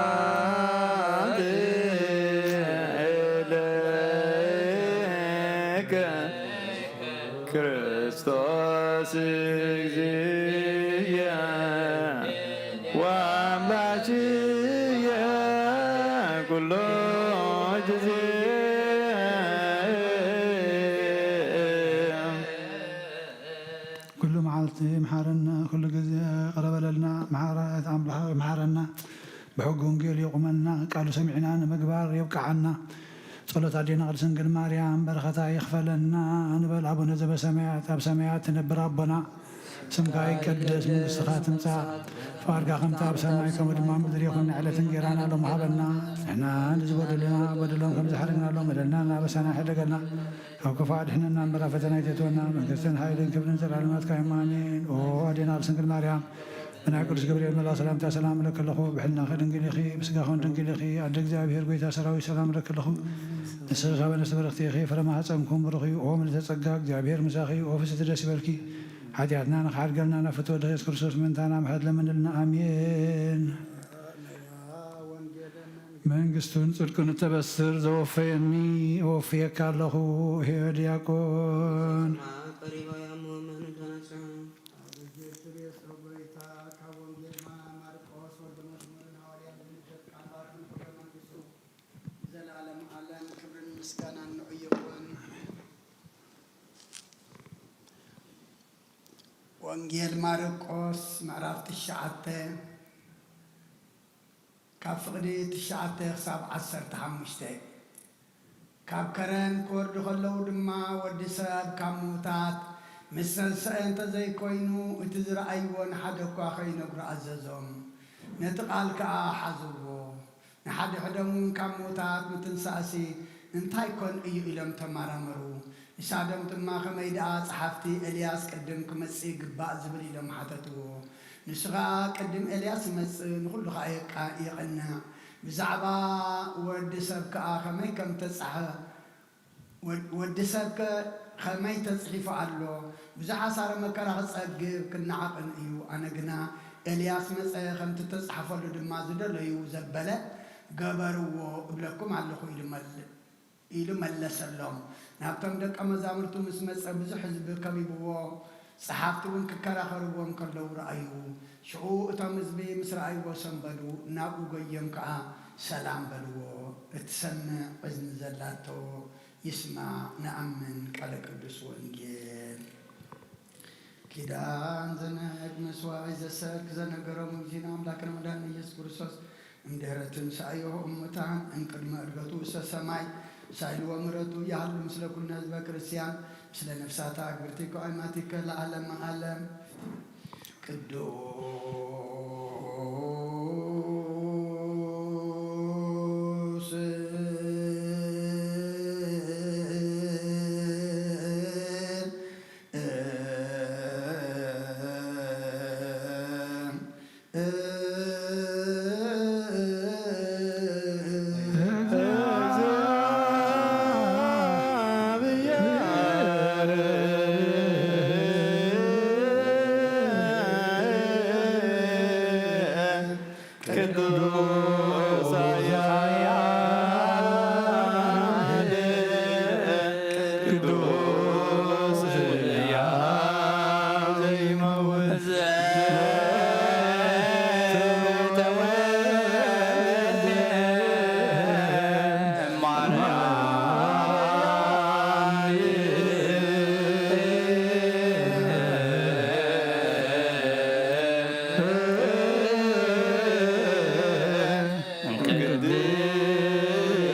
ስብሐት ለከ ክርስቶስ እግዚእየ ወአምላክየ ኩሎ ግዜ። ኩሉ መዓልቲ ምሓረና፣ ኩሉ ግዜ ይቕረ በለልና። መሓረት ኣምላኽ ምሓረና፣ ብሕጊ ወንጌል የቑመና፣ ቃሉ ሰሚዕና ንምግባር የብቅዓና። ጸሎት ኣዴና ቅድስት ድንግል ማርያም በረኸታ ይኽፈለና። ንበል ኣቡነ ዘበሰማያት፣ ኣብ ሰማያት ትነብር ኣቦና፣ ስምካ ይቀደስ፣ መንግስትኻ ትምጻእ፣ ፍቓድካ ከምቲ ኣብ ሰማይ ከምኡ ድማ ኣብ ምድሪ ይኹን። ንዕለት እንጌራና ሎም ሃበና፣ ንሕና ንዝበደሉና በደሎም ከም ዝሓለና ሎም በደልና፣ ናበሳና ሕደገልና፣ ካብ ክፉእ ኣድሕነና እምበር ኣብ ፈተና ኣይተእትወና፣ መንግስትን ሓይልን ክብርን ዘላለማትካ እዮም። ኣሜን። ኦ ኣዴና ቅድስት ድንግል ማርያም፣ ብናይ ቅዱስ ገብርኤል መልኣክ ሰላምታ ሰላም እለኪ ኣለኹ። ብሕልናኺ ድንግል ኢኺ፣ ብስጋኺ እውን ድንግል ኢኺ። ኣደ እግዚኣብሔር፣ ጎይታ ሰራዊት፣ ሰላም እለኪ ኣለኹ። ንስኺ ካብ ኣንስቲ ብርኽቲ ኢኺ፣ ፍረ ማህፀንኩም ብሩኽ እዩ። ኦ ምልዕተ ጸጋ፣ እግዚኣብሔር ምሳኺ እዩ። ኦ ፍስሕቲ ደስ ይበልኪ፣ ሓጢኣትና ንኽሓድገልና ናብ ፍትወ ወልድኺ የሱስ ክርስቶስ ምእንታና ምሕረት ለምንልና። ኣሜን። መንግስቱን ጽድቁን እተበስር ዘወፈየኒ እወፍየካ ኣለኹ። ሄዮ ዲያቆን። ቀሪባ እያ እሞ መን እንዳነጽሑ? ዘላለም ዓለም ክብርን ምስጋናን ንዑ ይኹን። ወንጌል ማርቆስ ምዕራፍ ትሽዓተ ካብ ፍቕዲ ትሽዓተ ክሳብ ዓሰርተ ሓሙሽተ። ካብ ከረን ክወርዱ ከለዉ ድማ፣ ወዲ ሰብ ካብ ምዉታት ምስ ተንስአ እንተ ዘይኮይኑ፣ እቲ ዝረኣይዎ ንሓደ እኳ ከይነግሩ ኣዘዞም። ነቲ ቃል ከኣ ሓዝዎ። ንሓድሕዶም እውን፣ ካብ ምዉታት ምትንሳእሲ እንታይ ኮን እዩ? ኢሎም ተማራመሩ። ንሳዶም ድማ፣ ከመይ ደኣ ጸሓፍቲ ኤልያስ ቅድም ክመጽእ ይግባእ ዝብል? ኢሎም ሓተትዎ። ንሱ ኸኣ፣ ቅድም ኤልያስ ይመጽእ፣ ንኹሉ ኸኣ የቃ-፣ የቕንዕ። ብዛዕባ ወዲ ሰብ ከኣ ከመይ ከም ተጻሐ-፣ ወድ-፣ ወዲ ሰብከ ኸመይ ተጽሒፉ ኣሎ? ብዙሕ ሓሳረ መከራ ክጸግብ ክነዓቕን እዩ። ኣነ ግና ኤልያስ መጸ፣ ከምቲ እተጻሕፈሉ ድማ ዝደለዩ ዘበለ ገበርዎ እብለኩም ኣለኹ ኢሉ መል-፣ ኢሉ መለሰሎም። ናብቶም ደቀ መዛሙርቱ ምስ መጸ፣ ብዙሕ ህዝቢ ከቢብዎ፣ ጸሓፍቲ እውን ክከራኸርዎ እንከለዉ ረኣዩ። ሽዑ እቶም ህዝቢ ምስ ረኣይዎ ሰንበዱ፣ ናብኡ ጎዮም ከኣ ሰላም በልዎ። እትሰምዕ እዝኒ ዘላቶ ይስማዕ። ነኣምን ቃለ ቅዱስ ወንጌል። ኪዳን ዘንሕድ መስዋዕት ዘሰርክ ዘነገሮም እግዚእነ ኣምላክነ መድኃኒነ ኢየሱስ ክርስቶስ እምድህረ ትንሳኤሁ እሙታን እምቅድመ ዕርገቱ ውስተ ሰማይ ሳይል ወምሕረቱ ያህሉ ምስለ ኩልነ ህዝበ ክርስቲያን ምስለ ነፍሳታ ግብርቲ ከአይማቲከ ለዓለመ ዓለም። ቅዱስ ቅዱስ ኃያል ቅዱስ ሕያው ዘይመውት ዘተወልደ እማርያም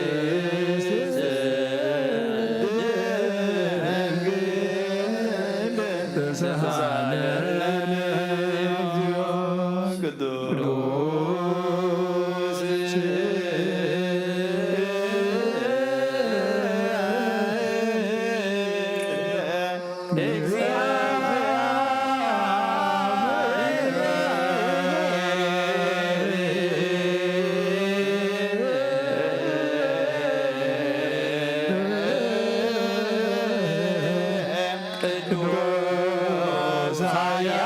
ቅድስት ድንግል ተሳሃለነ እግዚኦ። ቅዱስ ቅዱስ ኃያል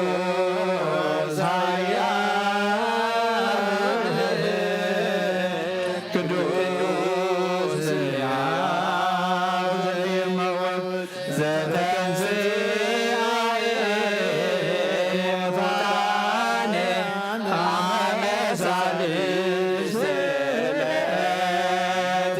ቅዱስ ኃያል ቅዱስ ሕያው ዘይመውት ዘተንሥአ እሙታነ አመ ሣልስት ዕለት።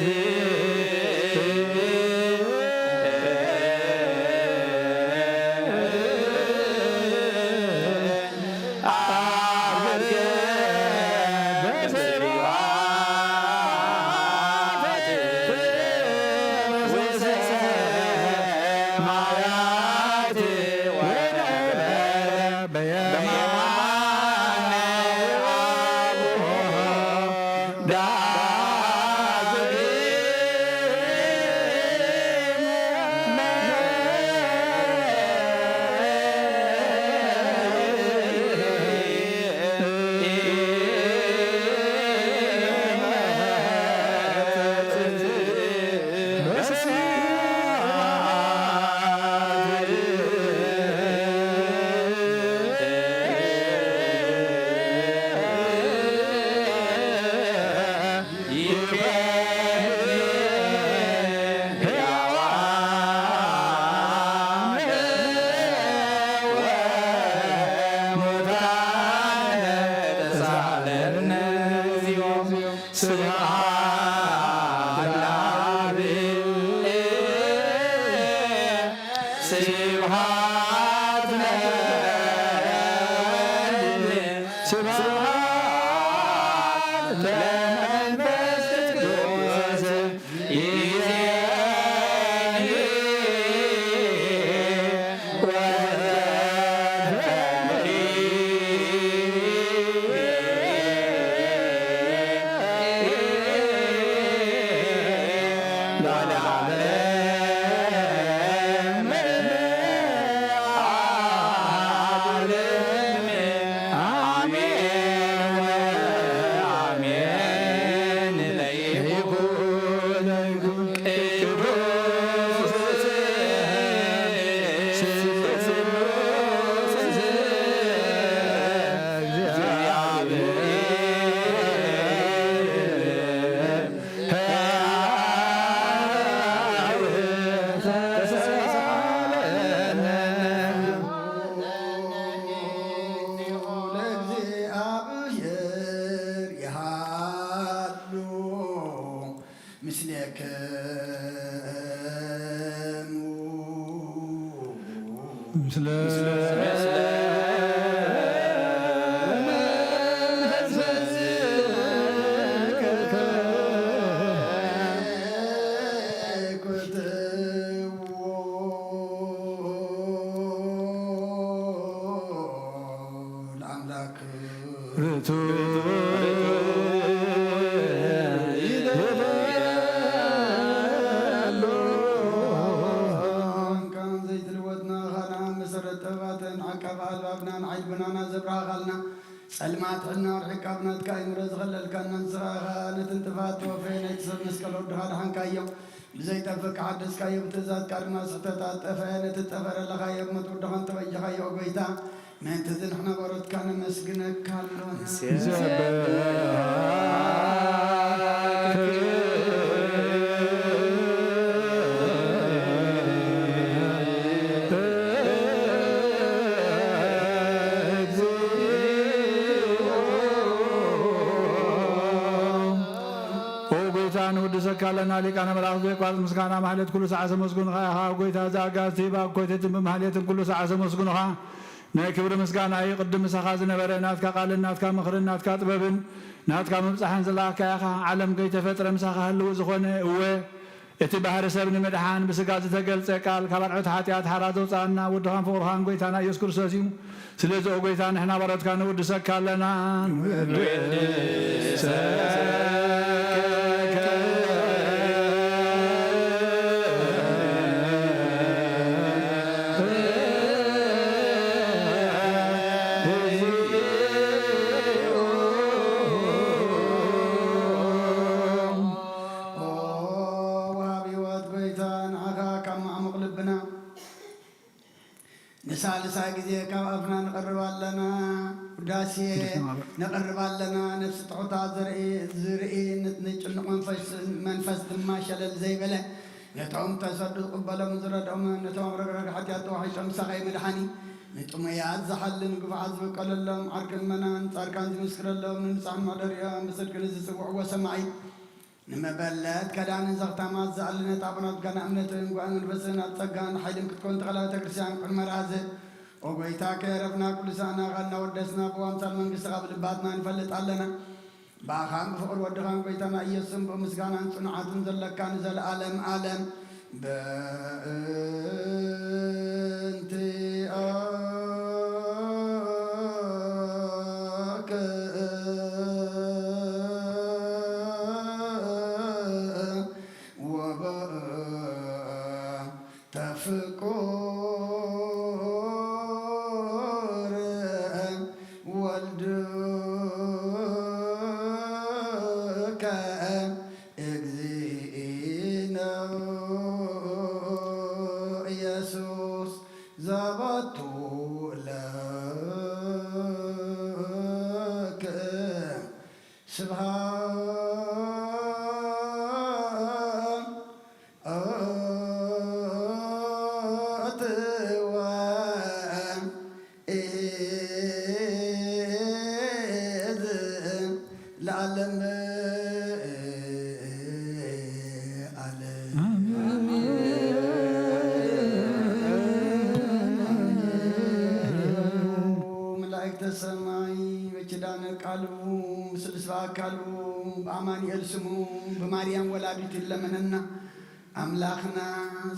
ስብሐት ለአብ፣ ስብሐት ለወልድ፣ ስብሐት ለመንፈስ ቅዱስ። ለእግዚአብሔር ይሃሉ ምስሌክሙ። ምስለ ለአምላክ ርቱ ዘይትልወጥና ኻና መሰረት ጥበባትን ዓቃቢ ኣልባብና ንዓይድ ብናና ዘብርሃኻልና ጸልማት ሕልና ርሒቃ ብናትካ ኣይምረ ዝኸለልካና ንስኻ ኢኻ ነቲ ንጥፋት ተወፈየ ናይቲ ሰብ መስቀል ወድኻ ድሓንካዮ። ብዘይጠፍእ ክሓደስካዮ ብትእዛዝካ ድማ ስሕተታት ጠፈአ። ነቲ ጠፈረ ለኻዮ ብሞት ወድኻን ተበጀኻዮ ጎይታ። ምእንቲ እዚ ንሕና በሮትካ ነመስግነካ ኣሎና። ኦ ጎይታ፣ ንውድሰካ ኣለና። ሊቃነ መላእክት ዘይቋርጽ ምስጋና ማህሌት ኩሉ ሰዓት ዘመስግኑኻ ኢኻ። ኦ ጎይታ፣ እዚ ኣጋዝቲ ባኮይተትን ብማህሌትን ኩሉ ሰዓት ዘመስግኑኻ። ናይ ክብሪ ምስጋና እዩ። ቅድም ምሳኻ ዝነበረ ናትካ ቃልን ናትካ ምኽርን ናትካ ጥበብን ናትካ ምብጻሕን ዝለኣኽካዮ ኢኻ። ዓለም ከይተፈጥረ ምሳኻ ህልው ዝኾነ፣ እወ፣ እቲ ባህሪ ሰብ ንምድሓን ብስጋ ዝተገልጸ ቃል፣ ካብ ኣርዑት ሓጢኣት ሓራ ዘውጽኣና ወድኻን ፍቕርኻን ጎይታና ኢየሱስ ክርስቶስ እዩ። ስለዚ ኦ ጎይታ፣ ንሕና ባሮትካ ንውድሰካ ኣለና። ንውድሰካ። ኦ ወሃቢ ህይወት ጎይታ፣ ንዓኻ ካብ ማዕሙቕ ልብና ንሳልሳይ ግዜ ካብ ኣፍና ንቐርብ ኣለና። ውዳሴ ንቐርብ ኣለና። ነፍሲ ትሑታት ዘርኢ፣ ዝርኢ፣ ን-፣ ንጭኑቕ መንፈስ፣ መንፈስ ድማ ሸለል ዘይበለ፣ ነቶም ተሰዱ ዝቕበሎም ዝረድኦም፣ ነቶም ኣብ ረግረግ ሓጢኣት ተዋሒጦም ሳቐይ መድሓኒ፣ ንጥሙያት ዝሓልን ግፉዓት ዝበቀለሎም፣ ዓርኪ ምእመናን ጻድቃን ዝምስክረሎም፣ ንንጹሓን መሕደሪኦም ብጽድቂ ንዝጽውዕዎ ሰማዒ፣ ንመበለት ከዳንን ዘኽታማት ዝኣሊ ነታ ኣቡናት ጋና እምነትን ጓዕ መንፈስን ኣብ ጸጋን ሓይልን ክትኮን ተኸላ ቤተ ክርስቲያን ቅድመ ራዘ። ኦ ጎይታ ከየረፍና ቅዱሳና ቃልና ወደስና ብዋምሳል መንግስትኻ ብልባትና ንፈልጥ ኣለና። ብኣኻን ብፍቕሪ ወድኻን ጎይታና ኢየሱስን ብምስጋናን ጽኑዓትን ዘለካ ንዘለኣለም ኣለም። በእንቲኣከ ወበእንተ ፍቁር ወልድከ እግዚእነ ኢየሱስ ዘባቱ ለክ ስብሃት ወእዝ ለዓለም ዓለም። ኣሜን። መላእክተ ሰማይ በኪዳነ ቃሉ ምስለ ስብሐ ቃሉ ብኣማኑኤል ስሙ ብማርያም ወላዲት ይለመነና። ኣምላኽና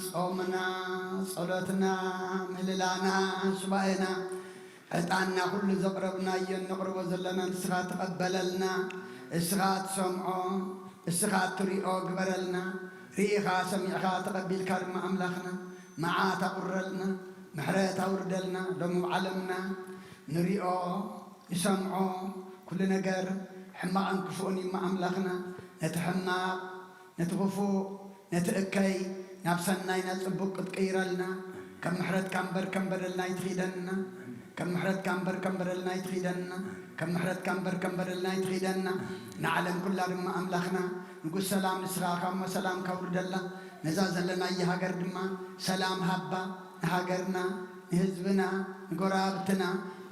ጾምና፣ ጸሎትና፣ ምህልላና፣ ሱባኤና፣ ዕጣንና ኩሉ ዘቕረብናዮ እነቕርቦ ዘለና ንስኻ ተቐበለልና። እስኻ ትሰምዖ፣ እስኻ እትሪኦ ግበረልና። ርኢኻ ሰሚዕኻ ተቐቢልካ ድማ ኣምላኽና መዓት ኣቑረልና፣ ምሕረት ኣውርደልና። ሎሚ ኣብ ዓለምና ንሪኦ ንሰምዖ ኩሉ ነገር ሕማቕን ክፉእን እዩ እሞ ኣምላኽና ነቲ ሕማቕ ነቲ ክፉእ፣ ነቲ እከይ ናብ ሰናይ ናብ ጽቡቕ ክትቅይረልና፣ ከም ምሕረትካ እምበር ከም በደልና ኣይትኺደንና። ከም ምሕረትካ እምበር ከም በደልና ኣይትኺደንና። ከም ምሕረትካ እምበር ከም በደልና ኣይትኺደንና። ንዓለም ኩላ ድማ ኣምላኽና ንጉስ ሰላም ንስኻ ኢኻ እሞ ሰላምካ ኣውርደላ። ነዛ ዘለናያ ሃገር ድማ ሰላም ሃባ፣ ንሃገርና፣ ንህዝብና፣ ንጎረባብትና፣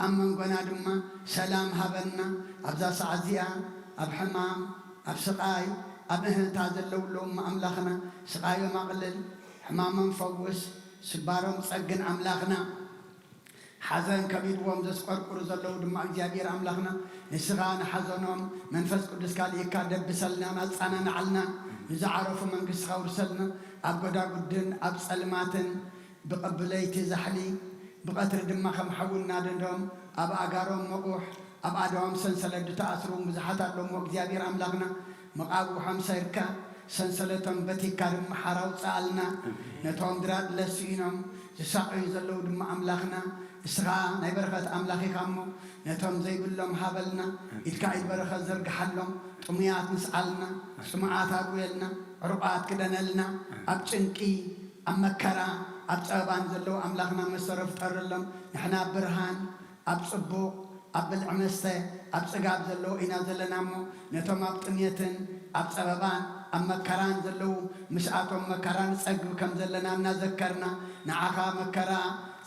ኣብ መንጎና ድማ ሰላም ሃበና። ኣብዛ ሰዓት እዚኣ ኣብ ሕማም ኣብ ስቓይ ኣብ እህንታ ዘለዉ ኣለዉ እሞ ኣምላኽና ስቓዮም ኣቕልል፣ ሕማሞም ፈውስ፣ ስባሮም ጸግን ኣምላኽና። ሓዘን ከቢድዎም ዘስቆርቁሩ ዘለዉ ድማ እግዚኣብሔር ኣምላኽና ንስኻ ንሓዘኖም መንፈስ ቅዱስካ ልኢካ ደብሰልና፣ ኣጻናንዓልና፣ ንዝዓረፉ መንግስትኻ ውርሰልና፣ ኣብ ጎዳጉድን ኣብ ጸልማትን ብቐብለይቲ ዛሕሊ፣ ብቐትሪ ድማ ከም ሓዊ እናነደዶም፣ ኣብ ኣእጋሮም መቑሕ፣ ኣብ ኣእዳዎም ሰንሰለት ዝተኣስሩ እውን ብዙሓት ኣለዉ እሞ፣ እግዚኣብሔር ኣምላኽና፣ መቓብሖም ሰይርካ፣ ሰንሰለቶም በቲካ ድማ ሓራ ኣውጽኣልና። ነቶም ድራር ለስኢኖም ዝሳቐዩ ዘለዉ ድማ ኣምላኽና፣ እስኻ ናይ በረኸት ኣምላኽ ኢኻ እሞ፣ ነቶም ዘይብሎም ሃበልና፣ ኢድካ ኢድ በረኸት ዘርግሓሎም፣ ጥሙያት ንስኣልና፣ ጽሙኣት ኣርውየልና፣ ዕሩቓት ክደነልና፣ ኣብ ጭንቂ ኣብ መከራ ኣብ ጸበባን ዘለዉ ኣምላኽና መሰሮ ፍጠረሎም። ንሕና ኣብ ብርሃን፣ ኣብ ጽቡቕ፣ ኣብ ብልዒ መስተ፣ ኣብ ጽጋብ ዘለዉ ኢና ዘለና እሞ፣ ነቶም ኣብ ጥሜትን ኣብ ጸበባን ኣብ መከራን ዘለዉ፣ ምስኣቶም መከራ ንጸግብ ከም ዘለና እናዘከርና፣ ንዓኻ መከራ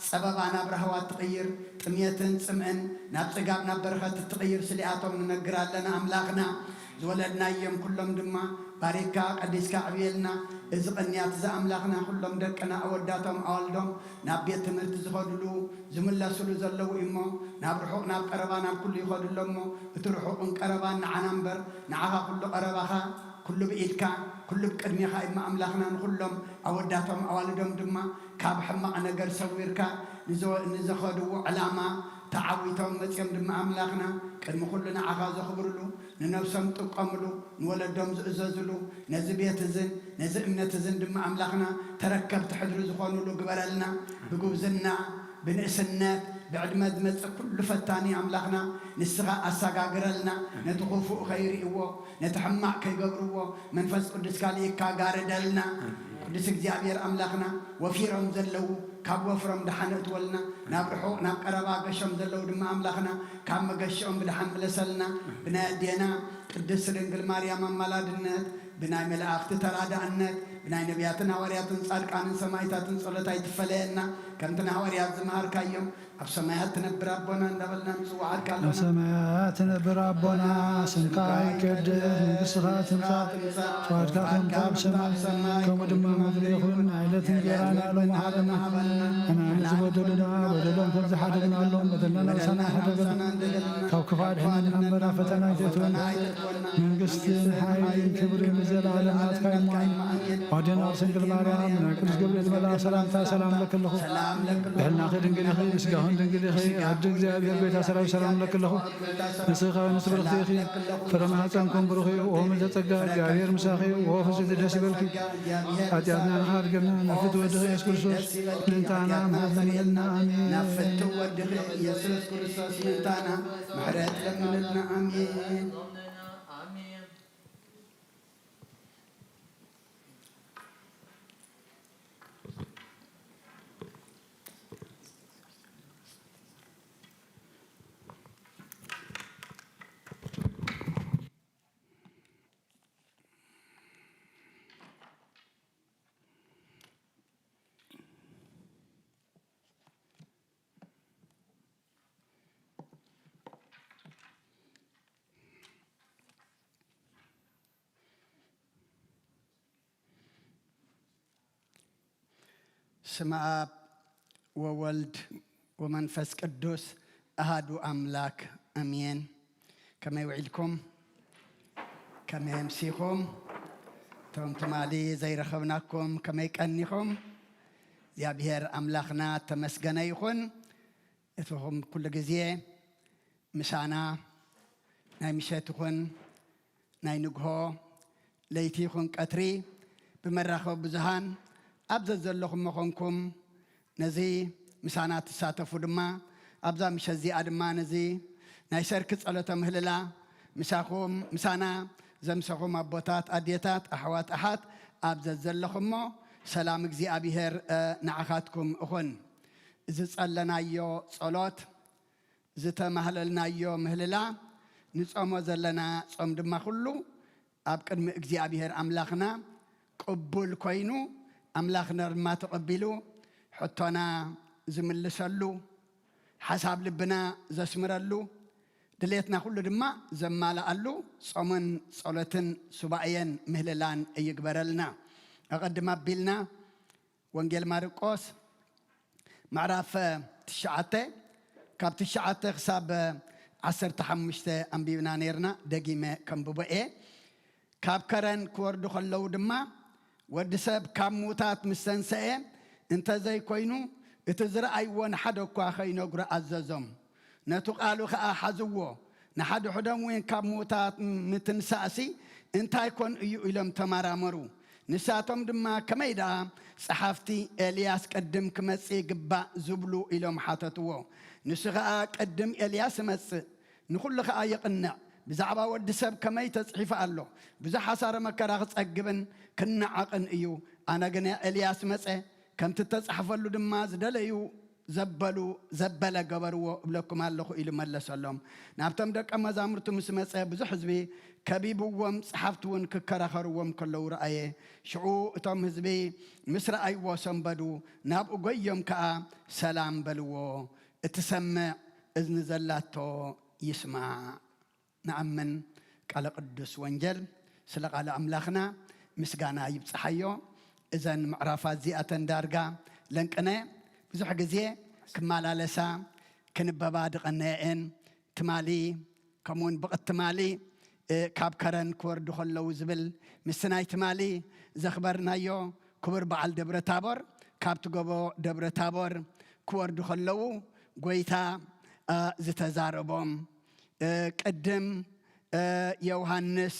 ጸበባ ናብ ራህዋ እትቕይር፣ ጥሜትን ጽምእን ናብ ጽጋብ ናብ በረኸት እትቕይር ስሊኣቶም ንነግር ኣለና ኣምላኽና። ዝወለድናዮም ኩሎም ድማ ባሪካ ቀዲስካ ኣዕብየልና። እዚ ቅንያት እዚ ኣምላኽና፣ ኩሎም ደቅና፣ ኣወዳቶም ኣዋልዶም ናብ ቤት ትምህርቲ ዝኸዱሉ ዝምለሱሉ ዘለዉ እሞ፣ ናብ ርሑቕ ናብ ቀረባ ናብ ኩሉ ይኸዱ ኣሎ እሞ፣ እቲ ርሑቕን ቀረባን ንዓና እምበር፣ ንዓኻ ኩሉ ቀረባኻ፣ ኩሉ ብኢድካ፣ ኩሉ ብቅድሜኻ እሞ ኣምላኽና፣ ንኹሎም ኣወዳቶም ኣዋልዶም ድማ ካብ ሕማቕ ነገር ሰዊርካ፣ ንዘ-፣ ንዘኸድዎ ዕላማ ተዓዊቶም መጺኦም ድማ ኣምላኽና፣ ቅድሚ ኩሉ ንዓኻ ዘኽብርሉ፣ ንነብሶም ጥቀምሉ፣ ንወለዶም ዝእዘዝሉ፣ ነዚ ቤት እዝን ነዚ እምነት እዝን ድማ ኣምላኽና ተረከብቲ ሕድሪ ዝኾኑሉ ግበረልና። ብጉብዝና፣ ብንእስነት፣ ብዕድመ ዝመጽእ ኩሉ ፈታኒ ኣምላኽና ንስኻ ኣሰጋግረልና። ነቲ ክፉእ ከይርእይዎ፣ ነቲ ሕማቕ ከይገብርዎ መንፈስ ቅዱስካ ልኢካ ጋርደልና። ቅዱስ እግዚኣብሔር ኣምላኽና፣ ወፊሮም ዘለዉ ካብ ወፍሮም ደሓን እትወልና፣ ናብ ርሑቕ ናብ ቀረባ ገሾም ዘለዉ ድማ ኣምላኽና ካብ መገሽኦም ብደሓን ምለሰልና። ብናይ ኣዴና ቅድስት ድንግል ማርያም ኣማላድነት፣ ብናይ መላእኽቲ ተራዳእነት፣ ብናይ ነቢያትን ሃዋርያትን ጻድቃንን ሰማዕታትን ጸሎት ኣይትፈለየና። ከምቲ ንሃዋርያት ዝመሃርካዮም፣ ኣብ ሰማያት ትነብር ኣቦና እንዳበልና ንጽውዓካ ኣለና። ኣብ ሰማያት ትነብር ኣቦና፣ ስምካ ይቀደስ፣ መንግስትኻ ትምጻእ፣ ፍቓድካ ከም ኣብ ሰማይ ከምኡ ድማ ኣብ ምድሪ ይኹን። ናይ ዕለት እንጀራና ሎሚ ሃበና፣ ንሕና ንዝበደሉና በደሎም ከም ዝሓደግናሎም በደልና ነብሳና ሓደገና፣ ካብ ክፉእ ኣድሕነና እምበር ኣብ ፈተና ኣይተእትወና። መንግስትን ሓይልን ክብርን ንዘለኣለም ናትካ እዩ እሞ። ኣዴና ቅድስት ድንግል ማርያም፣ ናይ ቅዱስ ገብርኤል መልኣክ ሰላምታ ሰላም እብለኪ ኣለኹ። ብሕልናኺ ድንግል ኢኺ፣ ብስጋኺ ድንግል ኢኺ። ኣደ እግዚኣብሔር፣ ጎይታ ሰራዊት፣ ሰላም እብለኪ ኣለኹ። ንስኺ ከኣ ንእስቲ ብርኽቲ ኢኺ፣ ፍረ ማህፀንኩም ብሩኽ እዩ። ኦ ምልዕተ ጸጋ፣ እግዚኣብሔር ምሳኺ እዩ። ኦ ፍስሕቲ፣ ደስ ይበልኪ። ኃጢአትና ንኻሕድገና፣ ናብ ፍትወ ወልድኺ ኢየሱስ ክርስቶስ ምእንታና ምሕረት ለምንልና። ኣሜን። ናብ ፍትው ወድኺ ኢየሱስ ክርስቶስ ምእንታና ምሕረት ለምንልና። ኣሜን። ስመ ኣብ ወወልድ ወመንፈስ ቅዱስ ኣሃዱ ኣምላክ ኣሜን። ከመይ ውዒልኩም? ከመይ ኣምሲኹም? እቶም ትማሊ ዘይረኸብናኩም ከመይ ቀኒኹም? እግዚኣብሔር ኣምላኽና ተመስገነ ይኹን። እትኹም ኩሉ ግዜ ምሳና ናይ ምሸት ይኹን ናይ ንግሆ፣ ለይቲ ይኹን ቀትሪ ብመራኸቢ ብዙሃን ኣብ ዘዘለኹም መኾንኩም ነዚ ምሳና ትሳተፉ ድማ ኣብዛ ምሸት እዚኣ ድማ ነዚ ናይ ሰርኪ ጸሎተ ምህልላ ምሳኹም፣ ምሳና ዘምሰኹም ኣቦታት፣ ኣዴታት፣ ኣሕዋት፣ ኣሓት ኣብ ዘዘለኹሞ ሰላም እግዚኣብሔር፣ እ፣ ንዓኻትኩም እኹን። ዝጸለናዮ ጸሎት ዝተማህለልናዮ ምህልላ፣ ንጾሞ ዘለና ጾም ድማ ኩሉ ኣብ ቅድሚ እግዚኣብሔር ኣምላኽና ቅቡል ኮይኑ፣ ኣምላኽና ድማ ተቐቢሉ፣ ሕቶና ዝምልሰሉ፣ ሓሳብ ልብና ዘስምረሉ፣ ድሌትና ኩሉ ድማ ዘማልኣሉ ጾምን ጸሎትን ሱባኤን ምህልላን ይግበረልና። ኣቐድም ኣቢልና ወንጌል ማርቆስ ምዕራፍ ትሽዓተ፣ ካብ ትሽዓተ ክሳብ ዓሰርተ ሓሙሽተ ኣንቢብና ነይርና። ደጊመ ከንብቦ እየ። ካብ ከረን ክወርዱ ከለዉ ድማ፣ ወዲ ሰብ ካብ ምዉታት ምስ ተንሰኤ እንተ ዘይኮይኑ፣ እቲ ዝረኣይዎ ንሓደ እኳ ኸይነግሩ ኣዘዞም። ነቱ ቃሉ ኸኣ ሓዝዎ። ንሓድሕዶም እውን ካብ ምዉታት ምትንሳእሲ እንታይ ኮን እዩ ኢሎም ተመራመሩ። ንሳቶም ድማ፣ ከመይ ደኣ ጸሓፍቲ ኤልያስ ቅድም ክመጽእ ይግባእ ዝብሉ ኢሎም ሓተትዎ። ንሱ ኸኣ፣ ቅድም ኤልያስ ይመጽእ፣ ንኹሉ ኸኣ የቕንዕ። ብዛዕባ ወዲ ሰብ ከመይ ተጽሒፉ ኣሎ? ብዙሕ ሓሳረ መከራ ክጸግብን ክነዓቕን እዩ። ኣነ ግን ኤልያስ መጸ፣ ከምቲ እተጻሕፈሉ ድማ ዝደለዩ ዘበሉ፣ ዘበለ ገበርዎ እብለኩም ኣለኹ ኢሉ መለሰሎም። ናብቶም ደቀ መዛሙርቱ ምስ መጸ ብዙሕ ህዝቢ ከቢብዎም፣ ጸሓፍቲ እውን ክከራኸርዎም ከለዉ ረኣየ። ሽዑ እቶም ህዝቢ ምስ ረኣይዎ ሰንበዱ፣ ናብኡ ጎዮም ከኣ ሰላም በልዎ። እትሰምዕ እዝኒ ዘላቶ ይስማዕ። ንኣምን። ቃለ ቅዱስ ወንጌል። ስለ ቃል ኣምላኽና ምስጋና ይብጽሓዮ። እዘን ምዕራፋት እዚኣተን ዳርጋ ለንቅነ ብዙሕ ግዜ ክመላለሳ ክንበባ ድቐነየን። ትማሊ ከምኡውን ብቕት ትማሊ ካብ ከረን ክወርዱ ከለዉ ዝብል ምስቲ ናይ ትማሊ ዘኽበርናዮ ክቡር በዓል ደብረ ታቦር፣ ካብቲ ጎቦ ደብረ ታቦር ክወርዱ ከለዉ ጎይታ ዝተዛረቦም፣ ቅድም ዮሃንስ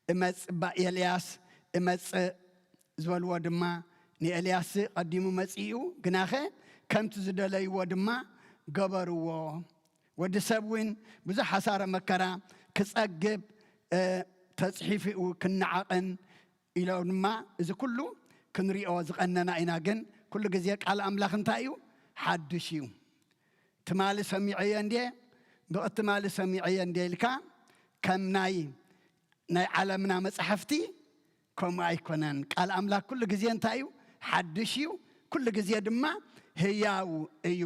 እመጽእ፣ እባ ኤልያስ እመጽእ ዝበልዎ ድማ፣ ንኤልያስ ቀዲሙ መጺኡ፣ ግናኸ ከምቲ ዝደለይዎ ድማ ገበርዎ። ወዲ ሰብ እውን ብዙሕ ሓሳረ መከራ ክጸግብ ተጽሒፉ ክነዓቐን ኢሎ ድማ፣ እዚ ኩሉ ክንሪኦ ዝቐነና ኢና። ግን ኩሉ ግዜ ቃል ኣምላኽ እንታይ እዩ? ሓድሽ እዩ። ትማሊ ሰሚዐዮ እንድየ፣ ብቕት ትማሊ ሰሚዐዮ እንድየ ኢልካ ከም ናይ ናይ ዓለምና መጻሕፍቲ ከምኡ ኣይኮነን። ቃል ኣምላኽ ኩሉ ግዜ እንታይ እዩ? ሓድሽ እዩ። ኩሉ ግዜ ድማ ህያው እዩ።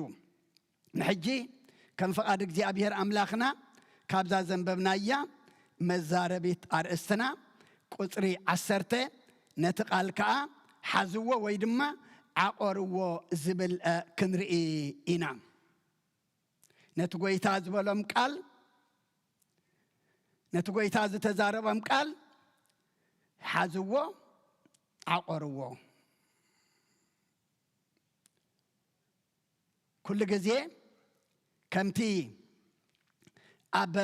ንሕጂ ከም ፍቓድ እግዚኣብሔር ኣምላኽና ካብዛ ዘንበብናያ መዛረቢት ኣርእስትና ቁጽሪ ዓሰርተ፣ ነቲ ቃል ከኣ ሓዝዎ ወይ ድማ ዓቆርዎ ዝብል ክንርኢ ኢና። ነቲ ጎይታ ዝበሎም ቃል፣ ነቲ ጎይታ ዝተዛረቦም ቃል ሓዝዎ፣ ዓቆርዎ። ኩሉ ግዜ ከምቲ ኣብ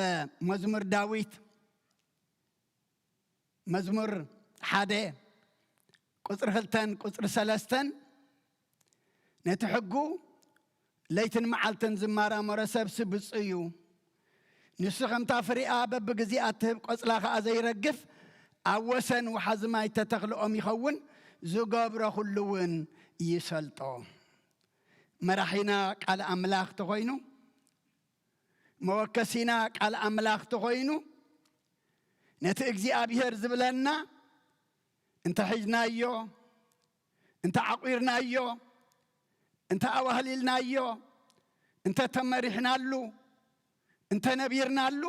መዝሙር ዳዊት መዝሙር ሓደ ቁጽሪ ክልተን ቁጽሪ ሰለስተን፣ ነቲ ሕጉ ለይትን መዓልትን ዝመራመሮ ሰብሲ ብፁዕ እዩ። ንሱ ከምታ ፍሪኣ በብግዜኣ እትህብ ቆጽላ ኸኣ ዘይረግፍ፣ ኣብ ወሰን ወሓዚ ማይ እተተኽለ ኦም ይኸውን፣ ዝገብሮ ኹሉ እውን ይሰልጦ። መራሒና ቃል ኣምላኽ ተኾይኑ፣ መወከሲና ቃል ኣምላኽ ተኾይኑ፣ ነቲ እግዚኣብሔር ዝብለና እንተ ሒዝናዮ፣ እንተ ዓቑርናዮ፣ እንተ ኣዋህሊልናዮ፣ እንተ ተመሪሕናሉ፣ እንተ ነቢርናሉ፣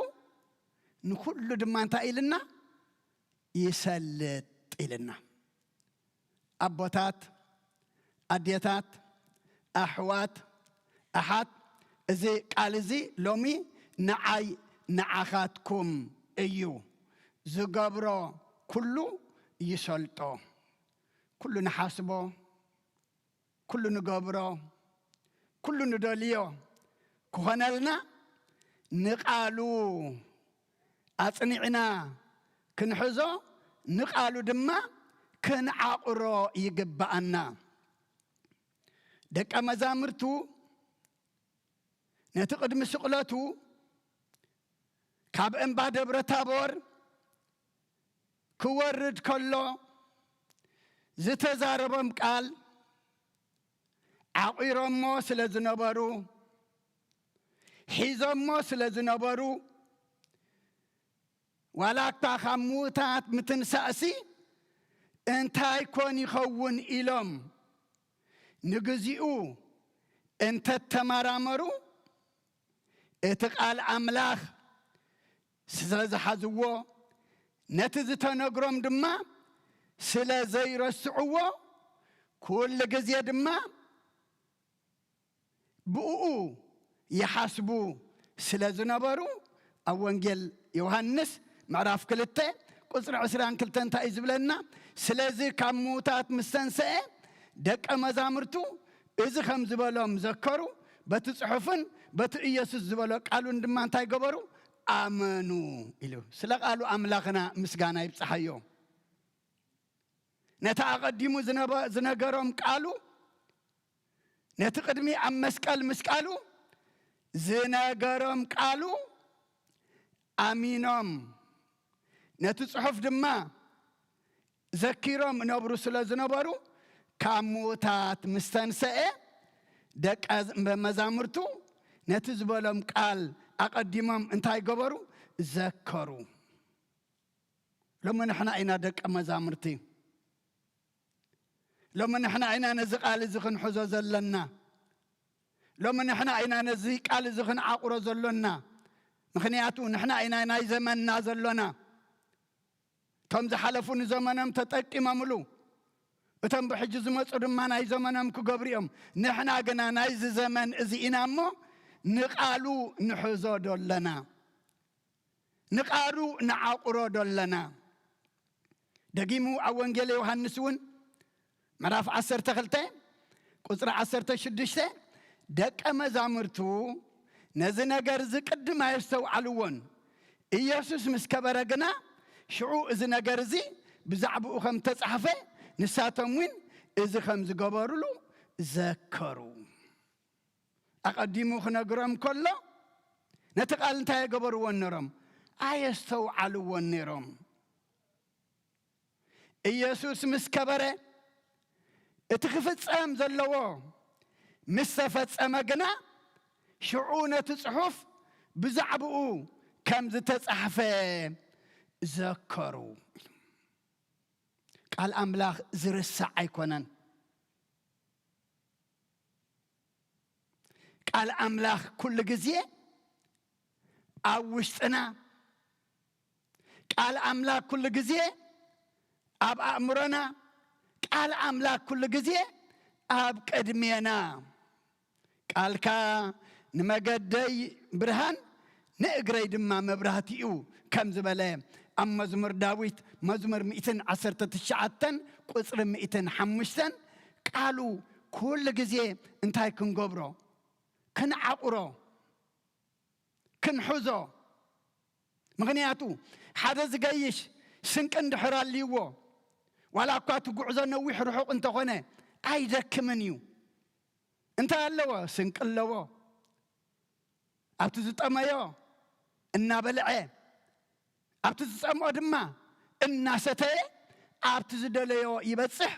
ንኹሉ ድማ እንታይ ኢልና? ይሰልጥ ኢልና። ኣቦታት፣ ኣዴታት፣ ኣሕዋት፣ ኣሓት፣ እዚ ቃል እዚ ሎሚ ንዓይ ንዓኻትኩም እዩ። ዝገብሮ ኩሉ ይሰልጦ። ኩሉ ንሓስቦ፣ ኩሉ ንገብሮ፣ ኩሉ ንደልዮ ክኾነልና፣ ንቃሉ ኣጽኒዕና ክንሕዞ፣ ንቃሉ ድማ ክንዓቑሮ ይግብኣና። ደቀ መዛሙርቱ ነቲ ቅድሚ ስቕለቱ ካብ እምባ ደብረ ታቦር ክወርድ ከሎ ዝተዛረቦም ቃል፣ ዓቑሮሞ ስለ ዝነበሩ፣ ሒዞሞ ስለ ዝነበሩ፣ ዋላ እኳ ካብ ምዉታት ምትንሳእሲ እንታይ ኮን ይኸውን ኢሎም ንግዚኡ እንተተመራመሩ፣ እቲ ቃል ኣምላኽ ስለ ዝሓዝዎ፣ ነቲ ዝተነግሮም ድማ ስለ ዘይረስዕዎ፣ ኩሉ ግዜ ድማ ብእኡ ይሓስቡ ስለ ዝነበሩ፣ ኣብ ወንጌል ዮሃንስ ምዕራፍ ክልተ ቁጽሪ ዕስራን ክልተን እንታይ እዩ ዝብለና? ስለዚ ካብ ምዉታት ምስ ተንስአ፣ ደቀ መዛሙርቱ እዚ ከም ዝበሎም ዘከሩ፣ በቲ ጽሑፍን በቲ ኢየሱስ ዝበሎ ቃሉን ድማ እንታይ ገበሩ? ኣመኑ ኢሉ። ስለ ቃሉ ኣምላኽና ምስጋና ይብጽሓዮ። ነቲ ኣቐዲሙ ዝነበ-፣ ዝነገሮም ቃሉ፣ ነቲ ቅድሚ ኣብ መስቀል ምስቃሉ ዝነገሮም ቃሉ ኣሚኖም፣ ነቲ ጽሑፍ ድማ ዘኪሮም እነብሩ ስለ ዝነበሩ፣ ካብ ምዉታት ምስ ተንሰኤ፣ ደቀ መዛሙርቱ ነቲ ዝበሎም ቃል ኣቐዲሞም እንታይ ገበሩ? ዘከሩ። ሎሚ ንሕና ኢና ደቀ መዛሙርቲ። ሎሚ ንሕና ኢና ነዚ ቃል እዚ ክንሕዞ ዘለና። ሎሚ ንሕና ኢና ነዚ ቃል እዚ ክንዓቑሮ ዘሎና። ምኽንያቱ ንሕና ኢና ናይ ዘመንና ዘሎና። እቶም ዝሓለፉ ንዘመኖም ተጠቂሞምሉ፣ እቶም ብሕጂ ዝመጹ ድማ ናይ ዘመኖም ክገብሩ እዮም። ንሕና ግና ናይዚ ዘመን እዚ ኢና እሞ፣ ንቓሉ ንሕዞ ዶ ኣለና? ንቓሉ ንዓቑሮ ዶ ኣለና? ደጊሙ ኣብ ወንጌል ዮሃንስ እውን ምዕራፍ ዓሰርተ ክልተ ቁጽሪ ዓሰርተ ሽዱሽተ፣ ደቀ መዛሙርቱ ነዚ ነገር እዚ ቅድም ኣየስተውዓልዎን። ኢየሱስ ምስ ከበረ ግና፣ ሽዑ እዚ ነገር እዚ ብዛዕባኡ ከም ተጻሕፈ፣ ንሳቶም እውን እዚ ከም ዝገበሩሉ ዘከሩ። ኣቐዲሙ ክነግሮም ከሎ፣ ነቲ ቃል እንታይ የገበርዎን ነይሮም? ኣየስተውዓልዎን ነይሮም። ኢየሱስ ምስ ከበረ፣ እቲ ክፍጸም ዘለዎ ምስ ተፈጸመ ግና፣ ሽዑ ነቲ ጽሑፍ ብዛዕባኡ ከም ዝተጻሕፈ ዘከሩ። ቃል ኣምላኽ ዝርሳዕ ኣይኮነን። ቃል ኣምላኽ ኩሉ ግዜ ኣብ ውሽጥና፣ ቃል ኣምላኽ ኩሉ ግዜ ኣብ ኣእምሮና፣ ቃል ኣምላኽ ኩሉ ግዜ ኣብ ቅድሜና። "ቃልካ ንመገደይ ብርሃን፣ ንእግረይ ድማ መብራህቲ እዩ" ከም ዝበለ ኣብ መዝሙር ዳዊት መዝሙር ሚእትን ዓሰርተ ትሽዓተን ቁጽሪ ሚእትን ሓሙሽተን፣ ቃሉ ኩሉ ግዜ እንታይ ክንገብሮ? ክንዓቑሮ፣ ክንሕዞ። ምኽንያቱ ሓደ ዝገይሽ ስንቂ እንድሕር ኣልይዎ፣ ዋላ እኳ እቲ ጉዕዞ ነዊሕ ርሑቕ እንተኾነ ኣይደክምን እዩ። እንታይ ኣለዎ? ስንቂ ኣለዎ። ኣብቲ ዝጠመዮ እናበልዐ፣ ኣብቲ ዝጸምኦ ድማ እናሰተየ ኣብቲ ዝደለዮ ይበጽሕ፣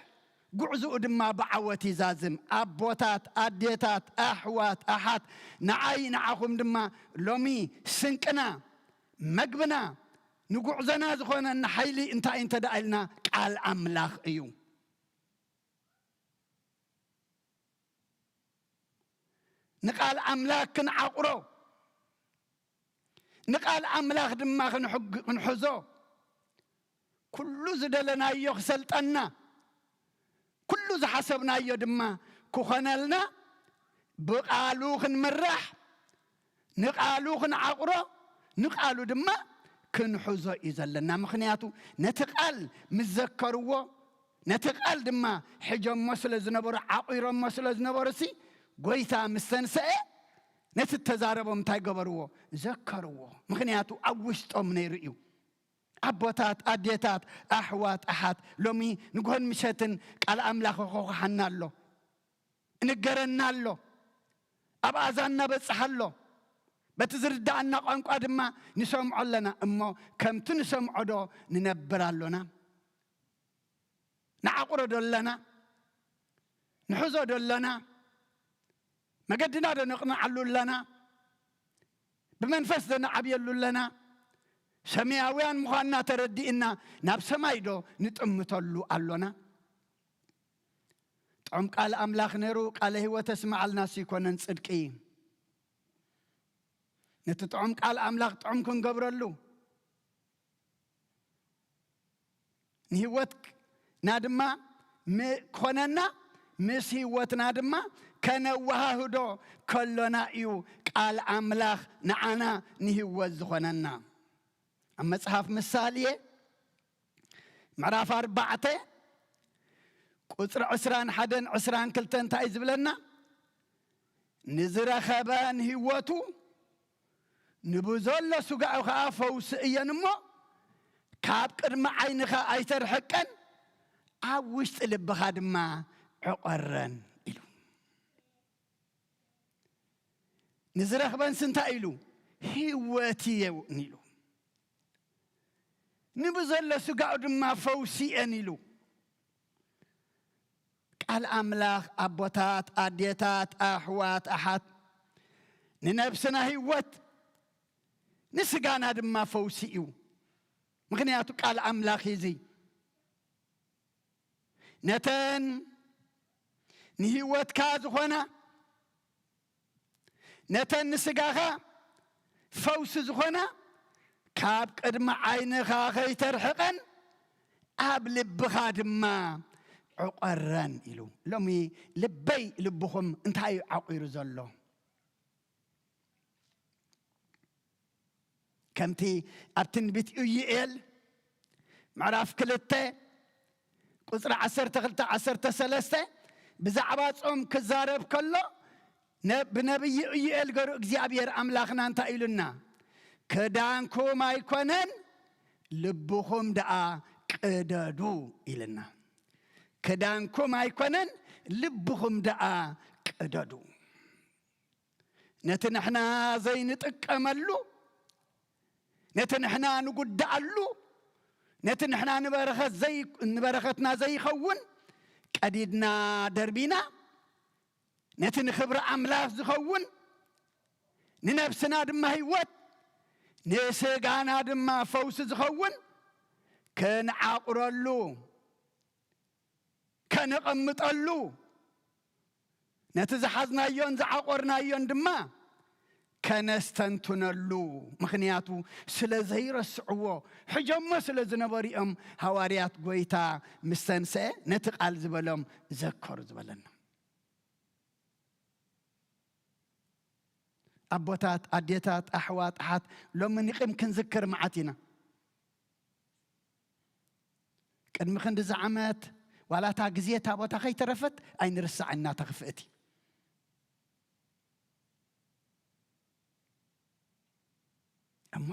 ጉዕዝኡ ድማ ብዓወት ይዛዝም። ኣቦታት፣ ኣዴታት፣ ኣሕዋት፣ ኣሓት፣ ንዓይ ንዓኹም ድማ ሎሚ ስንቅና፣ መግብና፣ ንጉዕዞና ዝኾነና ሓይሊ እንታይ እንተ ደኣ ኢልና፣ ቃል ኣምላኽ እዩ። ንቃል ኣምላኽ ክንዓቑሮ፣ ንቃል ኣምላኽ ድማ ክንሕግ-፣ ክንሕዞ፣ ኩሉ ዝደለናዮ ክሰልጠና፣ ኩሉ ዝሓሰብናዮ ድማ ክኾነልና፣ ብቃሉ ክንምራሕ፣ ንቃሉ ክንዓቑሮ፣ ንቃሉ ድማ ክንሕዞ እዩ ዘለና። ምኽንያቱ ነቲ ቃል ምስ ዘከርዎ፣ ነቲ ቃል ድማ ሒጆሞ ስለ ዝነበሩ፣ ዓቑሮሞ ስለ ዝነበሩ፣ ሲ ጎይታ ምስ ተንሰኤ፣ ነቲ እተዛረቦም እንታይ ገበርዎ? ዘከርዎ። ምኽንያቱ ኣብ ውሽጦም ነይሩ እዩ። ኣቦታት፣ ኣዴታት፣ ኣሕዋት፣ ኣሓት፣ ሎሚ ንግሆን ምሸትን ቃል ኣምላኽ ይኾኾሓና ኣሎ፣ እንገረና ኣሎ፣ ኣብ ኣዛንና በጽሕ ኣሎ። በቲ ዝርድኣና ቋንቋ ድማ ንሰምዖ ኣለና። እሞ ከምቲ ንሰምዖ ዶ ንነብር ኣሎና? ንዓቑሮ ዶ ኣለና? ንሕዞ ዶ ኣለና? መገድና ዶ ነቕንዓሉ ኣለና? ብመንፈስ ዶ ንዓብየሉ ኣለና? ሰማያውያን ምዃንና ተረዲእና ናብ ሰማይ ዶ ንጥምተሉ ኣሎና? ጥዑም ቃል ኣምላኽ ነይሩ፣ ቃለ ህይወት ተስምዓልና ሲኮነን ጽድቂ። ነቲ ጥዑም ቃል ኣምላኽ ጥዑም ክንገብረሉ፣ ንህይወትና ድማ ም-፣ ክኾነና፣ ምስ ህይወትና ድማ ከነወሃህዶ ከሎና እዩ ቃል ኣምላኽ ንዓና ንህይወት ዝኾነና። ኣብ መጽሓፍ ምሳሌ ምዕራፍ ኣርባዕተ ቁጽሪ ዕስራን ሓደን ዕስራን ክልተን እንታይ እዩ ዝብለና? "ንዝረኸበ ንህይወቱ፣ ንብዘሎ ስጋኡ ኸኣ ፈውሲ እየን እሞ፣ ካብ ቅድሚ ዓይንኻ ኣይተርሕቀን፣ ኣብ ውሽጢ ልብኻ ድማ ዕቖረን" ኢሉ። ንዝረኽበንስ እንታይ ኢሉ? "ህይወት እየን" ኢሉ። "ንብዘሎ ስጋኡ ድማ ፈውሲ እየን" ኢሉ። ቃል ኣምላኽ ኣቦታት፣ ኣዴታት፣ ኣሕዋት፣ ኣሓት፣ ንነብስና ህይወት፣ ንስጋና ድማ ፈውሲ እዩ። ምኽንያቱ ቃል ኣምላኽ እዩ እዚ። ነተን ንህይወትካ ዝኾና፣ ነተን ንስጋኻ ፈውሲ ዝኾና፣ ካብ ቅድሚ ዓይንኻ ከይተርሕቐን ኣብ ልብኻ ድማ ዕቆረን ኢሉ። ሎሚ ልበይ ልብኹም እንታይ እዩ ዓቑሩ ዘሎ? ከምቲ ኣብ ትንቢት ኢዩኤል ምዕራፍ ክልተ ቁጽሪ ዓሰርተ ክልተ ዓሰርተ ሰለስተ ብዛዕባ ጾም ክዛረብ ከሎ፣ ነ-፣ ብነብዪ ኢዩኤል ገሩ እግዚኣብሔር ኣምላኽና እንታይ ኢሉና? "ክዳንኩም ኣይኮነን፣ ልብኹም ደኣ ቅደዱ" ኢልና። "ክዳንኩም ኣይኮነን፣ ልብኹም ደኣ ቅደዱ።" ነቲ ንሕና ዘይንጥቀመሉ፣ ነቲ ንሕና ንጉዳኣሉ፣ ነቲ ንሕና ንበረኸት ዘይ-፣ ንበረኸትና ዘይኸውን ቀዲድና ደርቢና፣ ነቲ ንኽብሪ ኣምላኽ ዝኸውን፣ ንነብስና ድማ ህይወት፣ ንስጋና ድማ ፈውሲ ዝኸውን ከነዕቁረሉ፣ ከነቐምጠሉ፣ ነቲ ዝሓዝናዮን ዝዓቆርናዮን ድማ ከነስተንትነሉ። ምኽንያቱ ስለ ዘይረስዕዎ፣ ሕጆሞ ስለ ዝነበሩ እዮም ሃዋርያት ጎይታ ምስ ተንስአ ነቲ ቃል ዝበሎም ዘከሩ ዝበለና። ኣቦታት፣ ኣዴታት፣ ኣሕዋት፣ ኣሓት፣ ሎሚ ንቂም ክንዝክር መዓት ኢና። ቅድሚ ክንድዚ ዓመት ዋላ እታ ግዜ እታ ቦታ ከይተረፈት ኣይንርስዓን እናተኽፍእቲ። እሞ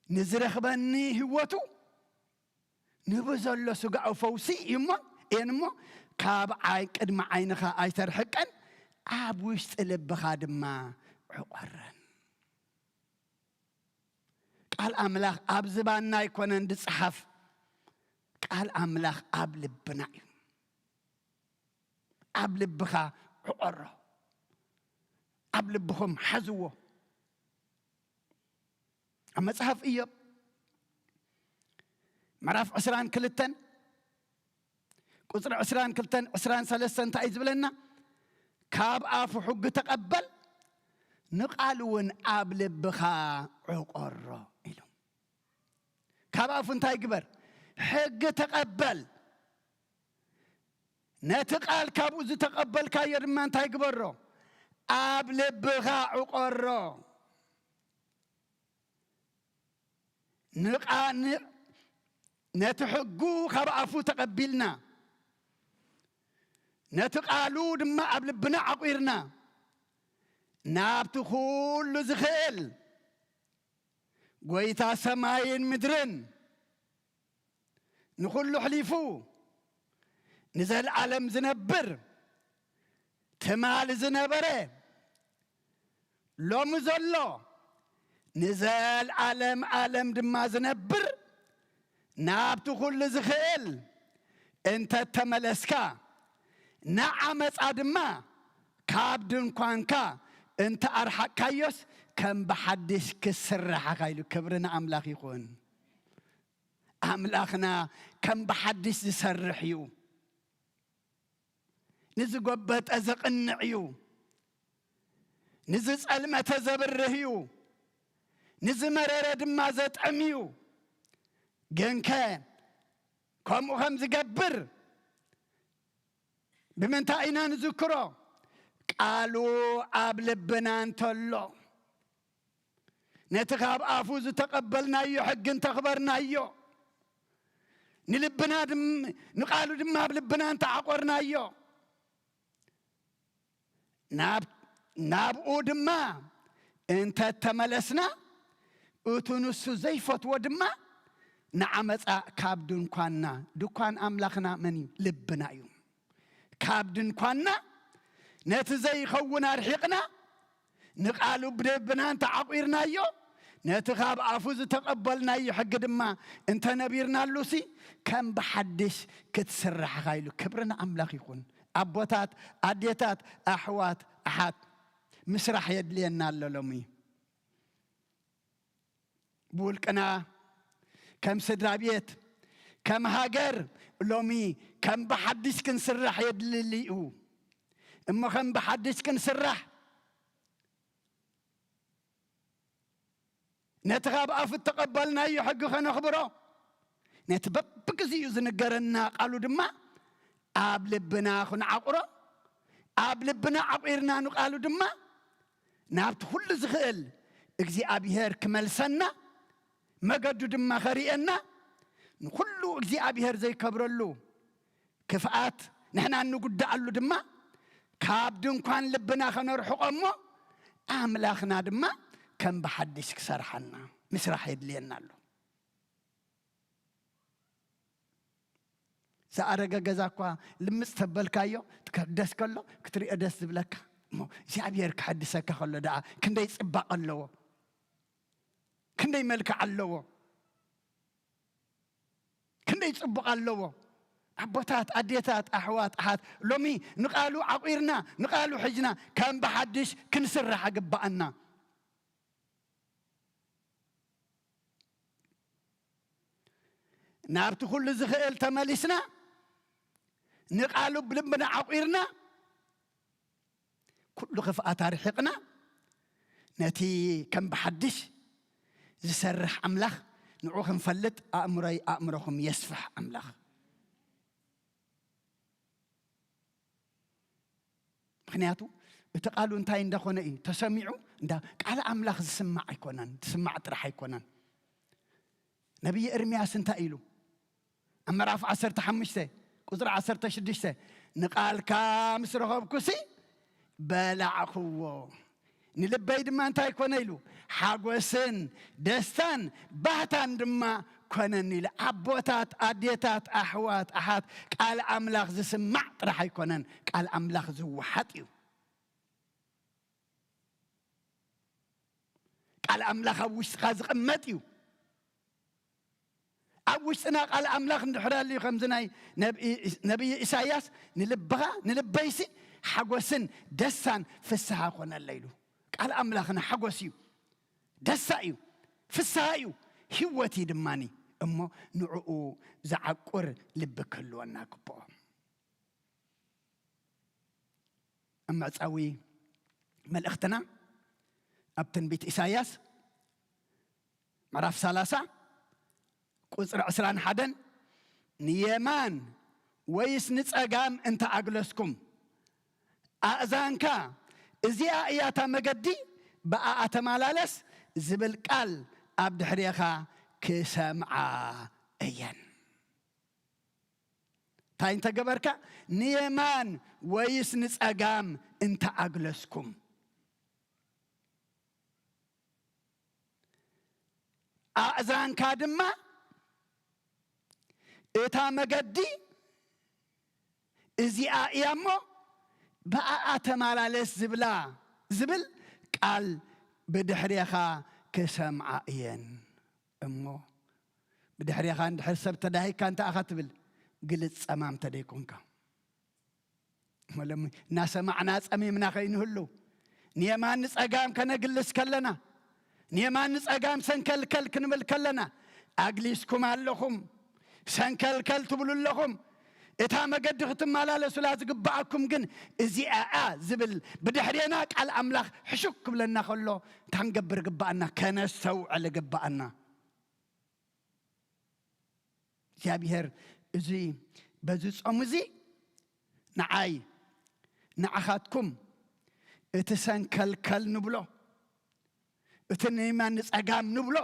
ንዝረኽበኒ ህይወቱ ንብዘሎ ስጋኡ ፈውሲ እዩ እሞ፣ እየን እሞ፣ ካብ ዓይ-፣ ቅድሚ ዓይንኻ ኣይተርሕቀን፣ ኣብ ውሽጢ ልብኻ ድማ ዕቆረን። ቃል ኣምላኽ ኣብ ዝባንና ኣይኮነን ዝጸሓፍ፣ ቃል ኣምላኽ ኣብ ልብና እዩ። ኣብ ልብኻ ዕቆሮ፣ ኣብ ልብኹም ሓዝዎ። ኣብ መጽሓፍ ኢዮብ ምዕራፍ ዕስራን ክልተን ቁጽሪ ዕስራን ክልተን ዕስራን ሰለስተን እንታይ እዩ ዝብለና? "ካብ ኣፉ ሕጊ ተቐበል፣ ንቓሉ እውን ኣብ ልብኻ ዕቆሮ" ኢሉ። ካብ ኣፉ እንታይ ግበር? ሕጊ ተቐበል። ነቲ ቃል ካብኡ ዝተቐበልካዮ ድማ እንታይ ግበሮ? ኣብ ልብኻ ዕቆሮ። ንቓ-፣ ን-፣ ነቲ ሕጉ ካብ ኣፉ ተቐቢልና፣ ነቲ ቃሉ ድማ ኣብ ልብና ዓቑርና፣ ናብቲ ኩሉ ዝኽእል ጎይታ ሰማይን ምድርን ንኹሉ ኣሕሊፉ ንዘለኣለም ዝነብር፣ ትማሊ ዝነበረ፣ ሎሚ ዘሎ፣ ንዘለኣለም ኣለም ድማ ዝነብር፣ ናብቲ ኩሉ ዝኽእል እንተ ተመለስካ፣ ንዓመጻ ድማ ካብ ድንኳንካ እንተ ኣርሓቅካዮስ፣ ከም ብሓድሽ ክስርሓኻ ኢሉ። ክብሪ ንኣምላኽ ይኹን። ኣምላኽና ከም ብሓድሽ ዝሰርሕ እዩ። ንዝጎበጠ ዘቕንዕ እዩ። ንዝጸልመተ ዘብርህ እዩ። ንዝመረረ ድማ ዘጥዕም እዩ። ግንከ ከምኡ ከም ዝገብር ብምንታይ ኢና ንዝክሮ? ቃሉ ኣብ ልብና እንተሎ፣ ነቲ ካብ ኣፉ ዝተቐበልናዮ ሕጊ እንተኽበርናዮ፣ ንልብና ድም-፣ ንቃሉ ድማ ኣብ ልብና እንተዓቆርናዮ፣ ናብ-፣ ናብኡ ድማ እንተተመለስና፣ እቱ ንሱ ዘይፈትዎ ድማ ንዓመጻ ካብ ድንኳንና፣ ድኳን ኣምላኽና መን እዩ? ልብና እዩ። ካብ ድንኳንና ነቲ ዘይኸውን ኣርሒቕና፣ ንቃሉ ብልብና እንተዓቑርናዮ፣ ነቲ ካብ ኣፉ ዝተቐበልናዮ ሕጊ ድማ እንተነቢርናሉሲ፣ ከም ብሓድሽ ክትስራሕ ኢኻ ኢሉ። ክብሪ ንኣምላኽ ይኹን። ኣቦታት፣ ኣዴታት፣ ኣሕዋት፣ ኣሓት፣ ምስራሕ የድልየና ኣሎ ሎሚ። ብውልቅና፣ ከም ስድራ ቤት፣ ከም ሃገር፣ ሎሚ ከም ብሓድሽ ክንስራሕ የድልሊ እዩ። እሞ ከም ብሓድሽ ክንስራሕ፣ ነቲ ካብ ኣፉ እተቐበልናዮ ሕጊ ኸነኽብሮ፣ ነቲ በብግዜኡ ዝንገረና ቃሉ ድማ ኣብ ልብና ክንዓቑሮ፣ ኣብ ልብና ዓቑርና ንቃሉ ድማ ናብቲ ኩሉ ዝኽእል እግዚኣብሔር ክመልሰና፣ መገዱ ድማ ኸርእየና፣ ንኹሉ እግዚኣብሔር ዘይከብረሉ ክፍኣት ንሕና እንጉዳኣሉ ድማ ካብ ድንኳን ልብና ኸነርሕቖ እሞ፣ ኣምላኽና ድማ ከም ብሓድሽ ክሰርሓና ምስራሕ የድልየና ኣሎ። ዝኣረገ ገዛ እኳ ልምጽ ተበልካዮ፣ ክትሕደስ ከሎ ክትሪኦ ደስ ዝብለካ። እሞ እግዚኣብሔር ክሐድሰካ ከሎ ደኣ ክንደይ ጽባቐ ኣለዎ፣ ክንደይ መልክዕ ኣለዎ፣ ክንደይ ጽቡቕ ኣለዎ። ኣቦታት፣ ኣዴታት፣ ኣሕዋት፣ ኣሓት፣ ሎሚ ንቃሉ ዓቑርና፣ ንቃሉ ሕጅና፣ ከም ብሓድሽ ክንስራሕ ግባኣና። ናብቲ ኩሉ ዝኽእል ተመሊስና፣ ንቃሉ ብልብና ዓቑርና፣ ኩሉ ክፍኣት ኣርሒቕና፣ ነቲ ከም ብሓድሽ ዝሰርሕ ኣምላኽ ንዑ ክንፈልጥ፣ ኣእምሮይ ኣእምሮኹም የስፍሕ ኣምላኽ። ምኽንያቱ እቲ ቃሉ እንታይ እንዳኾነ እዩ ተሰሚዑ? እንዳ ቃል ኣምላኽ ዝስማዕ ኣይኮነን፣ ዝስማዕ ጥራሕ ኣይኮነን። ነቢይ ኤርምያስ እንታይ ኢሉ? ኣብ ምዕራፍ ዓሰርተ ሓሙሽተ ቁጽሪ ዓሰርተ ሽዱሽተ፣ "ንቃልካ ምስ ረኸብኩሲ በላዕኽዎ፣ ንልበይ ድማ እንታይ ኮነ?" ኢሉ፣ "ሓጎስን ደስታን ባህታን ድማ ኮነኒ" ኢሉ። ኣቦታት፣ ኣዴታት፣ ኣሕዋት፣ ኣሓት፣ ቃል ኣምላኽ ዝስማዕ ጥራሕ ኣይኮነን፣ ቃል ኣምላኽ ዝወሓጥ እዩ። ቃል ኣምላኽ ኣብ ውሽጥኻ ዝቕመጥ እዩ። ኣብ ውሽጥና ቃል ኣምላኽ እንድሕር ኣልዩ፣ ከምዚ ናይ ነብይ፣ ነብይ ኢሳያስ፣ "ንልብኻ፣ ንልበይሲ ሓጎስን ደስታን ፍስሃ ኮነለ" ኢሉ። ቃል ኣምላኽና ሓጎስ እዩ፣ ደስታ እዩ፣ ፍስሃ እዩ፣ ህይወት እዩ ድማኒ። እሞ ንዕኡ ዝዓቁር ልቢ ክህልወና ግብኦ። ኣብ መዕጸዊ መልእኽትና ኣብ ትንቢት ኢሳያስ ምዕራፍ ሰላሳ ቁጽሪ ዕስራን ሓደን፣ "ንየማን ወይስ ንጸጋም እንተ ኣግለስኩም፣ ኣእዛንካ እዚኣ እያ እታ መገዲ፣ ብኣኣ ተመላለስ" ዝብል ቃል ኣብ ድሕሬኻ ክሰምዓ እየን። እንታይ እንተገበርካ? ንየማን ወይስ ንጸጋም እንተ ኣግለስኩም፣ ኣእዛንካ ድማ እታ መገዲ እዚኣ እያ እሞ ብኣኣ ተመላለስ ዝብላ፣ ዝብል ቃል ብድሕሬኻ ክሰምዓ እየን። እሞ ብድሕሬኻ እንድሕር ሰብ ተዳሂካ እንታይ ኢኻ ትብል? ግልጽ ጸማም ተደይኮንካ። እሞ ሎሚ እናሰማዕና ጸሚምና ከይንህሉ፣ ንየማን ንጸጋም ከነግልስ ከለና፣ ንየማን ንጸጋም ሰንከልከል ክንብል ከለና፣ ኣግሊስኩም ኣለኹም፣ ሰንከልከል ትብሉ ኣለኹም። እታ መገዲ ክትመላለሱላ ዝግብኣኩም ግን እዚኣ እያ ዝብል ብድሕሬና ቃል ኣምላኽ ሕሹክ ክብለና ከሎ፣ እንታይ ክንገብር ግብኣና? ከነስተውዕል ግብኣና። እግዚኣብሔር እዚ፣ በዚ ጾም እዚ ንዓይ፣ ንዓኻትኩም እቲ ሰንከልከል ንብሎ፣ እቲ ንየማን ንጸጋም ንብሎ፣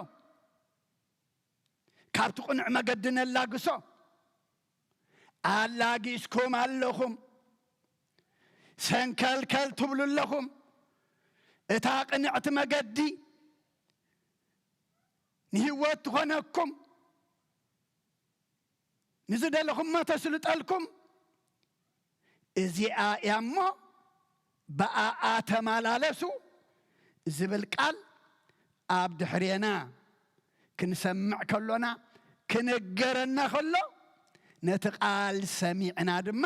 ካብቲ ቅኑዕ መገዲ ነላግሶ። ኣላጊስኩም ኣለኹም፣ ሰንከልከል ትብሉ ኣለኹም። እታ ቅንዕቲ መገዲ ንህይወት ትኾነኩም፣ ንዝደለኹሞ ተስልጠልኩም፣ እዚኣ እያ እሞ ብኣኣ ተመላለሱ ዝብል ቃል ኣብ ድሕሬና ክንሰምዕ ከሎና፣ ክንገረና ከሎ፣ ነቲ ቃል ሰሚዕና ድማ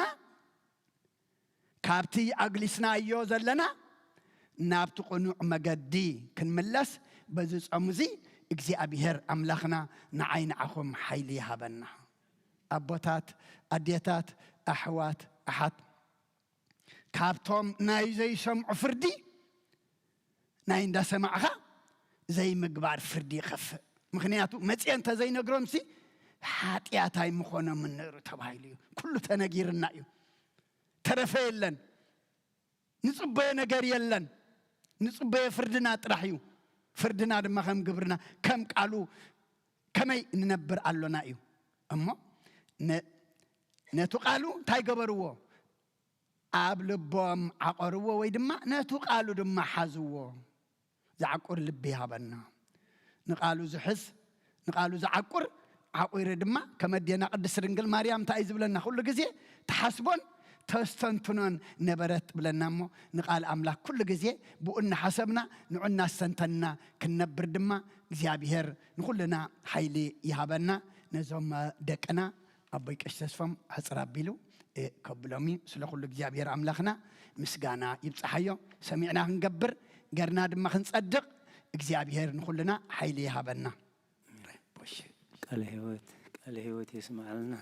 ካብቲ ኣግሊስናዮ ዘለና ናብቲ ቅኑዕ መገዲ ክንምለስ፣ በዚ ጾም እዚ እግዚኣብሔር ኣምላኽና ንዓይ ንዓኹም ሓይሊ ይሃበና። ኣቦታት፣ ኣዴታት፣ ኣሕዋት፣ ኣሓት፣ ካብቶም ናይ ዘይሰምዑ ፍርዲ፣ ናይ እንዳሰማዕኻ ዘይምግባር ፍርዲ ይኸፍእ። ምኽንያቱ መጽየ እንተ ዘይነግሮምሲ፣ ሓጢኣት ኣይምኾኖምን ነይሩ ተባሂሉ እዩ። ኩሉ ተነጊርና እዩ። ተረፈ የለን። ንጽበዮ ነገር የለን። ንጽበዮ ፍርድና ጥራሕ እዩ። ፍርድና ድማ ከም ግብርና፣ ከም ቃሉ ከመይ ንነብር ኣሎና እዩ። እሞ ነ-፣ ነቲ ቃሉ እንታይ ገበርዎ? ኣብ ልቦም ዓቐርዎ ወይ ድማ ነቲ ቃሉ ድማ ሓዝዎ። ዝዓቁር ልቢ ይሃበና። ንቃሉ ዝሕዝ፣ ንቃሉ ዝዓቁር፣ ዓቑሩ ድማ ከም ኣዴና ቅድስት ድንግል ማርያም እንታይ እዩ ዝብለና? ኩሉ ግዜ ትሓስቦን ተስተንትኖን ነበረት ትብለና። እሞ ንቃል ኣምላኽ ኩሉ ግዜ ብኡ እናሓሰብና፣ ንዑ እናስተንተንና ክንነብር ድማ እግዚኣብሔር ንኹልና ሓይሊ ይሃበና። ነዞም ደቅና ኣቦይ ቀሺ ተስፎም ሕጽር ኣቢሉ፣ እ፣ ከብሎም እዩ። ስለ ኩሉ እግዚኣብሔር ኣምላኽና ምስጋና ይብጽሓዮ። ሰሚዕና ክንገብር፣ ገርና ድማ ክንጸድቕ እግዚኣብሔር ንኹልና ሓይሊ ይሃበና። ቃለ ሕይወት፣ ቃለ ሕይወት የስምዓልና።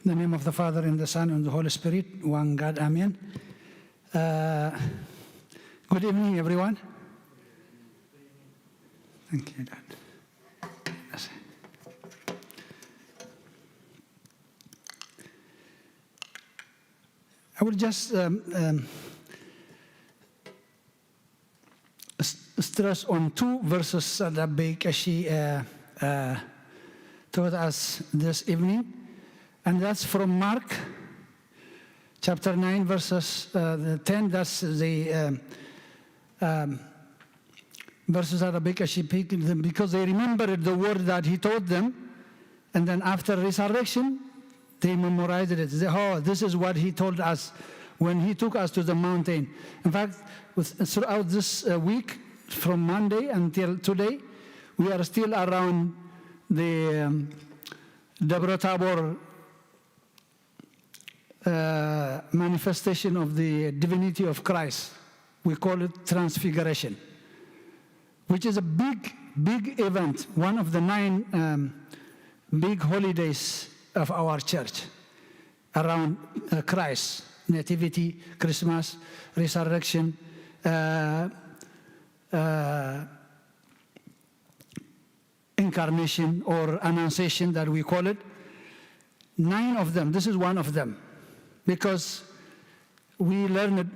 In the name of the Father, and the Son, and the Holy Spirit, one God, Amen. Uh, good evening, everyone. Thank you, Dad. I will just, um, um, s-, stress on two verses that Abbei Keshi, uh, uh, taught us this evening, and that's from Mark chapter nine, verses, uh, the ten. That's the, um, um, verses that Abbei Keshi picked them because they remembered the word that he taught them. And then after resurrection, they memorized it. They, "Oh, this is what he told us when he took us to the mountain." In fact, with, throughout this, uh, week, from Monday until today, we are still around the, um, Debre Tabor, uh, manifestation of the divinity of Christ. We call it Transfiguration, which is a big, big event, one of the nine, um, big holidays of our church around, uh, Christ, Nativity, Christmas, Resurrection, uh, uh, Incarnation or Annunciation that we call it. Nine of them, this is one of them. Because we learned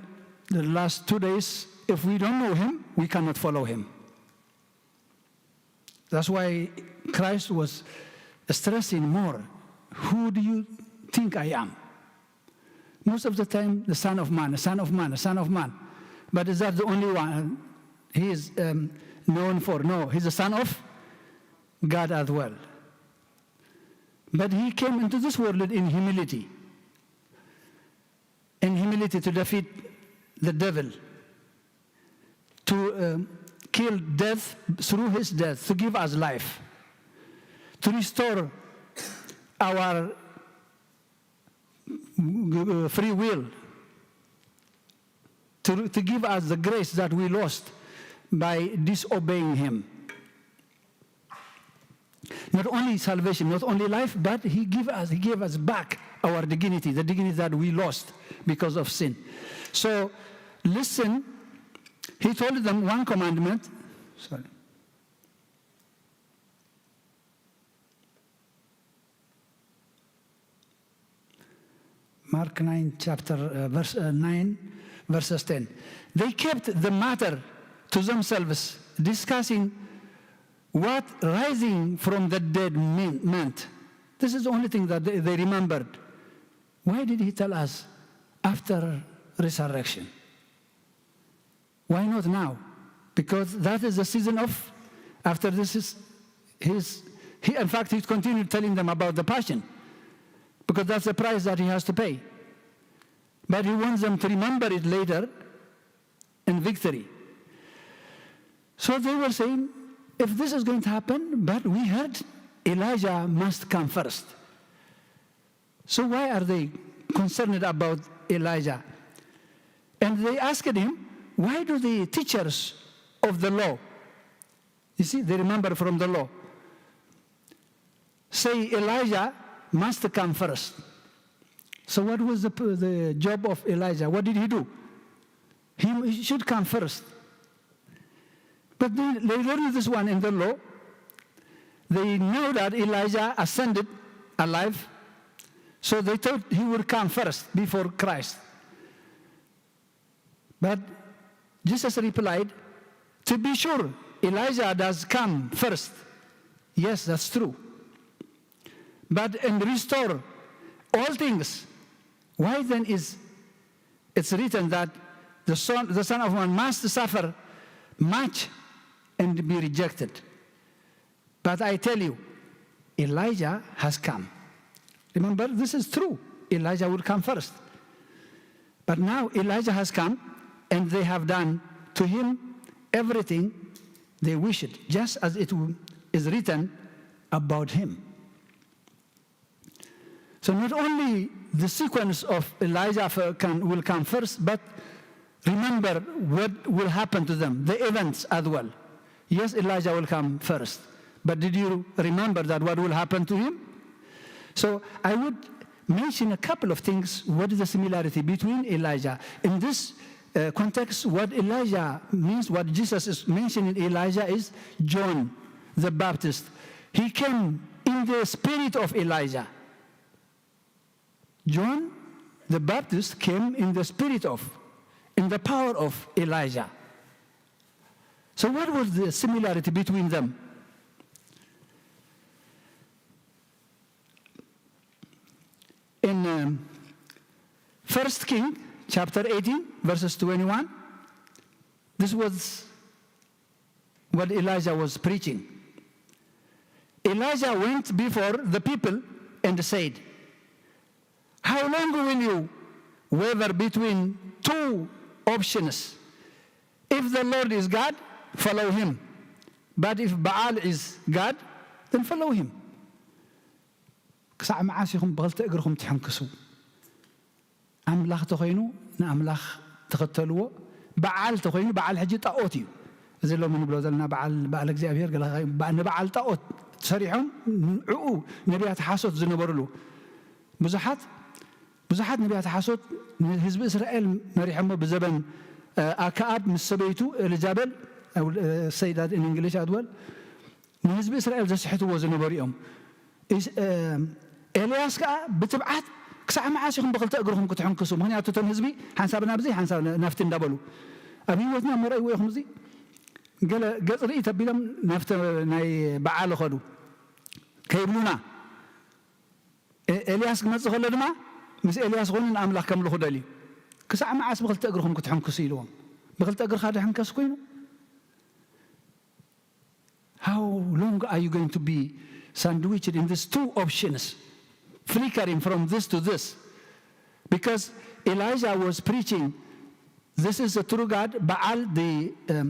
the last two days, if we don't know him, we cannot follow him. That's why Christ was stressing more, "Who do you think I am?" Most of the time, the Son of Man, the Son of Man, the Son of Man. But is that the only one he is, um, known for? No, he's the Son of God as well. But he came into this world in humility. In humility to defeat the devil, to, um, kill death through his death, to give us life, to restore our uh, free will, to, to give us the grace that we lost by disobeying him. Not only salvation, not only life, but he give us, he gave us back our dignity, the dignity that we lost because of sin. So, listen, he told them one commandment. Sorry. Mark nine, chapter, uh, verse, uh, nine, verses ten. They kept the matter to themselves, discussing what rising from the dead mean, meant. This is the only thing that they, they remembered. Why did he tell us after resurrection? Why not now? Because that is the season of, after this is his, he, in fact, he continued telling them about the passion, because that's the price that he has to pay. But he wants them to remember it later in victory. So they were saying, if this is going to happen, but we heard Elijah must come first. So why are they concerned about Elijah? And they asked him, why do the teachers of the law, you see, they remember from the law, say Elijah must come first? So what was the, the job of Elijah? What did he do? He, he should come first. But then they learned this one in the law. They know that Elijah ascended alive, so they thought he would come first before Christ. But Jesus replied, to be sure, Elijah does come first. Yes, that's true. But and restore all things. Why then is it's written that the son, the Son of Man must suffer much and be rejected? But I tell you, Elijah has come. Remember, this is true. Elijah will come first. But now Elijah has come, and they have done to him everything they wished, just as it is written about him. So not only the sequence of Elijah can, will come first, but remember what will happen to them, the events as well. Yes, Elijah will come first, but did you remember that what will happen to him? So I would mention a couple of things. What is the similarity between Elijah in this uh, context? What Elijah means, what Jesus is mentioning Elijah is John the Baptist. He came in the spirit of Elijah. John the Baptist came in the spirit of, in the power of Elijah. So what was the similarity between them? In um, First King chapter eighteen, verses twenty-one, this was what Elijah was preaching. Elijah went before the people and said, how long will you waver between two options? If the Lord is God, follow him. But if Baal is God, then follow him. ክሳዕ መዓስ ኢኹም ብኽልተ እግርኹም ትሕንክሱ? ኣምላኽ ተኾይኑ ንኣምላኽ ተኸተልዎ፣ በዓል ተኾይኑ፣ በዓል ሕጂ ጣኦት እዩ። እዚ ሎሚ ንብሎ ዘለና በዓል፣ በዓል እግዚኣብሔር ገለ ንበዓል ጣኦት ሰሪሖም ንዕኡ ነቢያት ሓሶት ዝነበርሉ ብዙሓት ብዙሓት ነቢያት ሓሶት ንህዝቢ እስራኤል መሪሖሞ ብዘበን ኣከኣብ ምስ ሰበይቱ ኤልዛቤል፣ say that in English as well፣ ንህዝቢ እስራኤል ዘስሕትዎ ዝነበሩ እዮም። ኤልያስ ከዓ ብትብዓት ክሳዕ መዓስ ኢኹም ብክልተ እግርኹም ክትሕንክሱ? ምክንያቱ እቶም ህዝቢ ሓንሳብ ናብዚ ሓንሳብ ናፍቲ እንዳበሉ ኣብ ህይወትና መረእይዎ ኢኹም። እዚ ገለ ገፅ ርእይት ኣቢሎም ናፍቲ ናይ በዓል ኸዱ ከይብሉና ኤልያስ ክመፅእ ከሎ ድማ ምስ ኤልያስ ኮይኑ ንኣምላኽ ከምልኹ ደልዩ። ክሳዕ መዓስ ብክልተ እግርኹም ክትሕንክሱ ኢልዎም። ብክልተ እግርኻ ድሕንከስ ኮይኑ? How long are you going to be sandwiched in these two options, flickering from this to this? Because Elijah was preaching, this is a true God, Baal, the um,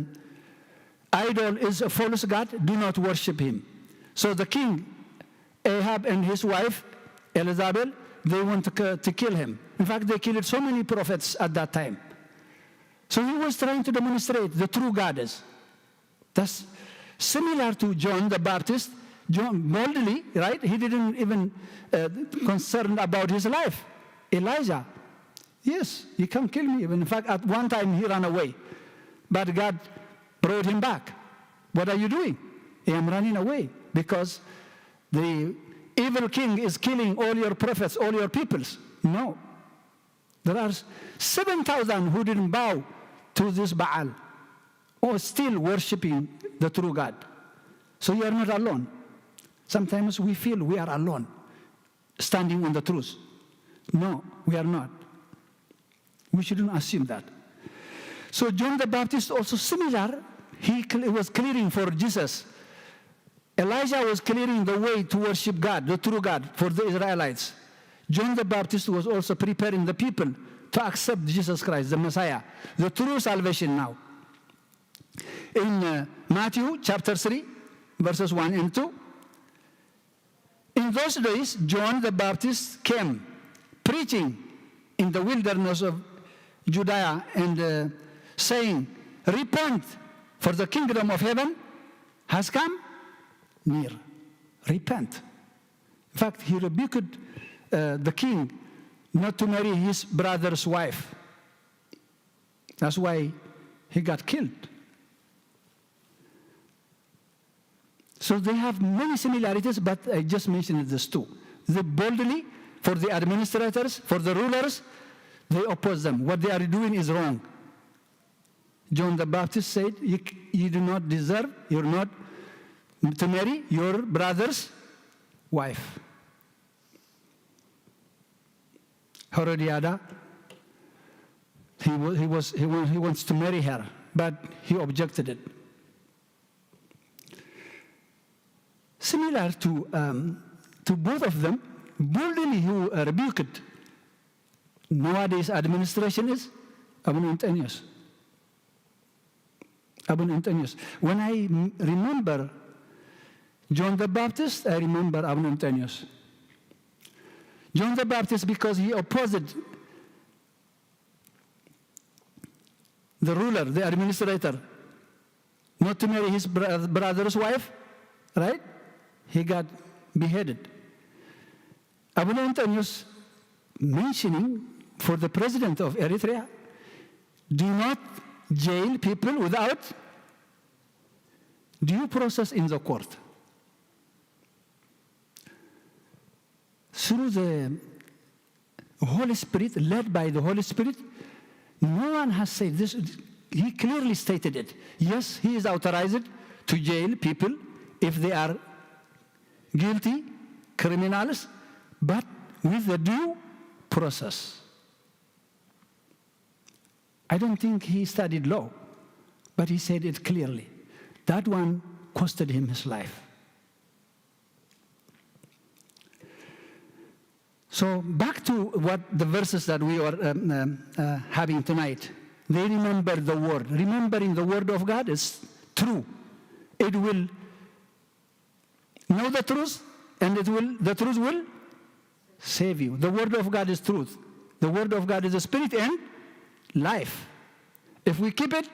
idol, is a false God, do not worship him. So the king Ahab and his wife Elizabeth, they want to, to kill him. In fact, they killed so many prophets at that time. So he was trying to demonstrate the true God is. That's similar to John the Baptist. John boldly, right? He didn't even uh, concerned about his life. Elijah, yes, you can kill me. Even in fact, at one time he ran away, but God brought him back. What are you doing? I am running away because the evil king is killing all your prophets, all your peoples. No. There are seven thousand who didn't bow to this Baal or still worshiping the true God. So you are not alone. Sometimes we feel we are alone, standing on the truth. No, we are not. We shouldn't assume that. So John the Baptist also similar, he cl- was clearing for Jesus. Elijah was clearing the way to worship God, the true God, for the Israelites. John the Baptist was also preparing the people to accept Jesus Christ, the Messiah, the true salvation now. In uh, Matthew chapter three, verses one and two, in those days, John the Baptist came preaching in the wilderness of Judea and uh, saying, "Repent, for the kingdom of heaven has come near." Repent. In fact, he rebuked uh, the king not to marry his brother's wife. That's why he got killed. So they have many similarities, but I just mentioned these two. They boldly, for the administrators, for the rulers, they oppose them. What they are doing is wrong. John the Baptist said, "You, you do not deserve, you're not to marry your brother's wife." Herodiana, he, wa- he, was, he, wa- he wants to marry her, but he objected it. Similar to, um, to both of them, boldly he uh, rebuked nowadays administration is Abuna Antonius. Abuna Antonius. When I m- remember John the Baptist, I remember Abuna Antonius. John the Baptist, because he opposed the ruler, the administrator, not to marry his bro- brother's wife, right? He got beheaded. Abuna Antonius mentioning for the president of Eritrea, "Do not jail people without due process in the court." Through the Holy Spirit, led by the Holy Spirit, no one has said this. He clearly stated it. Yes, he is authorized to jail people if they are guilty criminals, but with the due process. I don't think he studied law, but he said it clearly. That one costed him his life. So back to what the verses that we are um, um, uh, having tonight. They remember the word. Remembering the word of God is true. It will know the truth, and it will the truth will save you. The word of God is truth. The word of God is a spirit and life. If we keep it,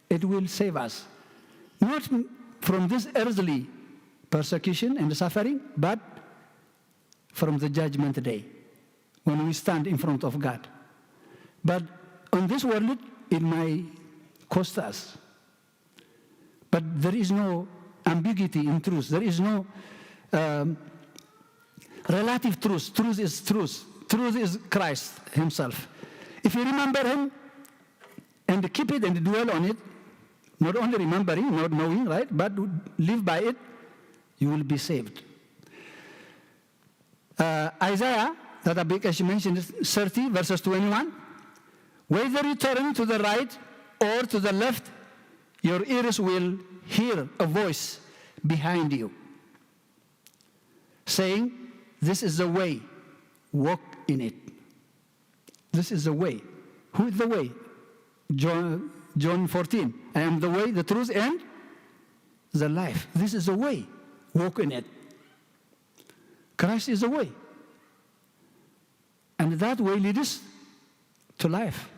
it will save us. Not from this earthly persecution and suffering, but from the judgment day when we stand in front of God. But on this world, it might cost us. But there is no ambiguity in truth. There is no um, relative truth. Truth is truth. Truth is Christ Himself. If you remember Him and keep it and dwell on it, not only remembering, not knowing, right, but live by it, you will be saved. Uh, Isaiah, that Abikesh mentioned, thirty, verses twenty-one. Whether you turn to the right or to the left, your ears will hear a voice behind you saying, "This is the way, walk in it." This is the way. Who is the way? John, John fourteen. "I am the way, the truth, and the life." This is the way. Walk in it. Christ is the way. And that way leads to life.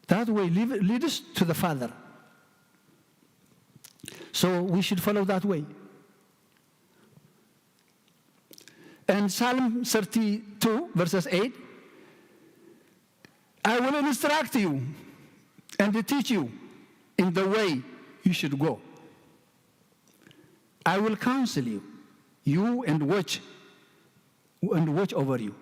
That way lead- leads to the Father. So we should follow that way. And Psalm thirty-two, verses eight, "I will instruct you and teach you in the way you should go. I will counsel you, you and watch and watch over you."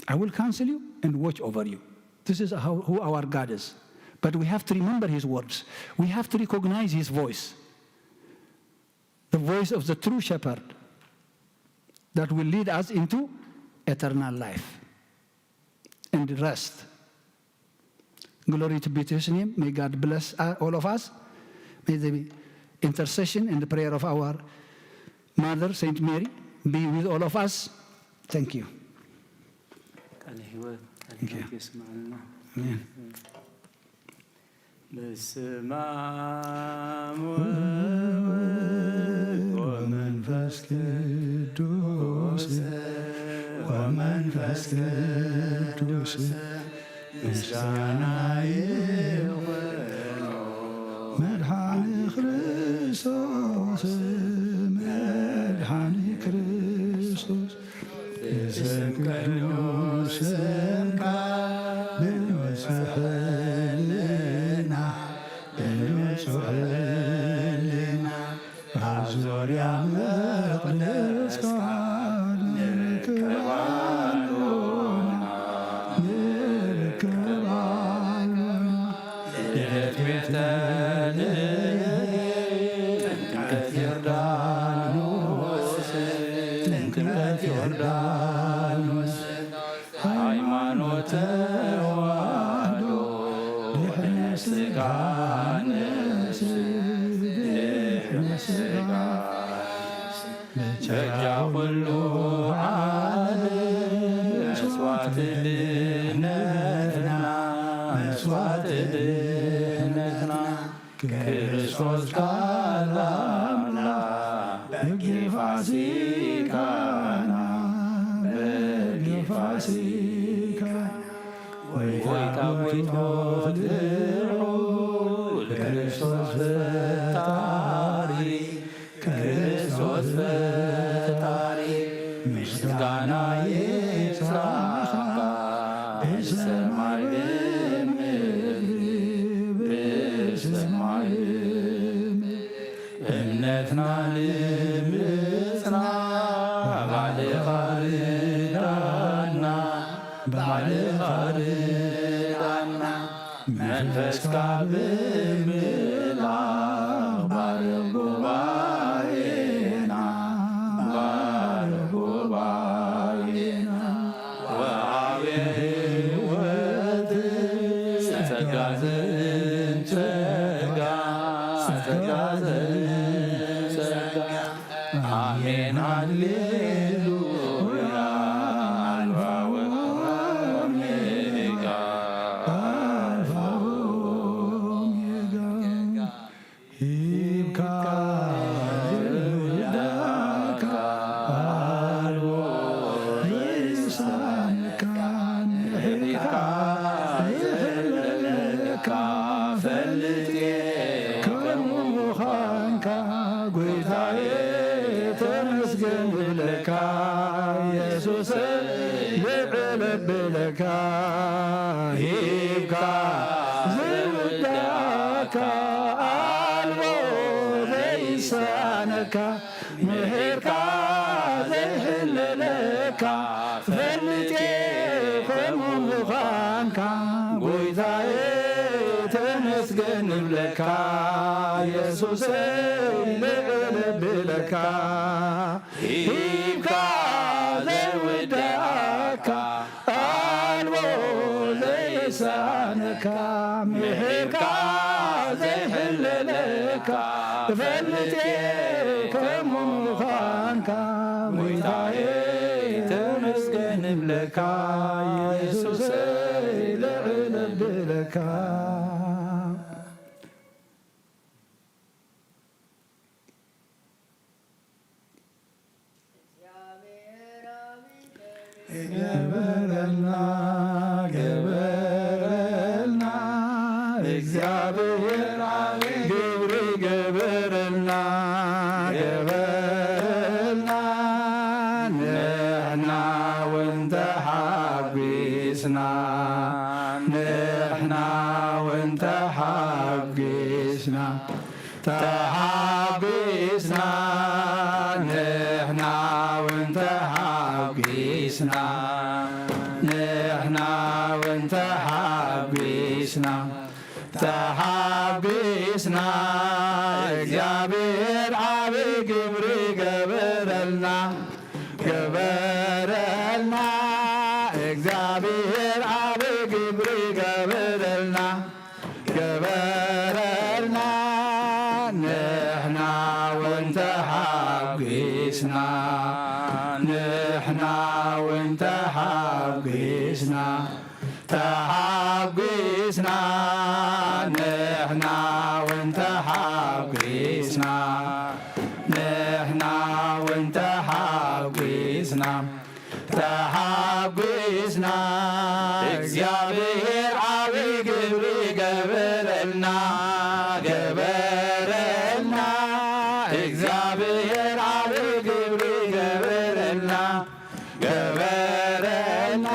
I will counsel you and watch over you. This is how, who our God is. But we have to remember His words. We have to recognize His voice, the voice of the true shepherd that will lead us into eternal life and rest. Glory to be to his name. May God bless uh, all of us. May the intercession and the prayer of our Mother, Saint Mary, be with all of us. Thank you. ቃለ ሕይወት ቃለ Thank you. ሕይወት የስማዕልና። Amen. በስመ አብ ወወልድ ወመንፈስ ቅዱስ ወመንፈስ ቅዱስ ምስጋና ይኹን። መድኃኒ ክርስቶስ መድኃኒ ክርስቶስ ብስም ቅዱስ ስምካ ብንጹሕ ሕልና ብንጹሕ ሕልና ኣብ ዙርያ መቕደስካ ንርከብ ኣሎና ንርከብ ኣሎና። ልደት ቤተልሔም ጥምቀት ዮርዳኖስ ጥምቀት ዮርዳኖስ ሃይማኖት ተዋህዶ ድሕነት ስጋ ነፍስ ድሕነት ስጋ በጃ ኩሉ ዓለም መስዋዕቲ ድሕነትና መስዋዕቲ ድሕነትና ክርስቶስ ቃል ኣምላኽ በጊ ፋሲካና በጊ ፋሲካና ጎይታ ጎይቶት ልዑል ክርስቶስ ፈጣሪ ክርስቶስ ፈጣሪ ምስጋና ይብዛኻ ብሰማይ ብምድሪ ብሰማይ እምነትና ንምጽና ባዕልኻ ርዳና ባዕልኻ ርዳና መንፈስካ ብምላኽ ባርኽ ጉባኤና ባርኽ ጉባኤና ወሃቤ ህይወት ጸጋ ዘእንጸጋ ጸጋ ዘእንጸጋ ኣሜን ሃሌሉያ ኣልፋ ወኦሜጋ ኣልፋ ወኦሜጋ ሂብካ ዝውዳካ ኣልቦ ዘይሳነካ ምሒርካ ዝሕለለካ ፈልጥ እየ ከምኡ ምዃንካ ጎይታየ ተመስገን እብለካ የሱሰይ ልዕል እብለካ ሂብካ ዝውዳካ ኣልቦ ዘይሳነካ ምሒርካ ዘይሕለለካ ፈልጥ እየ ከምኡ ምዃንካ ጎይታየ ተመስገን እብለካ የሱሰይ ልዕል እብለካ ሂብካ ዘይውዳእካ ኣልቦ ዘይሳነካ ምሒርካ ዘይሕለለካ እፈልጥ እየ ከም ምዃንካ ጎይታየ ተመስገን እብለካ የሱሰይ ልዕል እብለካ። ገበረልና ገበረልና እግዚኣብሔር ዓቢ ግብሪ ገበረልና ገበረልና ንሕና እውን ተሓጒስና ንሕና እውን ተሓጒስና ተሓጒስና ንሕና እውን ተሓጒስና ንሕና እውን ተሓጒስና ተሓጒስና እግዚኣብሔር ዓቢ ግብሪ ገበረልና ገበረልና እግዚኣብሔር ዓቢ ግብሪ ገበረልና ተሓጒስና፣ ንሕና እውን ተሓጒስና፣ ተሓጒስና፣ ንሕና እውን ተሓጒስና፣ ንሕና እውን ተሓጒስና። ተሓጒስና። እግዚኣብሔር ዓቢ ግብሪ ገበረልና፣ ገበረልና። እግዚኣብሔር ዓቢ ግብሪ ገበረልና፣ ገበረልና።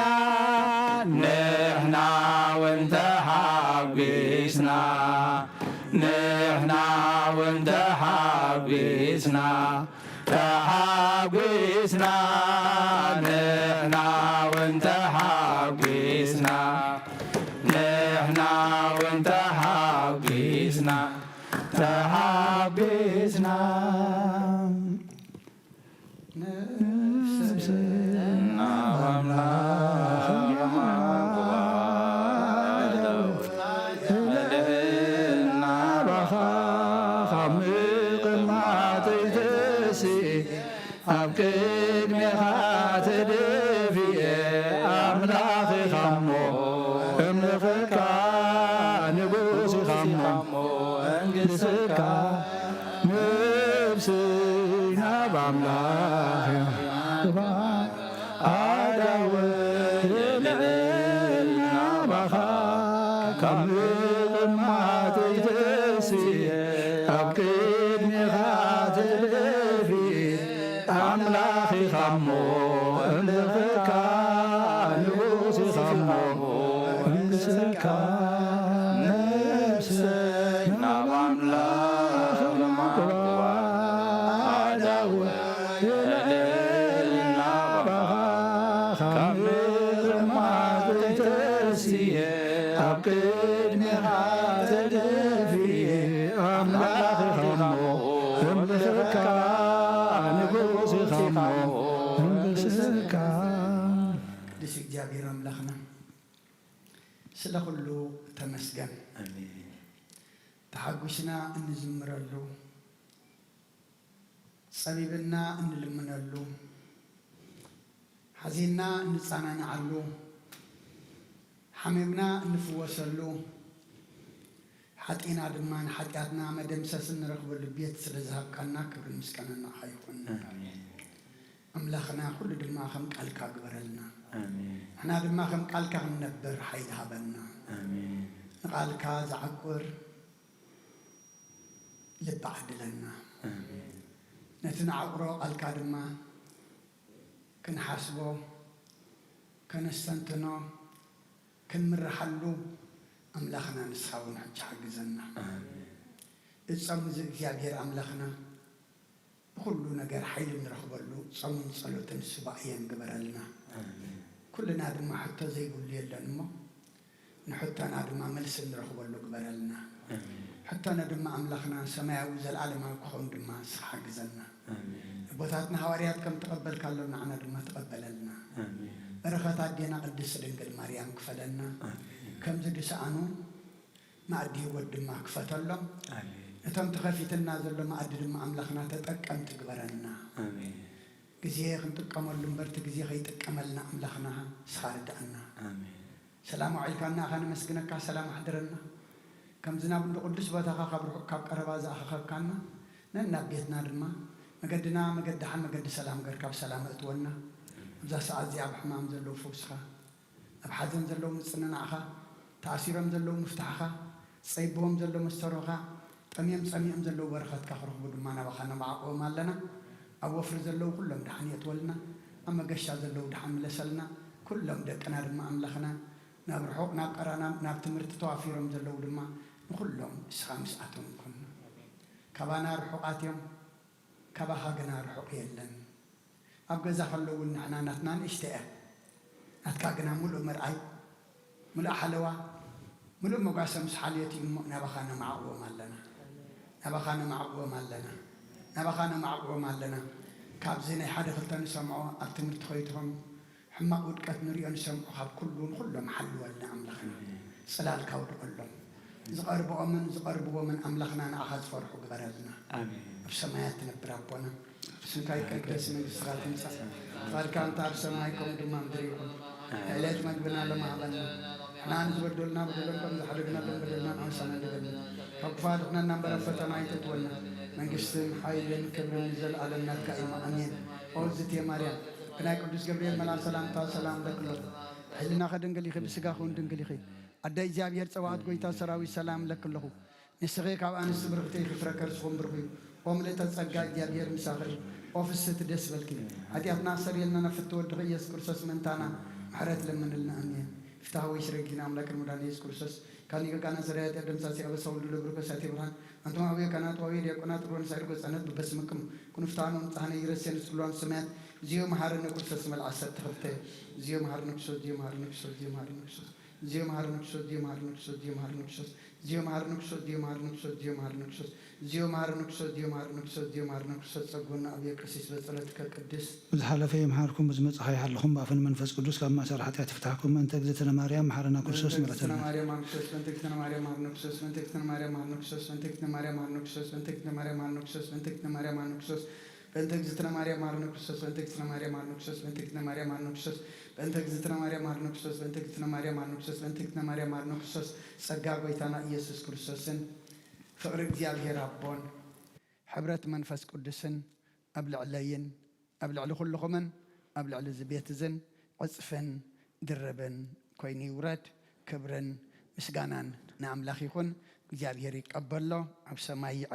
ንሕና እውን ተሓጒስና፣ ንሕና እውን ተሓጒስና። ተሓጒስና፣ ንሕና እውን ተሓጒስና፣ ንሕና እውን ተሓጒስና፣ ተሓጒስና። ነፍስና ኣምላኽ መድህና ባኻ ካብ ምቕማጠይ ተሲ ኣብ ቅድሜኻ ተደፊኤ ኣምላኽ ኢኻ እሞ እምልኸካ ንጉስ ኢኻ እሞ መንግስትካ ነፍሰይ ናብ ኣምላኽ ኣዳወ ልዕልና ባኻ ካብ ምቕማጠይ ተሲ ኣብ ቅድሜኻ ተደፊ ኣምላኽ ኢኻ እሞ እምልኸካ ንጉስ ኢኻ እሞ እምልኸካ ነፍሰይ ናብ ኣምላኽ ኣዳወ ልዕልና ባኻ ካብ ምቕማጠይ ተሲ ኣብ ቅድሜኻ ተደፊ ኣምላኽ ኢኻ እሞ እምልኸካ ንጉስ ኢኻ እሞ እምልኸካ። ቅዱስ እግዚኣብሔር ኣምላኽና ስለ ኩሉ ተመስገን። ኣሜን። ተሓጒስና እንዝምረሉ፣ ጸቢብና እንልምነሉ፣ ሓዚንና እንጸናንዓሉ፣ ሓሚምና እንፍወሰሉ፣ ሓጢና ድማ ንሓጢኣትና መደምሰስ እንረኽበሉ ቤት ስለ ዝሃብካና ክብርን ምስጋናን ንዓኻ ይኹን። ኣሜን። ኣምላኽና ኩሉ ድማ ከም ቃልካ ግበረልና። ኣሜን። ንሕና ድማ ከም ቃልካ ክንነብር ሓይሊ ሃበና። ኣሜን። ንቃልካ ዝዓቁር ልቢ ዓድለና። ኣሜን። ነቲ ንዓቁሮ ቃልካ ድማ ክንሓስቦ፣ ከነስተንትኖ፣ ክንምርሓሉ ኣምላኽና ንስኻ እውን ሕጂ ሓግዘና። ኣሜን። እዚ ጾም እዚ እግዚኣብሔር ኣምላኽና ብኹሉ ነገር ሓይሊ እንረኽበሉ ጾምን ጸሎትን ሱባኤን ግበረልና። ኣሜን። ኩልና ድማ ሕቶ ዘይብሉ የለን እሞ ንሕቶና ድማ መልሲ እንረኽበሉ ግበረልና። ኣሜን። ሕቶና ድማ ኣምላኽና ሰማያዊ ዘለኣለማዊ ክኸውን ድማ ንስኻ ሓግዘና። ኣሜን። ኣቦታትና ሃዋርያት ከም ተቐበልካሎም ንዓና ድማ ተቐበለልና። ኣሜን። በረኸት ኣዴና ቅድስቲ ድንግል ማርያም ክፈለና። ኣሜን። ከምዚ ዝሰኣኑ መኣዲ ህይወት ድማ ክፈተሎም። ኣሜን። እቶም ተኸፊትና ዘሎ መኣዲ ድማ ኣምላኽና ተጠቀምቲ ግበረና። ኣሜን። ግዜ ክንጥቀመሉ እምበር እቲ ግዜ ከይጥቀመልና ኣምላኽና ንስኻ ርድኣና። ኣሜን። ሰላም ኣውዒልካና ኢኻ ነመስግነካ፣ ሰላም ኣሕድረና። ከምዚ ናብ እንዶ ቅዱስ ቦታኻ ካብ ርሑቕ ካብ ቀረባ ዝኣኸኸብካና ነናብ ቤትና ድማ መገድና መገዲ ሓ-፣ መገዲ ሰላም ገርካ ብሰላም እትወና። ኣብዛ ሰዓት እዚኣ ኣብ ሕማም ዘለዉ ፈውስኻ፣ ኣብ ሓዘን ዘለዉ ምጽንናዕኻ፣ ተኣሲሮም ዘለዉ ምፍታሕኻ፣ ጸይብዎም ዘሎ መስተሮኻ፣ ጠምዮም ጸሚኦም ዘለዉ በረኸትካ ክረኽቡ ድማ ናባኻ ነማዕቕቦም ኣለና። ኣብ ወፍሪ ዘለዉ ኩሎም ደሓን የእትወልና፣ ኣብ መገሻ ዘለዉ ደሓን ምለሰልና። ኩሎም ደቅና ድማ ኣምላኽና ናብ ርሑቕ ናብ ቀራና ናብ ትምህርቲ ተዋፊሮም ዘለዉ ድማ ንኹሎም ንስኻ ምስኣቶም ኩን። ካባና ርሑቓት እዮም፣ ካባኻ ግና ርሑቕ የለን። ኣብ ገዛ ከለዉ እውን ንሕና ናትና ንእሽተ እያ፣ ናትካ ግና ምሉእ መርኣይ፣ ምሉእ ሓለዋ፣ ምሉእ መጓሰ ምስ ሓልዮት እዩ እሞ ናባኻ ነማዕቕቦም ኣለና፣ ናባኻ ነማዕቕቦም ኣለና፣ ናባኻ ነማዕቕቦም ኣለና። ካብዚ ናይ ሓደ ክልተ ንሰምዖ ኣብ ትምህርቲ ከይትኾም ሕማቕ ውድቀት ንሪኦ ንሰምዖ ካብ ኩሉ ንኹሎም ሓልወልና ኣምላኽና። ኣሜን። ጽላልካ ኣውድቐሎም። ዝቐርብኦምን ዝቐርብዎምን ኣምላኽና ንኣኻ ዝፈርሑ ግበረልና። ኣሜን። ኣብ ሰማያት ትነብር ኣቦና፣ ስምካ ይቀደስ፣ መንግስትኻ ትምጻእ፣ ፍቓድካ እንተ ኣብ ሰማይ ከምኡ ድማ ምድሪ ይኹን። ዕለት መግብና ሎሚ ሃበና፣ ንሕና ንዝበደሉና በደሎም ከም ዝሓደግናሎም በደልና ንዓና ኣይትሓድገና፣ ካብ ክፉእ ኣድሕነና እምበር ኣብ ፈተና ኣይተእትወና። መንግስትን ሓይልን ክብርን ንዘለኣለም ናትካ እዩ። ኣሜን። ኦ እግዝእትየ ማርያም፣ ብናይ ቅዱስ ገብርኤል መልኣኽ ሰላምታ ሰላም እብለኪ ኣለኹ። ሕልናኺ ድንግል ኢኺ፣ ብስጋኺ እውን ድንግል ኢኺ። ኣደ እግዚኣብሔር ጸባኦት፣ ጎይታ ሰራዊት፣ ሰላም እብለኪ ኣለኹ። ንስኺ ካብ ኣንስቲ ብርኽቲ ኢኺ፣ ፍረ ከርስኺ እውን ብሩኽ እዩ። ኦ ምልእተ ጸጋ፣ እግዚኣብሔር ምሳኺ እዩ። ኦ ፍስህቲ፣ ደስ በልኪ። ሓጢኣትና ኣስተሰርየልና፣ ናብ ፍትወ ወድኺ ኢየሱስ ክርስቶስ ምእንታና ምሕረት ለምንልና። ኣሜን። ፍትሐ ወይ ስረጊና ኣምላክ መድኃኒነ ኢየሱስ ክርስቶስ፣ ካብ ሊቀ ካህናት ሰራያ ኃጢአት ደምሳሲ፣ አበሳ ወልዱ ለብሩክ ከሳቴ ብርሃን፣ አንቱም አበው ካህናት ወአበው ዲያቆናት፣ ሩን ሳይድ ገጻነት በበስምክሙ ኩኑ ፍትሐነ ወምጽአነ ይረሴን እስክሉ ሰማያት። እግዚኦ መሐረነ ክርስቶስ መልዓ ዐሰርተ ክልተ። እግዚኦ መሐረነ ክርስቶስ፣ እግዚኦ መሐረነ ክርስቶስ፣ እግዚኦ መሐረነ ክርስቶስ። እግዚኦ መሐረነ ክርስቶስ፣ እግዚኦ መሐረነ ክርስቶስ፣ እግዚኦ መሐረነ ክርስቶስ። እግዚኦ መሐረነ ክርስቶስ፣ እግዚኦ መሐረነ ክርስቶስ። እግዚኦ መሐረነ ክርስቶስ፣ እግዚኦ መሐረነ ክርስቶስ፣ እግዚኦ መሐረነ ክርስቶስ። ጸግወነ አብየ ቀሲስ በጸሎትከ ቅድስት። ብዝሓለፈ ይምሓርኩም፣ ብዝመጽእ ይሓልኹም፣ ብኣፈ ንመንፈስ ቅዱስ ካብ ማእሰር ሓጢኣት ይፍታሕኩም። በእንተ እግዝእትነ ማርያም መሓረና ክርስቶስ በእንተ እግዝእትነ ምሕረተና። ማርያም መሐረነ ክርስቶስ፣ በእንተ እግዝእትነ ማርያም መሐረነ ክርስቶስ፣ በእንተ እግዝእትነ ማርያም መሐረነ ክርስቶስ፣ በእንተ እግዝእትነ ማርያም መሐረነ ክርስቶስ፣ በእንተ እግዝእትነ ማርያም መሐረነ ክርስቶስ፣ በእንተ እግዝእትነ ማርያም መሐረነ ክርስቶስ፣ በእንተ እግዝእትነ ማርያም መሐረነ ክርስቶስ፣ በእንተ እግዝእትነ ማርያም መሐረነ ክርስቶስ፣ በእንተ እግዝእትነ ማርያም መሐረነ ክርስቶስ፣ በእንተ እግዝእትነ ማርያም መሐረነ ክርስቶስ፣ በእንተ እግዝእትነ ማርያም መሐረነ ክርስቶስ። ጸጋ ጐይታና ኢየሱስ ክርስቶስን ፍቕሪ እግዚኣብሔር ኣቦን ሕብረት መንፈስ ቅዱስን ኣብ ልዕለይን ኣብ ልዕሊ ኩልኹምን ኣብ ልዕሊ እዚ ቤት እዝን ዕጽፍን ድርብን ኮይኑ ይውረድ። ክብርን ምስጋናን ንኣምላኽ ይኹን። እግዚኣብሔር ይቀበሎ፣ ኣብ ሰማይ